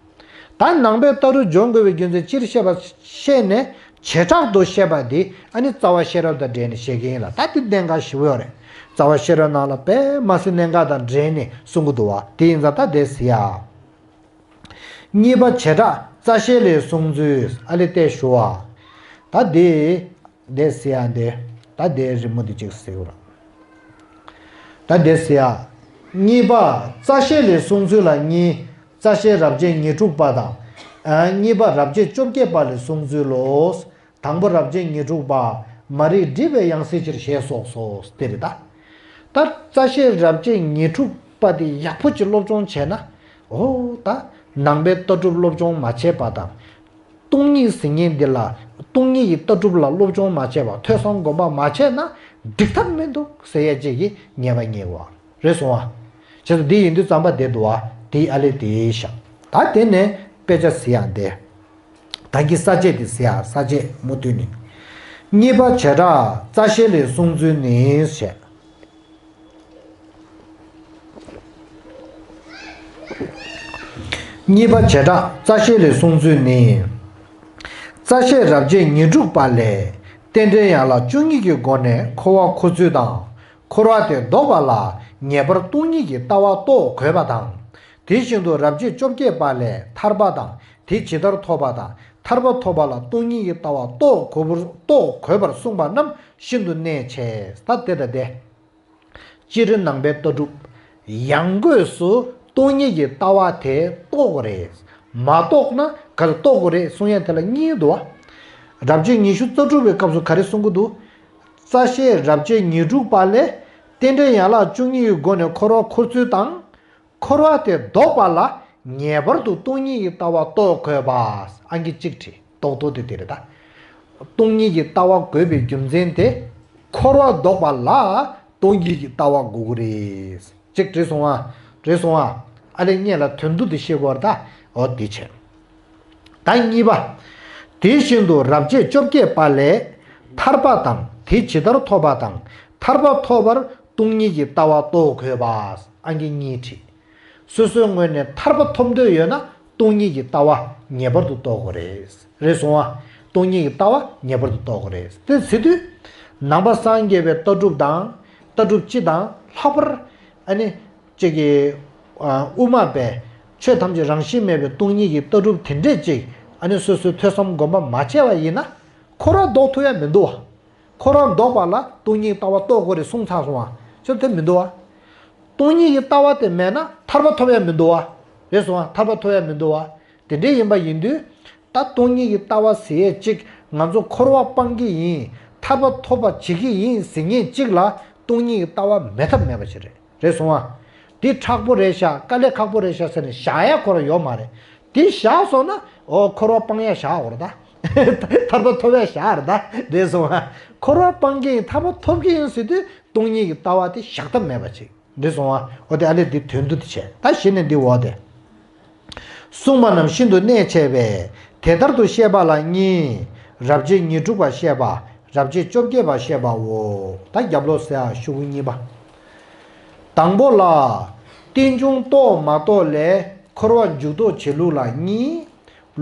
ད་ནང་པའི་ལྟ་གྲུབ་སྦྱོང་དགོས་པའི་རྒྱུ་མཚན་སྤྱིར་བཤད་པ་བཤད་ནས་བྱེ་བྲག་ཏུ་བཤད་པ་འདི་ཨ་ནི་རྩ་བ་ཤེས་རབ་དང་འབྲེལ་ནས་བཤད་ཀྱི་ཡིན་ལ། ད་འདི་གནད་འགག་ཞེ་པོ་ཡོད་རེད། རྩ་བ་ཤེས་རབ་ནང་ལ་དཔེ་མ་སྲིད་གནད་འགག་དང་འབྲེལ་ནས་གསུང་གི་འདུག་བ། དེ་ཡིན་ཙང་ད་དེ་ཟེར་ཡ། གཉིས་པ་བྱེ་བྲག་རྩ་ཤེ་ལའི་གསུང་ཚུལ། ཨ་ལེ་ཏེ་ཞུ་བ། ད་འདི། འདི་ཟེར་ཡ་འདི། ད་འདི་རི་མོ་འདི་གཅིག་གཟིགས་རོགས། ད་འདི་ཟེར་ཡ། གཉིས་པ་རྩ་ཤེ་ལའི་གསུང་ཚུལ་ལ་གཉིས། རྩ་ཤེ་རབ་བྱེད་ཉི་དྲུག་པ་དང་། ཨ། གཉིས་པ་རབ་བྱེད་བཅོ་བརྒྱད་པ་ལའི་གསུང་ཚུལ་ལོ། དང་པོ་རབ་བྱེད་ཉི་དྲུག་པ། མ་རིག་སྒྲིབ་པའི་ཡང་སྲིད་ཕྱིར་ཞེས་སོགས་སོ། དེ་རེད་ད། ད་རྩ་ཤེ་རབ་བྱེད་ཉི་དྲུག་པ་དེ་ཡག་པོ་ཅིག་སློབ་སྦྱོང་བྱས་ན། འོ་ད། ནང་པའི་ལྟ་གྲུབ་སློབ་སྦྱོང་མ་བྱས་པ་དང་། སྟོང་ཉིད་ཟེར་མཁན་འདི་ལ། སྟོང་ཉིད་ཀྱི་ལྟ་གྲུབ་ལ་སློབ་སྦྱོང་མ་བྱས་པ། ཐོས་བསམ་སྒོམ་པ་མ་བྱས་ན་འགྲིག་ཐབས་མི་འདུག་ཟེར་ཡ་ཅིག་གི་ངེས་པ་རྙེད་པ་རེད་སོང་ཨ། བྱས་ཙང་འདི་ཡིན་དུས་ཙམ་པ་བསྡད་འདུག་ཨ། དེ་ཨ་ལེ་དེ་བཞག་ད་དེ་ནས་དཔེ་ཆ་ཟེར་ཡ་འདི། ད་གི་ས་བཅད་དེ་ཟེར་ཡ། ས་བཅད་མུ་མཐུད་ནས། གཉིས་པ་བྱེ་བྲག་རྩ་ཤེ་ལའི་གསུང་ཚུལ་ནི་ཞེས། གཉིས་པ་བྱེ་བྲག་རྩ་ཤེ་ལའི་གསུང་ཚུལ་ནི། རྩ་ཤེ་རབ་བྱེད་ཉི་དྲུག་པ་ལས། རྟེན་འབྲེལ་ཡན་ལག་བཅུ་གཉིས་ཀྱི་སྒོ་ནས་འཁོར་བ་འཁོར་ཚུལ་དང་། འཁོར་བ་དེ་ལྡོག་པ་ལ་ངེས་པར་སྟོང་ཉིད་ཀྱི་ལྟ་བ་རྟོགས་དགོས་པ་དང་། དེ་བཞིན་དུ་རབ་བྱེད་བཅོ་བརྒྱད་པ་ལས་ཐར་པ་དང་དེ་ཇི་ལྟར་ཐོབ་པ་དང་། ཐར་པ་ཐོབ་པ་ལ་སྟོང་ཉིད་ཀྱི་ལྟ་བ་རྟོགས་དགོས་པར་རྟོགས་དགོས་པར་གསུངས་པ་རྣམས་ཤིན་ཏུ་གནད་ཆེ། ད་དེ་དང་དེ། སྤྱིར་ནང་པའི་ལྟ་གྲུབ་ཡང་སྒོས་སུ་སྟོང་ཉིད་ཀྱི་ལྟ་བ་དེ་རྟོགས་དགོས་རེད། མ་རྟོགས་ན་ག་རེ་རྟོགས་དགོས་རེད་གསུང་ཡ་དེ་ལ་གཉིས་འདུག་བ། རབ་བྱེད་ཉི་ཤུ་རྩ་དྲུག་པའི་སྐབས་སུ་ག་རེ་གསུང་གི་འདུག་རྩ་ཤེ་རབ་བྱེད་ཉི་དྲུག་པ་ལས། རྟེན་འབྲེལ་ཡན་ལག་བཅུ་གཉིས་ཀྱི་སྒོ་ནས་འཁོར་བ་འཁོར་ཚུལ་དང་། འཁོར་བ་དེ་ལྡོག་པ་ལ་ངེས་པར་དུ་སྟོང་ཉིད་ཀྱི་ལྟ་བ་རྟོགས་དགོས་པ། ཨང་ཀི་གཅིག་བྲིས། རྡོག་རྡོག་དེ་དེ་རེད་ད། སྟོང་ཉིད་ཀྱི་ལྟ་བ་དགོས་པའི་རྒྱུ་མཚན་དེ། འཁོར་བ་ལྡོག་པ་ལ་སྟོང་ཉིད་ཀྱི་ལྟ་བ་དགོས་ཀྱི་རེད། གཅིག་བྲིས་སོང་ཨ། བྲིས་སོང་ཨ། ཨ་ལེ་སྔོན་ལ་དོན་བསྡུ་དེ་ཤེས་དགོས་རེད་ད། འོ་དེ་བྱས། ད་གཉིས་པ། དེ་བཞིན་དུ་རབ་བྱེད་བཅོ་བརྒྱད་པ་ལས། ཐར་པ་དང་དེ་ཇི་ལྟར་ཐོབ་པ་དང་། ཐར་པ་ཐོབ་པར་སྟོང་ཉིད་ཀྱི་ལྟ་བ་རྟོགས་དགོས་པ། ཨང་ཀི་གཉིས་བྲིས། སོ་སོའི་ངོས་ནས་ཐར་པ་ཐོབ་འདོད་ཡོད་ན་སྟོང་ཉིད་ཀྱི་ལྟ་བ་ངེས་པར་དུ་རྟོགས་དགོས་རེད། རེད་སོང་ཨ། སྟོང་ཉིད་ཀྱི་ལྟ་བ་ངེས་པར་དུ་རྟོགས་དགོས་རེད། དེ་ཟེར་དུས། ནང་པ་སངས་རྒྱས་པའི་ལྟ་གྲུབ་དང་། ལྟ་གྲུབ་སྤྱི་དང་ལྷག་པར། ཨ་ནི། གཅིག་གིས། ཨ། དབུ་མ་པས་ཆོས་ཐམས་ཅད་རང་བཞིན་མེད་པའི་སྟོང་ཉིད་ཀྱི་ལྟ་གྲུབ་དེ་འདྲས་ཅིག་ཨ་ནི་སོ་སོའི་ཐོས་བསམ་སྒོམ་པ་མ་བྱས་པ་ཡིན་ན། འཁོར་བ་ལྡོག་ཐུབ་ཡ་མི་འདུག་བ། འཁོར་བ་ལྡོག་པ་ལ་སྟོང་ཉིད་ལྟ་བ་རྟོགས་དགོས་རེད་གསུངས་ཚར་སོང་བ། ཅི་དེ་མི་འདུག་བ། སྟོང་ཉིད་ཀྱི་ལྟ་བ་དེ་མེད་ན་ཐར་པ་ཐོབ་ཡ་མི་འདུག་བ། རེད་སོང་བ། ཐར་པ་ཐོབ་ཡ་མི་འདུག་བ། དེ་འདྲ་ཡིན་པ་ཡིན་དུས། ད་སྟོང་ཉིད་ཀྱི་ལྟ་བ་ཟེར་ཡས་གཅིག་ང་ཚོ་འཁོར་བ་སྤང་གི་ཡིན། ཐར་པ་ཐོབ་པ་བྱེད་ཀྱི་ཡིན་ཟེར་མཁན་གཅིག་ལ་སྟོང་ཉིད་ཀྱི་ལྟ་བ་མེད་ཐབས་མེད་པ་ཞིག་རེད། རེད་སོང་ཨ། འདི་མཁྲེགས་པོ་རེད་ཤག་དཀའ་ལས་ཁག་པོ་རེད་ཤག་ཟེར་ནས་བཞག་ཡ་ཁོ་རང་ཡོད་མ་རེད། འདི་བཞག་སོང་ན་འོ་འཁོར་བ་སྤང་ཡ་བཞག་འོ་རེད་ད། ཐར་པ་ཐོབ་ཡ་བཞག་རེད་ད། རེད་སོང་ཨ། འཁོར་བ་སྤང་གི་ཡིན་ཐར་པ་ཐོབ་ཀྱི་ཡིན་ཟེར་དུས་སྟོང་ཉིད་ཀྱི་ལྟ་བ་དེ་བཞག་ཐབས་མེད་པ་ཅིག་འདི་སོང་བ། འོ་དེ་ཨ་ལས་འདི་དོན་བསྡུ་དེ་བྱས། ད་གཞི་ནས་འདི་འོ་དེ། གསུངས་པ་རྣམས་ཤིན་ཏུ་གནད་ཆེ་བས། དེ་ལྟར་དུ་བཤད་པ་ལ་གཉིས། རབ་བྱེད་ཉི་དྲུག་པ་བཤད་པ། རབ་བྱེད་བཅོ་བརྒྱད་པ་བཤད་པའོ། ད་རྒྱབ་ལོགས་ཟེར་ཡ་ཤོག་གུ་གཉིས་པ། དང་པོ་ལ། རྟེན་འབྱུང་རྟོགས་མ་རྟོགས་ལས་འཁོར་བ་འཇུག་ལྡོག་བྱེད་ལུགས་ལ་གཉིས།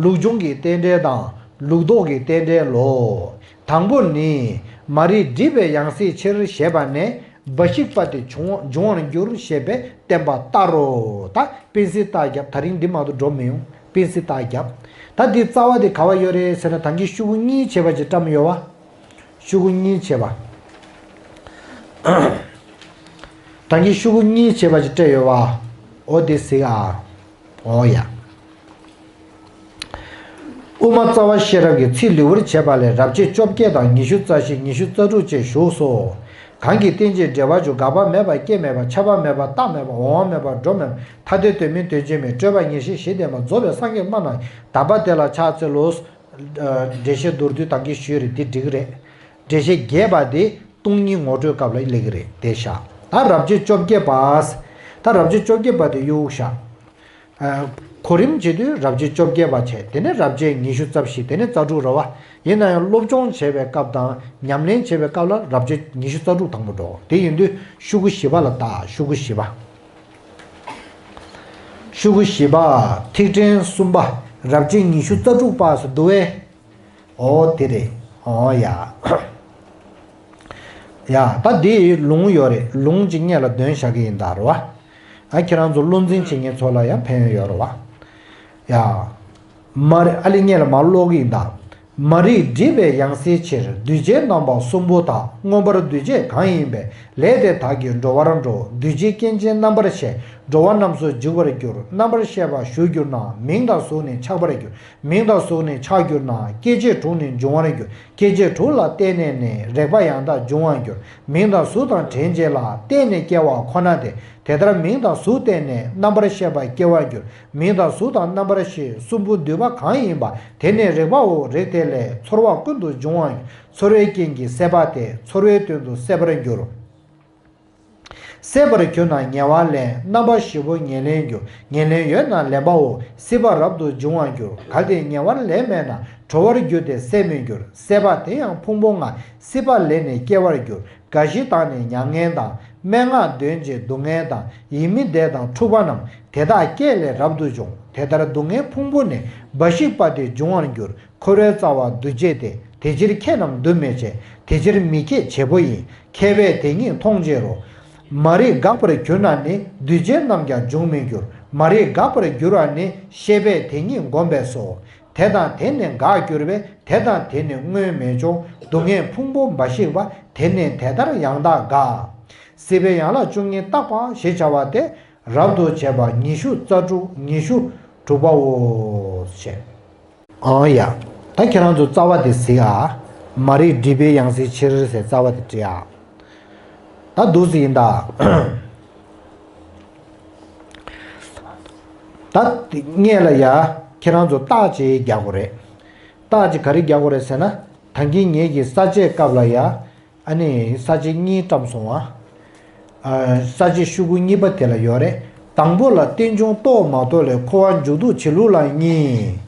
ལུགས་འབྱུང་གི་རྟེན་འབྲེལ་དང་ ལུགས་ལྡོག་གི་རྟེན་འབྲེལ་ལོ། དང་པོ་ནི། མ་རིག་སྒྲིབ་པའི་ཡང་སྲིད་ཕྱིར་ཞེས་པ་ནས། འབའ་ཞིག་པ་དེ་འབྱུང་འབྱུང་བར་འགྱུར་ཞེས་པས་བསྟན་པ་ལྟར་རོ། ད་པིན་སྲིད་རྟགས་བརྒྱབ། ད་རིང་འདི་མ་གཏོགས་འགྲོ་མི་ཡོང་། པིན་སྲིད་རྟགས་བརྒྱབ། ད་འདི་རྩ་བ་དེ་ག་བ་ཡོད་རེད་ཟེར་ན། ད་གིན་ཤུ་གུ་གཉིས་བྱས་པ་ཅིག་བཀྲམ་ཡོད་བ། ཤུ་གུ་གཉིས་བྱས་པ། ད་གིན་ཤུ་གུ་གཉིས་བྱས་པ་ཅིག་སྤྲད་ཡོད་བ། འོ་དེ་གཟིགས་ཨ། འོ་ཡ། དབུ་མ་རྩ་བ་ཤེས་རབ་ཀྱི་ཚིག་ལེའུར་བྱས་པ་ལས། རབ་བྱེད་བཅོ་བརྒྱད་དང་ཉི་ཤུ་རྩ་བཞི། ཉི་ཤུ་རྩ་དྲུག་བཅས་བཞུགས་སོ། གང་གི་རྟེན་ཅིང་འབྲེལ་བར་འགྱུར། འགག་པ་མེད་པ། སྐྱེ་མེད་པ། ཁྱབ་པ་མེད་པ། རྟག་མེད་པ། འོང་བ་མེད་པ། འགྲོ་མེད་པ། ཐ་དད་དོན་མིན་དོན་གཅིག་མིན། སྤྲོས་པ་ཉེར་ཞི་བཞི་ལྡན་པ། རྫོགས་པའི་སངས་རྒྱས་སྨྲ་ན་ཡང་དམ་པ་དེ་ལ་ཕྱག་འཚལ་ལོ། འགྲེལ་བཤད་མདོར་བསྡུས་ད་གིན་ཞུས་རེད། འདི་འགྲིག་རེད། འགྲེལ་བཤད་རྒྱས་པ་དེ་སྟོང་ཉིད་ངོ་སྤྲོད་སྐབས་ལ་སླེབས་ཀྱི་རེད། དེ་བཞག་ད་རབ་བྱེད་བཅོ་བརྒྱད་པ། ད་རབ་བྱེད་བཅོ་བརྒྱད་པ་དེ་གཡུག་བཞག་གོ་རིམ་བྱེད་དུས་རབ་བྱེད་བཅོ་བརྒྱད་པ་བྱས། དེ་ནས་རབ་བྱེད་ཉི་ཤུ་རྩ་བཞི། དེ་ནས་རྩ་དྲུག་རེད་བ། ཡིན་ན་ཡང་སློབ་སྦྱོང་བྱེད་པའི་སྐབས་དང་ཉམས་ལེན་བྱེད་པའི་སྐབས་ལ་རབ་བྱེད་ཉི་ཤུ་རྩ་དྲུག་དང་པོ་འགྲོ། དེ་ཡིན་དུས་ཤུ་གུ་བཞི་པ་ལ་བལྟ། ཤུ་གུ་བཞི་པ། ཤུ་གུ་བཞི་པ། ཐིག་ཕྲེང་གསུམ་པ། རབ་བྱེད་ཉི་ཤུ་རྩ་དྲུག་པ་ཟེར་འདུག་བས། ཨོ་དེ་རེད། ཨོ་ཡ། ཡ་ད་འདི་ལུང་ཡོད་རེད། ལུང་གཅིག་སྔོན་ལ་འདོན་བཞག་གི་ཡིན་ད་རེད་བ། ཨ་ཁྱེད་རང་ཚོ་བློ་འཛིན་བྱེད་མཁན་ཚོ་ལ་ཡང་ཕན་ཡོན་ཡོད་རེད་བ། ཡ། མ་རེད། ཨ་ལི་སྔོན་ལ་མར་ཀློག་གི་ཡིན་ད། མ་རིག་སྒྲིབ་པའི་ཡང་སྲིད་ཕྱིར། འདུས་བྱས་རྣམ་པ་གསུམ་པོ་དག་མངོན་པར་འདུས་བྱས་གང་ཡིན་པའི། ལས་དེ་དག་གིས་འགྲོ་བར་འགྲོ། འདུས་བྱས་སྐྱེ་མཆེད་རྣམ་པར་ཤེས། འགྲོ་བ་རྣམས་སུ་འཇུག་པར་འགྱུར། རྣམ་པར་ཤེས་པ་ཞུགས་གྱུར་ན། མིང་དང་གཟུགས་ནི་ཆགས་པར་འགྱུར། མིང་དང་གཟུགས་ནི་ཆགས་གྱུར་ན། སྐྱེ་མཆེད་དྲུག་ནི་འབྱུང་བར་འགྱུར། སྐྱེ་མཆེད་དྲུག་ལ་བརྟེན་ནས་ནི། རེག་པ་ཡང་དག་འབྱུང་བར་འགྱུར། མིང་དང་གཟུགས་དང་དྲན་བྱེད་ལ། བརྟེན་ནས་སྐྱེ་བ་ཁོ་ན་སྟེ། དེ་ལྟར་མིང་དང་གཟུགས་བརྟེན་ནས། རྣམ་པར་ཤེས་པ་སྐྱེ་བར་འགྱུར། མིང་དང་གཟུགས་དང་རྣམ་པར་ཤེས། གསུམ་པོ་འདུས་པ་གང་ཡིན་པ། དེ་ནི་རེག་པའོ། རེག་དེ་ལས་ཚོར་བ་ཀུན་ཏུ་འབྱུང་བ། ཚོར་བའི་རྐྱེན་གྱིས་སྲེད་པ་སྟེ། ཚོར་བའི་དོན་དུ་སྲེད་པར་འགྱུར། སྲེད་པར་གྱུར་ན་ཉེ་བར་ལེན། རྣམ་པ་བཞི་པོ་ཉེར་ལེན་འགྱུར། ཉེར་ལེན་ཡོད་ན་ལེན་པའོ། སྲིད་པ་རབ་ཏུ་འབྱུང་བར་འགྱུར། གལ་ཏེ་ཉེ་བར་ལེན་མེད་ན། གྲོལ་བར་འགྱུར་ཏེ་སྲེད་མི་འགྱུར། སྲེད་པ་དེ་ཡང་ཕུང་པོ་ལྔ། སྲིད་པ་ལས་ནི་སྐྱེ་བར་འགྱུར། རྒ་ཤི་དང་ནི་མྱ་ངན་དང་། སྨྲེ་སྔགས་འདོན་ཅིང་སྡུག་བསྔལ་དང་། ཡིད་མི་བདེ་དང་འཁྲུགས་པ་རྣམས། དེ་དག་སྐྱེ་ལས་རབ་ཏུ་འབྱུང་། དེ་ལྟར་སྡུག་བསྔལ་ཕུང་པོ་ནི། འབའ་ཞིག་པ་དེ་འབྱུང་བར་འགྱུར། འཁོར་བའི་རྩ་བ་འདུ་བྱེད་དེ། དེ་ཕྱིར་ཁྱེད་རྣམས་འདུ་མི་བྱེད། དེ་ཕྱིར་མི་སྐྱེད་བྱེད་པོ་ཡིན། མཁས་པས་དེ་ཉིད་མཐོང་བྱེད་རོ། མ་རིག་འགག་པར་གྱུར་ན་ནི། འདུས་བྱས་རྣམས་ཀྱང་འབྱུང་མི་འགྱུར། མ་རིག་འགག་པར་གྱུར་པ་ནི། ཤེས་པས་དེ་ཉིད་བསྒོམས་པས་སོ། དེ་དང་དེ་ནི་འགག་གྱུར་པས། དེ་དང་དེ་ནི་སྔོན་མེད་འབྱུང་། སྡུག་བསྔལ་ཕུང་པོ་འབའ་ཞིག་པ། དེ་ནི་དེ་ལྟར་ཡང་དག་འགག། སྲིད་པའི་ཡན་ལག་བཅུ་གཉིས་བརྟག་པ་ཞེས་བྱ་བ་སྟེ། རབ་ཏུ་བྱེད་པ་ཉི་ཤུ་རྩ་དྲུག། ཉི་ཤུ་དྲུག་པའོ། ཞེས། ཨོ་ཡ། ད་ཁྱེད་རང་ཚོ་རྩ་བ་དེ་གཟིགས་ཨ། མ་རིག་སྒྲིབ་པའི་ཡང་སྲིད་ཕྱིར་ཟེར་རྩ་བ་དེ་བྲིས་ཨ། ད་འདུག་སེ་ཡིན་ད། ད་སྔོན་ལ་ཡ་ཁྱེད་རང་ཚོ་རྟགས་ཅིག་རྒྱག་དགོས་རེད། རྟགས་ཅིག་ག་རེ་རྒྱག་དགོས་རེད་ཟེར་ན། ད་གིན་ངེད་ཀྱི་ས་བཅད་སྐབས་ལ་ཡ། ཨ་ནི་ས་བཅད་གཉིས་བཀྲམ་སོང་ང་། ཨ། ས་བཅད་ཤོག་གུ་གཉིས་པ་དེ་ལ་ཡོད་རེད། དང་པོ་ལ་རྟེན་འབྱུང་རྟོགས་མ་རྟོགས་ལས། འཁོར་བ་མཇུག་བསྡུ་བྱེད་ལུགས་ལ་གཉིས།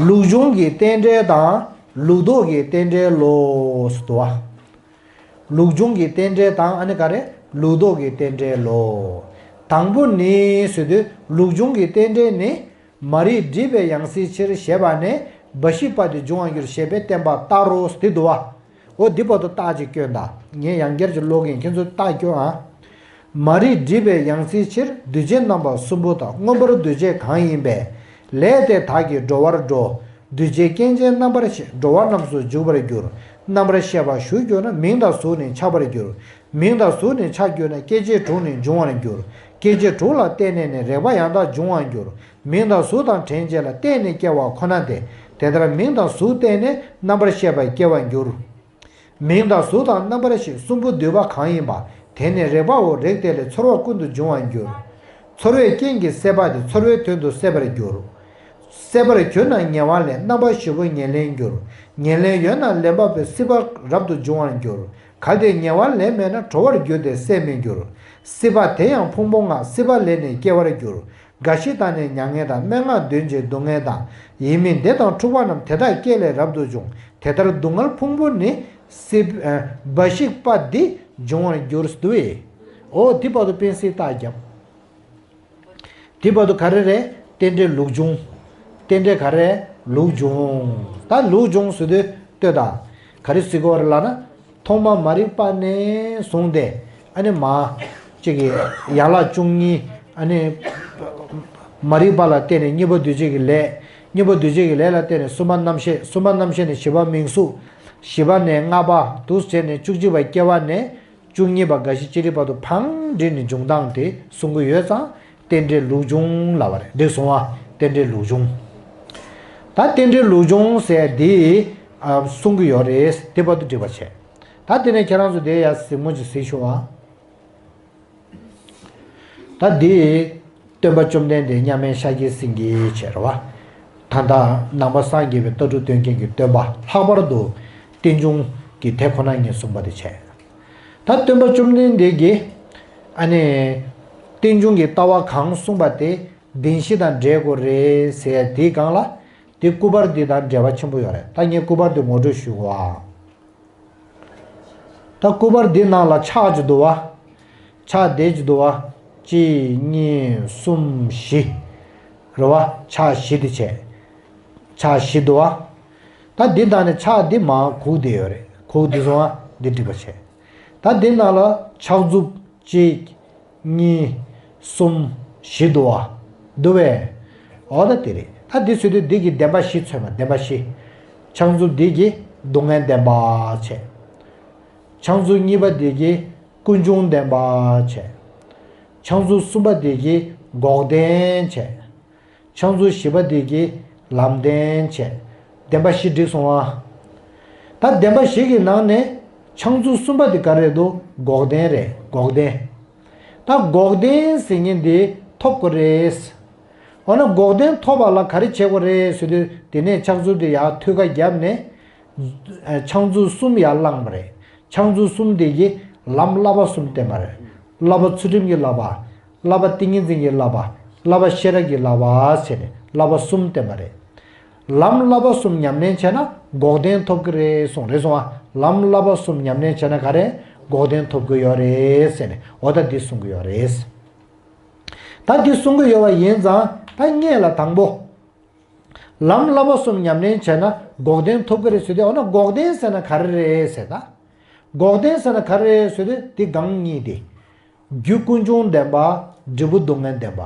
ལུགས་འབྱུང་གི་རྟེན་འབྲེལ་དང་། ལུགས་ལྡོག་གི་རྟེན་འབྲེལ་ལོ་ཟེར་འདུག་བ། ལུགས་འབྱུང་གི་རྟེན་འབྲེལ་དང་། ཨ་ནི་ག་རེ། ལུགས་ལྡོག་གི་རྟེན་འབྲེལ་ལོ། དང་པོ་ནི་ཟེར་དུས། ལུགས་འབྱུང་གི་རྟེན་འབྲེལ་ནི། མ་རིག་སྒྲིབ་པའི་ཡང་སྲིད་ཕྱིར་ཞེས་པ་ནས། འབའ་ཞིག་པ་དེ་འབྱུང་བར་འགྱུར་ཞེས་པས་བསྟན་པ་ལྟར་རོ་ཟེར་དེ་འདུག་བ། འོ་འདི་བར་དུ་རྟགས་ཅིག་སྐྱོན་དང་། ངས་ཡང་བསྐྱར་ཅིག་ཀློག་གིན་ཁྱེད་ཚོ་རྟགས་སྐྱོན་ཨ། མ་རིག་སྒྲིབ་པའི་ཡང་སྲིད་ཕྱིར། འདུས་བྱས་རྣམ་པ་གསུམ་པོ་དག་མངོན་པར་འདུས་བྱས་གང་ཡིན་པའི། ལས་དེ་དག་གིས་འགྲོ་བར་འགྲོ། འདུས་བྱས་སྐྱེ་མཆེད་རྣམ་པར་ཤེས། འགྲོ་བ་རྣམས་སུ་འཇུག་པར་འགྱུར། རྣམ་པར་ཤེས་པ་ཞུགས་གྱུར་ན། མིང་དང་གཟུགས་ནི་ཆགས་པར་འགྱུར། མིང་དང་གཟུགས་ནི་ཆགས་གྱུར་ན། སྐྱེ་མཆེད་དྲུག་ནི་འབྱུང་བར་འགྱུར། སྐྱེ་མཆེད་དྲུག་ལ་བརྟེན་ནས་ནི། རེག་པ་ཡང་དག་འབྱུང་བར་འགྱུར། མིང་དང་གཟུགས་དང་དྲན་བྱེད་ལ། བརྟེན་ནས་སྐྱེ་བ་ཁོ་ན་སྟེ། དེ་ལྟར་མིང་དང་གཟུགས་བརྟེན་ནས། རྣམ་པར་ཤེས་པ་སྐྱེ་བར་འགྱུར། མིང་དང་གཟུགས་དང་རྣམ་པར་ཤེས། གསུམ་པོ་འདུས་པ་གང་ཡིན་པ། དེ་ནི་རེག་པའོ། རེག་དེ་ལས་ཚོར་བ་ཀུན་ཏུ་འབྱུང་བར་འགྱུར། ཚོར་བའི་རྐྱེན་གྱིས་སྲེད་པ་སྟེ། ཚོར་བའི་དོན་དུ་སྲེད་པར་འགྱུར། སྲེད་པར་གྱུར་ན་ཉེ་བར་ལེན། རྣམ་པ་བཞི་པོ་ཉེར་ལེན་འགྱུར། ཉེར་ལེན་ཡོད་ན་ལེན་པ་པོའི། སྲིད་པ་རབ་ཏུ་འབྱུང་བར་འགྱུར། གལ་ཏེ་ཉེ་བར་ལེན་མེད་ན། གྲོལ་བར་འགྱུར་ཏེ་སྲེད་མི་འགྱུར། སྲིད་པ་དེ་ཡང་ཕུང་པོ་ལྔ། སྲིད་པ་ལས་ནི་སྐྱེ་བར་འགྱུར། རྒ་ཤི་དང་ནི་མྱ་ངན་དང་། སྨྲེ་སྔགས་འདོན་ཅིང་སྡུག་བསྔལ་དང་། ཡིད་མི་བདེ་དང་འཁྲུགས་པ་རྣམས། དེ་དག་སྐྱེ་ལས་རབ་ཏུ་འབྱུང་། དེ་ལྟར་སྡུག་བསྔལ་ཕུང་པོ་ནི། སྲིད། ཨ། འབའ་ཞིག་པ་འདི་འབྱུང་བར་འགྱུར་ཏེ། འོ་འདི་བར་དུ་པིན་སྲིད་རྟགས་བརྒྱབ། འདི་བར་དུ་ག་རེ་རེད། རྟེན་འབྲེལ་ལུགས་འབྱུང་། རྟེན་འབྲེལ་ག་རེ། ལུགས་འབྱུང་། ད་ལུགས་འབྱུང་ཟེར་དུས་ལྟོས་དང་། ག་རེ་ཟེར་གྱི་ཡོད་རེད་ལབ་ན། ཐོག་མ་མ་རིག་པ་ནས་བཟུང་སྟེ། ཨ་ནི་མ། གཅིག་གི་ཡན་ལག་བཅུ་གཉིས། ཨ་ནི་མ་རིག་པ་ལ་བརྟེན་ནས་གཉིས་པ་འདུས་བྱས་ཀྱི་ལས། གཉིས་པ་འདུས་བྱས་ཀྱི་ལས་ལ་བརྟེན་ནས་གསུམ་པ་རྣམ་ཤེས། གསུམ་པ་རྣམ་ཤེས་ནས་བཞི་པ་མིང་གཟུགས། བཞི་པ་ནས་ལྔ་པ་འདུག་བྱས་ནས་བཅུ་གཅིག་པ་སྐྱེ་བ་ནས། བཅུ་གཉིས་པ་རྒ་ཤི་ཅི་རིགས་བར་དུ་བང་བསྒྲིགས་ནས་འབྱུང་སྟངས་དེ་གསུང་གི་ཡོད་ཙང་། རྟེན་འབྲེལ་ལུགས་འབྱུང་ལབ་པ་རེད། འགྲིག་སོང་ཨ། རྟེན་འབྲེལ་ལུགས་འབྱུང་། ད་རྟེན་འབྲེལ་ལུགས་འབྱུང་ཟེར་དེ་ཨ་གསུང་གི་ཡོད་རེད། དེ་བར་དུ་འགྲིག་པ་བྱས། ད་དེ་ནས་ཁྱེད་རང་ཚོ་དེ་ཡ་གཟིགས་མོ་ཅིག་གཟིགས་ཤོག་ཨ། ད་འདི་སྟོན་པ་བཅོམ་ལྡན་འདས་མཉམ་མེད་ཤཱཀྱའི་སེང་གེའི་ཆེད་རེད་བ། ད་ལྟ་ནང་པ་སངས་རྒྱས་པའི་ལྟ་གྲུབ་སྟོན་མཁན་གྱི་སྟོན་པ་ལྷག་པར་དུ་རྟེན་འབྱུང་གི་དེ་ཁོ་ན་ཉིད་གསུངས་པ་དེ་བྱས། ད་སྟོན་པ་བཅོམ་ལྡན་འདས་ཀྱིས་ཨ་ནི་རྟེན་འབྱུང་གི་ལྟ་བ་གང་གསུངས་པ་དེ་བདེན་བཞི་དང་འབྲེལ་དགོས་རེད་ཟེར་ཡ་དེའི་སྒང་ལ། དེ་སྐུ་པར་འདི་དང་འབྲེལ་བ་ཆེན་པོ་ཡོད་རེད། ད་ངས་སྐུ་པར་འདི་ངོ་སྤྲོད་ཞུ་དགོས་ཨ། ད་སྐུ་པར་འདི་ནང་ལ་ཕྱག་ཅིག་འདུག་བ། ཕྱག་དེ་ཅིག་འདུག་བ། གཅིག་གཉིས་གསུམ་བཞི། རེད་བ། ཕྱག་བཞི་དེ་བྱས། ཕྱག་བཞི་འདུག་བ། ད་འདི་དང་ནི་ཕྱག་འདི་མར་གུག་བསྡད་ཡོད་རེད། གུག་འདི་སོང་བ། འདི་འགྲིག་པ་བྱས། ད་འདི་ནང་ལ་ཕྱག་མཛུབ་གཅིག་གཉིས། གསུམ། བཞི་འདུག་བ། འདུག་བས། འོ་ད་དེ་རེད། ད་འདི་ཟེར་དུས་འདི་གི་བདེན་པ་བཞི་མཚོན་པ། བདེན་པ་བཞི། ཕྱག་མཛུབ་འདི་གི་སྡུག་བསྔལ་བདེན་པ་བྱས། ཕྱག་མཛུབ་གཉིས་པ་འདི་གི་ཀུན་འབྱུང་བདེན་པ་བྱས། ཕྱག་མཛུབ་གསུམ་པ་འདི་གི་འགོག་བདེན་བྱས། ཕྱག་མཛུབ་བཞི་པ་འདི་གི་ལམ་བདེན་བྱས། བདེན་པ་བཞི་འགྲིག་སོང་ཨ། ད་བདེན་པ་བཞི་གི་ནང་ནས་ཕྱག་མཛུབ་གསུམ་པ་འདི་ག་རེ་འདུག་འགོག་བདེན་རེད། འགོག་བདེན། ད་འགོག་བདེན་ཟེར་མཁན་འདི་ཐོབ་དགོས་རེད། འོ་ན་འགོག་བདེན་ཐོབ་པ་ལ་ག་རེ་བྱེད་དགོས་རེད་ཟེར་དུས། དེ་ནས་ཕྱག་མཛུབ་དེ་ཡར་ཐོད་ཀ་བརྒྱབ་ནས། ཕྱག་མཛུབ་གསུམ་ཡར་བླངས་པ་རེད། ཕྱག་མཛུབ་གསུམ་དེ་གིས་ལམ་བསླབ་པ་གསུམ་བསྟན་པ་རེད། བསླབ་པ་ཚུལ་ཁྲིམས་ཀྱི་བསླབ་པ། བསླབ་པ་ཏིང་ངེ་འཛིན་གྱི་བསླབ་པ། བསླབ་པ་ཤེས་རབ་ཀྱི་བསླབ་པ་བྱས་ནས་བསླབ་པ་གསུམ་བསྟན་པ་རེད། ལམ་བསླབ་པ་གསུམ་ཉམས་ལེན་བྱས་ན་འགོག་བདེན་ཐོབ་ཀྱི་རེད་གསུངས། རེད་སོང་ཨ། ལམ་བསླབ་པ་གསུམ་ཉམས་ལེན་བྱས་ན་ག་རེ། འགོག་བདེན་ཐོབ་ཀྱི་ཡོད་རེད་ཟེར་ནས་འོ་ད་འདི་གསུང་གི་ཡོད་རེད། ད་འདི་གསུང་གི་ཡོད་པ་ཡིན་ཙང་ད་སྔོན་ལ་དང་པོ། ལམ་བསླབ་པ་གསུམ་ཉམས་ལེན་བྱས་ན་འགོག་བདེན་ཐོབ་ཀྱི་རེད་ཟེར་དུས། འོ་ན་འགོག་བདེན་ཟེར་ན་ག་རེ་རེད་ཟེར་ད། འགོག་བདེན་ཟེར་ན་ག་རེ་རེད་ཟེར་དུས་འདི་སྒང་གཉིས་དེ། རྒྱུ་ཀུན་འབྱུང་བདེན་པ། འབྲས་བུ་སྡུག་བསྔལ་བདེན་པ།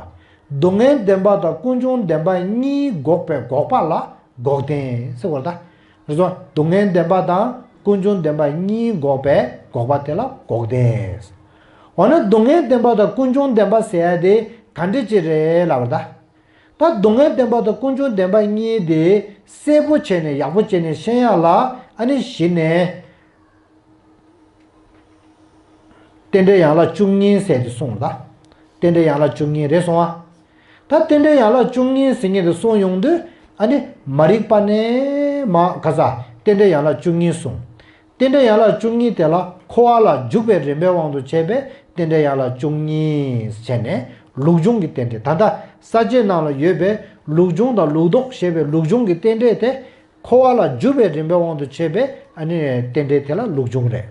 སྡུག་བསྔལ་བདེན་པ་དང་ཀུན་འབྱུང་བདེན་པ་གཉིས་འགོག་པའི་འགོག་པ་ལ་འགོག་བདེན་ཟེར་བ་ད། རེད་སོང་། སྡུག་བསྔལ་བདེན་པ་དང་ཀུན་འབྱུང་བདེན་པ་གཉིས་འགོག་པའི་འགོག་པ་དེ་ལ་འགོག་བདེན། འོ་ན་སྡུག་བསྔལ་བདེན་པ་དང་ཀུན་འབྱུང་བདེན་པ་ཟེར་ཡ་དེ་ག་འདྲ་ཅིག་རེད་ལབ་པ་ད། ད་སྡུག་བསྔལ་བདེན་པ་དང་ཀུན་འབྱུང་བདེན་པ་གཉིས་དེ་གསལ་པོ་བྱས་ནས་ཡག་པོ་བྱས་ནས་ཤེས་ཡ་ལ་ཨ་ནི་གཞི་ནས། རྟེན་འབྲེལ་ཡན་ལག་བཅུ་གཉིས་ཟེར་དེ་གསུངས་ད། རྟེན་འབྲེལ་ཡན་ལག་བཅུ་གཉིས་རེད་སོང་ཨ། ད་རྟེན་འབྲེལ་ཡན་ལག་བཅུ་གཉིས་ཟེར་མཁན་དེ་གསུངས་ཡོང་དུས་ཨ་ནི་མ་རིག་པ་ནས་མ་ག་ས་རྟེན་འབྲེལ་ཡན་ལག་བཅུ་གཉིས་གསུངས། རྟེན་འབྲེལ་ཡན་ལག་བཅུ་གཉིས་དེ་ལ་འཁོར་བ་ལ་འཇུག་པའི་རིམ་པའི་དབང་དུ་བྱས་པའི་རྟེན་འབྲེལ་ཡན་ལག་བཅུ་གཉིས་བྱས་ནས་ལུགས་འབྱུང་གི་རྟེན་འབྲེལ། ད་ལྟ་ས་བཅད་ནང་ལ་ཡོད་པའི་ལུགས་འབྱུང་དང་ལུགས་ལྡོག་ཞེས་པའི་ལུགས་འབྱུང་གི་རྟེན་འབྲེལ་དེ། འཁོར་བ་ལ་འཇུག་པའི་རིམ་པའི་དབང་དུ་བྱས་པའི་ཨ་ནི་རྟེན་འབྲེལ་དེ་ལ་ལུགས་འབྱུང་རེད།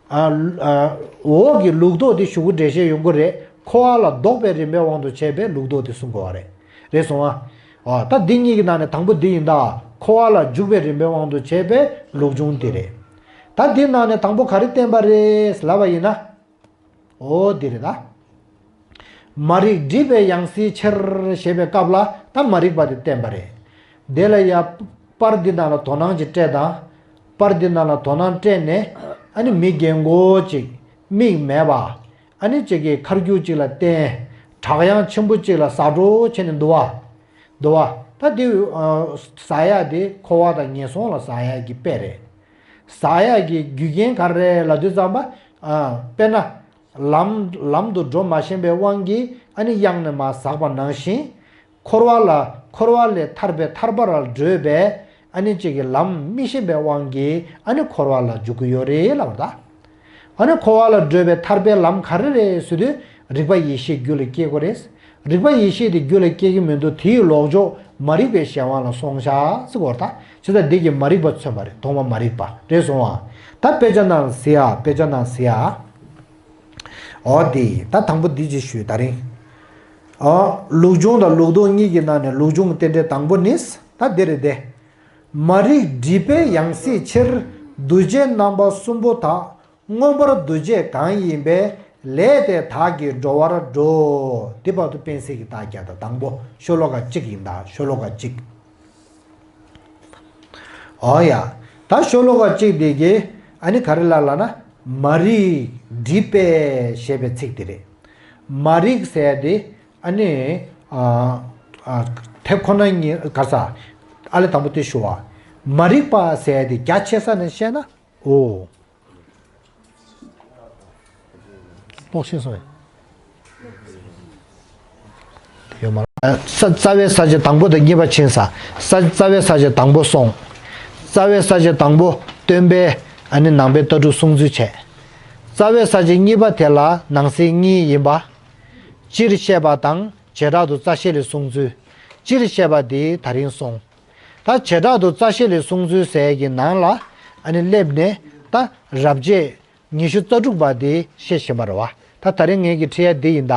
ཨ་ཨ་འོག་གི་ལུགས་ལྡོག་དེ་ཞུ་གི་འགྲེལ་བཤད་ཡོང་གི་རེད། འཁོར་བ་ལ་ལྡོག་པའི་རིམ་པའི་དབང་དུ་བྱས་པའི་ལུགས་ལྡོག་དེ་གསུང་དགོས་པ་རེད། རེད་སོང་ཨ། ཨ་ད་འདི་གཉིས་ཀྱི་ནང་ནས་དང་པོ་འདི་ཡིན་ད། འཁོར་བ་ལ་འཇུག་པའི་རིམ་པའི་དབང་དུ་བྱས་པའི་ལུགས་འབྱུང་དེ་རེད། ད་འདི་ནང་ནས་དང་པོ་ག་རེ་བསྟན་པ་རེད་ལབ་པ་ཡིན་ན། འོ་འདི་རེད་ད། མ་རིག་སྒྲིབ་པའི་ཡང་སྲིད་ཕྱིར་ཞེས་པའི་སྐབས་ལ་ད་མ་རིག་པ་དེ་བསྟན་པ་རེད། དེ་ལ་ཡ་པར་འདི་ནང་ལ་དོ་སྣང་ཅིག་སྤྲད་དང་། པར་འདི་ནང་ལ་དོ་སྣང་སྤྲད་ནས་ཨ་ནི་མི་རྒན་གོག་ཅིག་མིག་མེད་པ། ཨ་ནི་ཅིག་གིས་ཁ་རྒྱུག་ཅིག་ལ་བརྟེན། བྲག་གཡང་ཆེན་པོ་ཅིག་ལ་ཟག་འགྲོ་བྱས་ནས་འདུག་བ། འདུག་བ། ད་འདི་ཟག་ཡག་དེ་འཁོར་བ་དང་ངན་སོང་ལ་ཟག་ཡག་གི་དཔེ་རེད། ཟག་ཡག་གི་རྒྱུ་རྐྱེན་ག་རེ་རེད་ལབ་དུས་ཙམ་པ། དཔེར་ན། ལམ་ལམ་དུ་འགྲོ་མ་ཤེས་པའི་དབང་གིས་ཨ་ནི་གཡང་ནས་མར་ཟག་པ་ནང་བཞིན། འཁོར་བ་ལ་འཁོར་བ་ལས་ཐར་པའི་ཐར་པ་ལ་བགྲོད་པའི་ཨ་ནི་གཅིག་གི་ལམ་མི་ཤེས་པའི་དབང་གིས་ཨ་ནི་འཁོར་བ་ལ་འཇུག་གི་ཡོད་རེད་ལབ་པ་ད། ཨ་ནི་འཁོར་བ་ལ་བགྲོད་པའི་ཐར་པའི་ལམ་ག་རེ་རེད་ཟེར་དུས་རིག་པ་ཡེ་ཤེས་རྒྱུད་ལ་སྐྱེ་དགོས་རེད། རིག་པ་ཡེ་ཤེས་དེ་རྒྱུད་ལ་སྐྱེ་གི་མི་འདུག་དེའི་ལོག་ཕྱོགས་མ་རིག་པའི་གཞན་དབང་ལ་སོང་ཤག་ཟེར་གོ་རེད་ད། བྱས་ཙང་འདི་གི་མ་རིག་པ་མཚོན་པ་རེད། ཐོག་མ་མ་རིག་པ་རེད་སོང་ཨ། ད་དཔེ་ཆ་ནང་གཟིགས་ཨ། དཔེ་ཆ་ནང་གཟིགས་ཨ། འོ་དེ་ད་དང་པོ་འདི་ཅིག་ཞུས་ད་རིང་། ཨ། ལུགས་འབྱུང་དང་ལུགས་ལྡོག་གཉིས་ཀྱི་ནང་ནས་ལུགས་འབྱུང་རྟེན་འབྲེལ་དང་པོ་ནི། ད་འདི་རེད་དེ། མ་རིག་སྒྲིབ་པའི་ཡང་སྲིད་ཕྱིར། འདུ་བྱེད་རྣམ་པ་གསུམ་པོ་དག། མངོན་པར་འདུ་བྱེད་གང་ཡིན་པའི། ལས་དེ་དག་གིས་འགྲོ་བར་འགྲོ། འདི་བར་དུ་དཔེ་གསལ་གྱི་རྟགས་བརྒྱབ། ད་དང་པོ་ཤོ་ལོ་ཀ་གཅིག་ཡིན། ད་ཤོ་ལོ་ཀ་གཅིག་ཨོ་ཡ། ད་ཤོ་ལོ་ཀ་གཅིག་དེ་གི་ཨ་ནི་ག་རེ་ལབ་ལབ་ན། མ་རིག་སྒྲིབ་པས་ཞེས་པའི་ཚིག་དེ་རེད། མ་རིག་ཟེར་དེ་ཨ་ནི། ཨ། ཨ། དེ་ཁོ་ན་ཉིད་ག་ས། ཨ་ལས་དང་པོ་དེ་ཞུ་བ། མ་རིག་པ་ཟེར་དེ་རྒྱ་ཆེ་ས་ནས་བཤད་ན། ཨོ། ལྟོགས་ཤེས་སོང་། ཡོད་མ་རེད། ས། རྩ་བའི་ས་བཅད་དང་པོ་དང་གཉིས་པ་ཕྱིན་ས། ས། རྩ་བའི་ས་བཅད་དང་པོ་སོང་། རྩ་བའི་ས་བཅད་དང་པོ་སྟོན་པའི་ཨ་ནི་ནང་པའི་ལྟ་གྲུབ་གསུང་ཚུལ་བྱས། རྩ་བའི་ས་བཅད་གཉིས་པ་དེ་ལ་ནང་གསེས་གཉིས་ཡིན་པ། སྤྱིར་བཤད་པ་དང་བྱེ་བྲག་ཏུ་རྩ་ཤེ་ལས་གསུང་ཚུལ། སྤྱིར་བཤད་པ་དེ་ད་རིང་སོང་། ད་བྱེ་བྲག་ཏུ་རྩ་ཤེ་ལས་གསུང་ཚུལ་ཟེར་གྱི་ནང་ལ་ཨ་ནི་སླེབས་ནས། ད་རབ་བྱེད་ཉི་ཤུ་རྩ་དྲུག་པ་དེ་བཤད་བཞིན་པ་རེད་བ། ད་ད་རིང་ངེད་ཀྱི་ཁྲིད་ཡ་འདི་ཡིན་ད།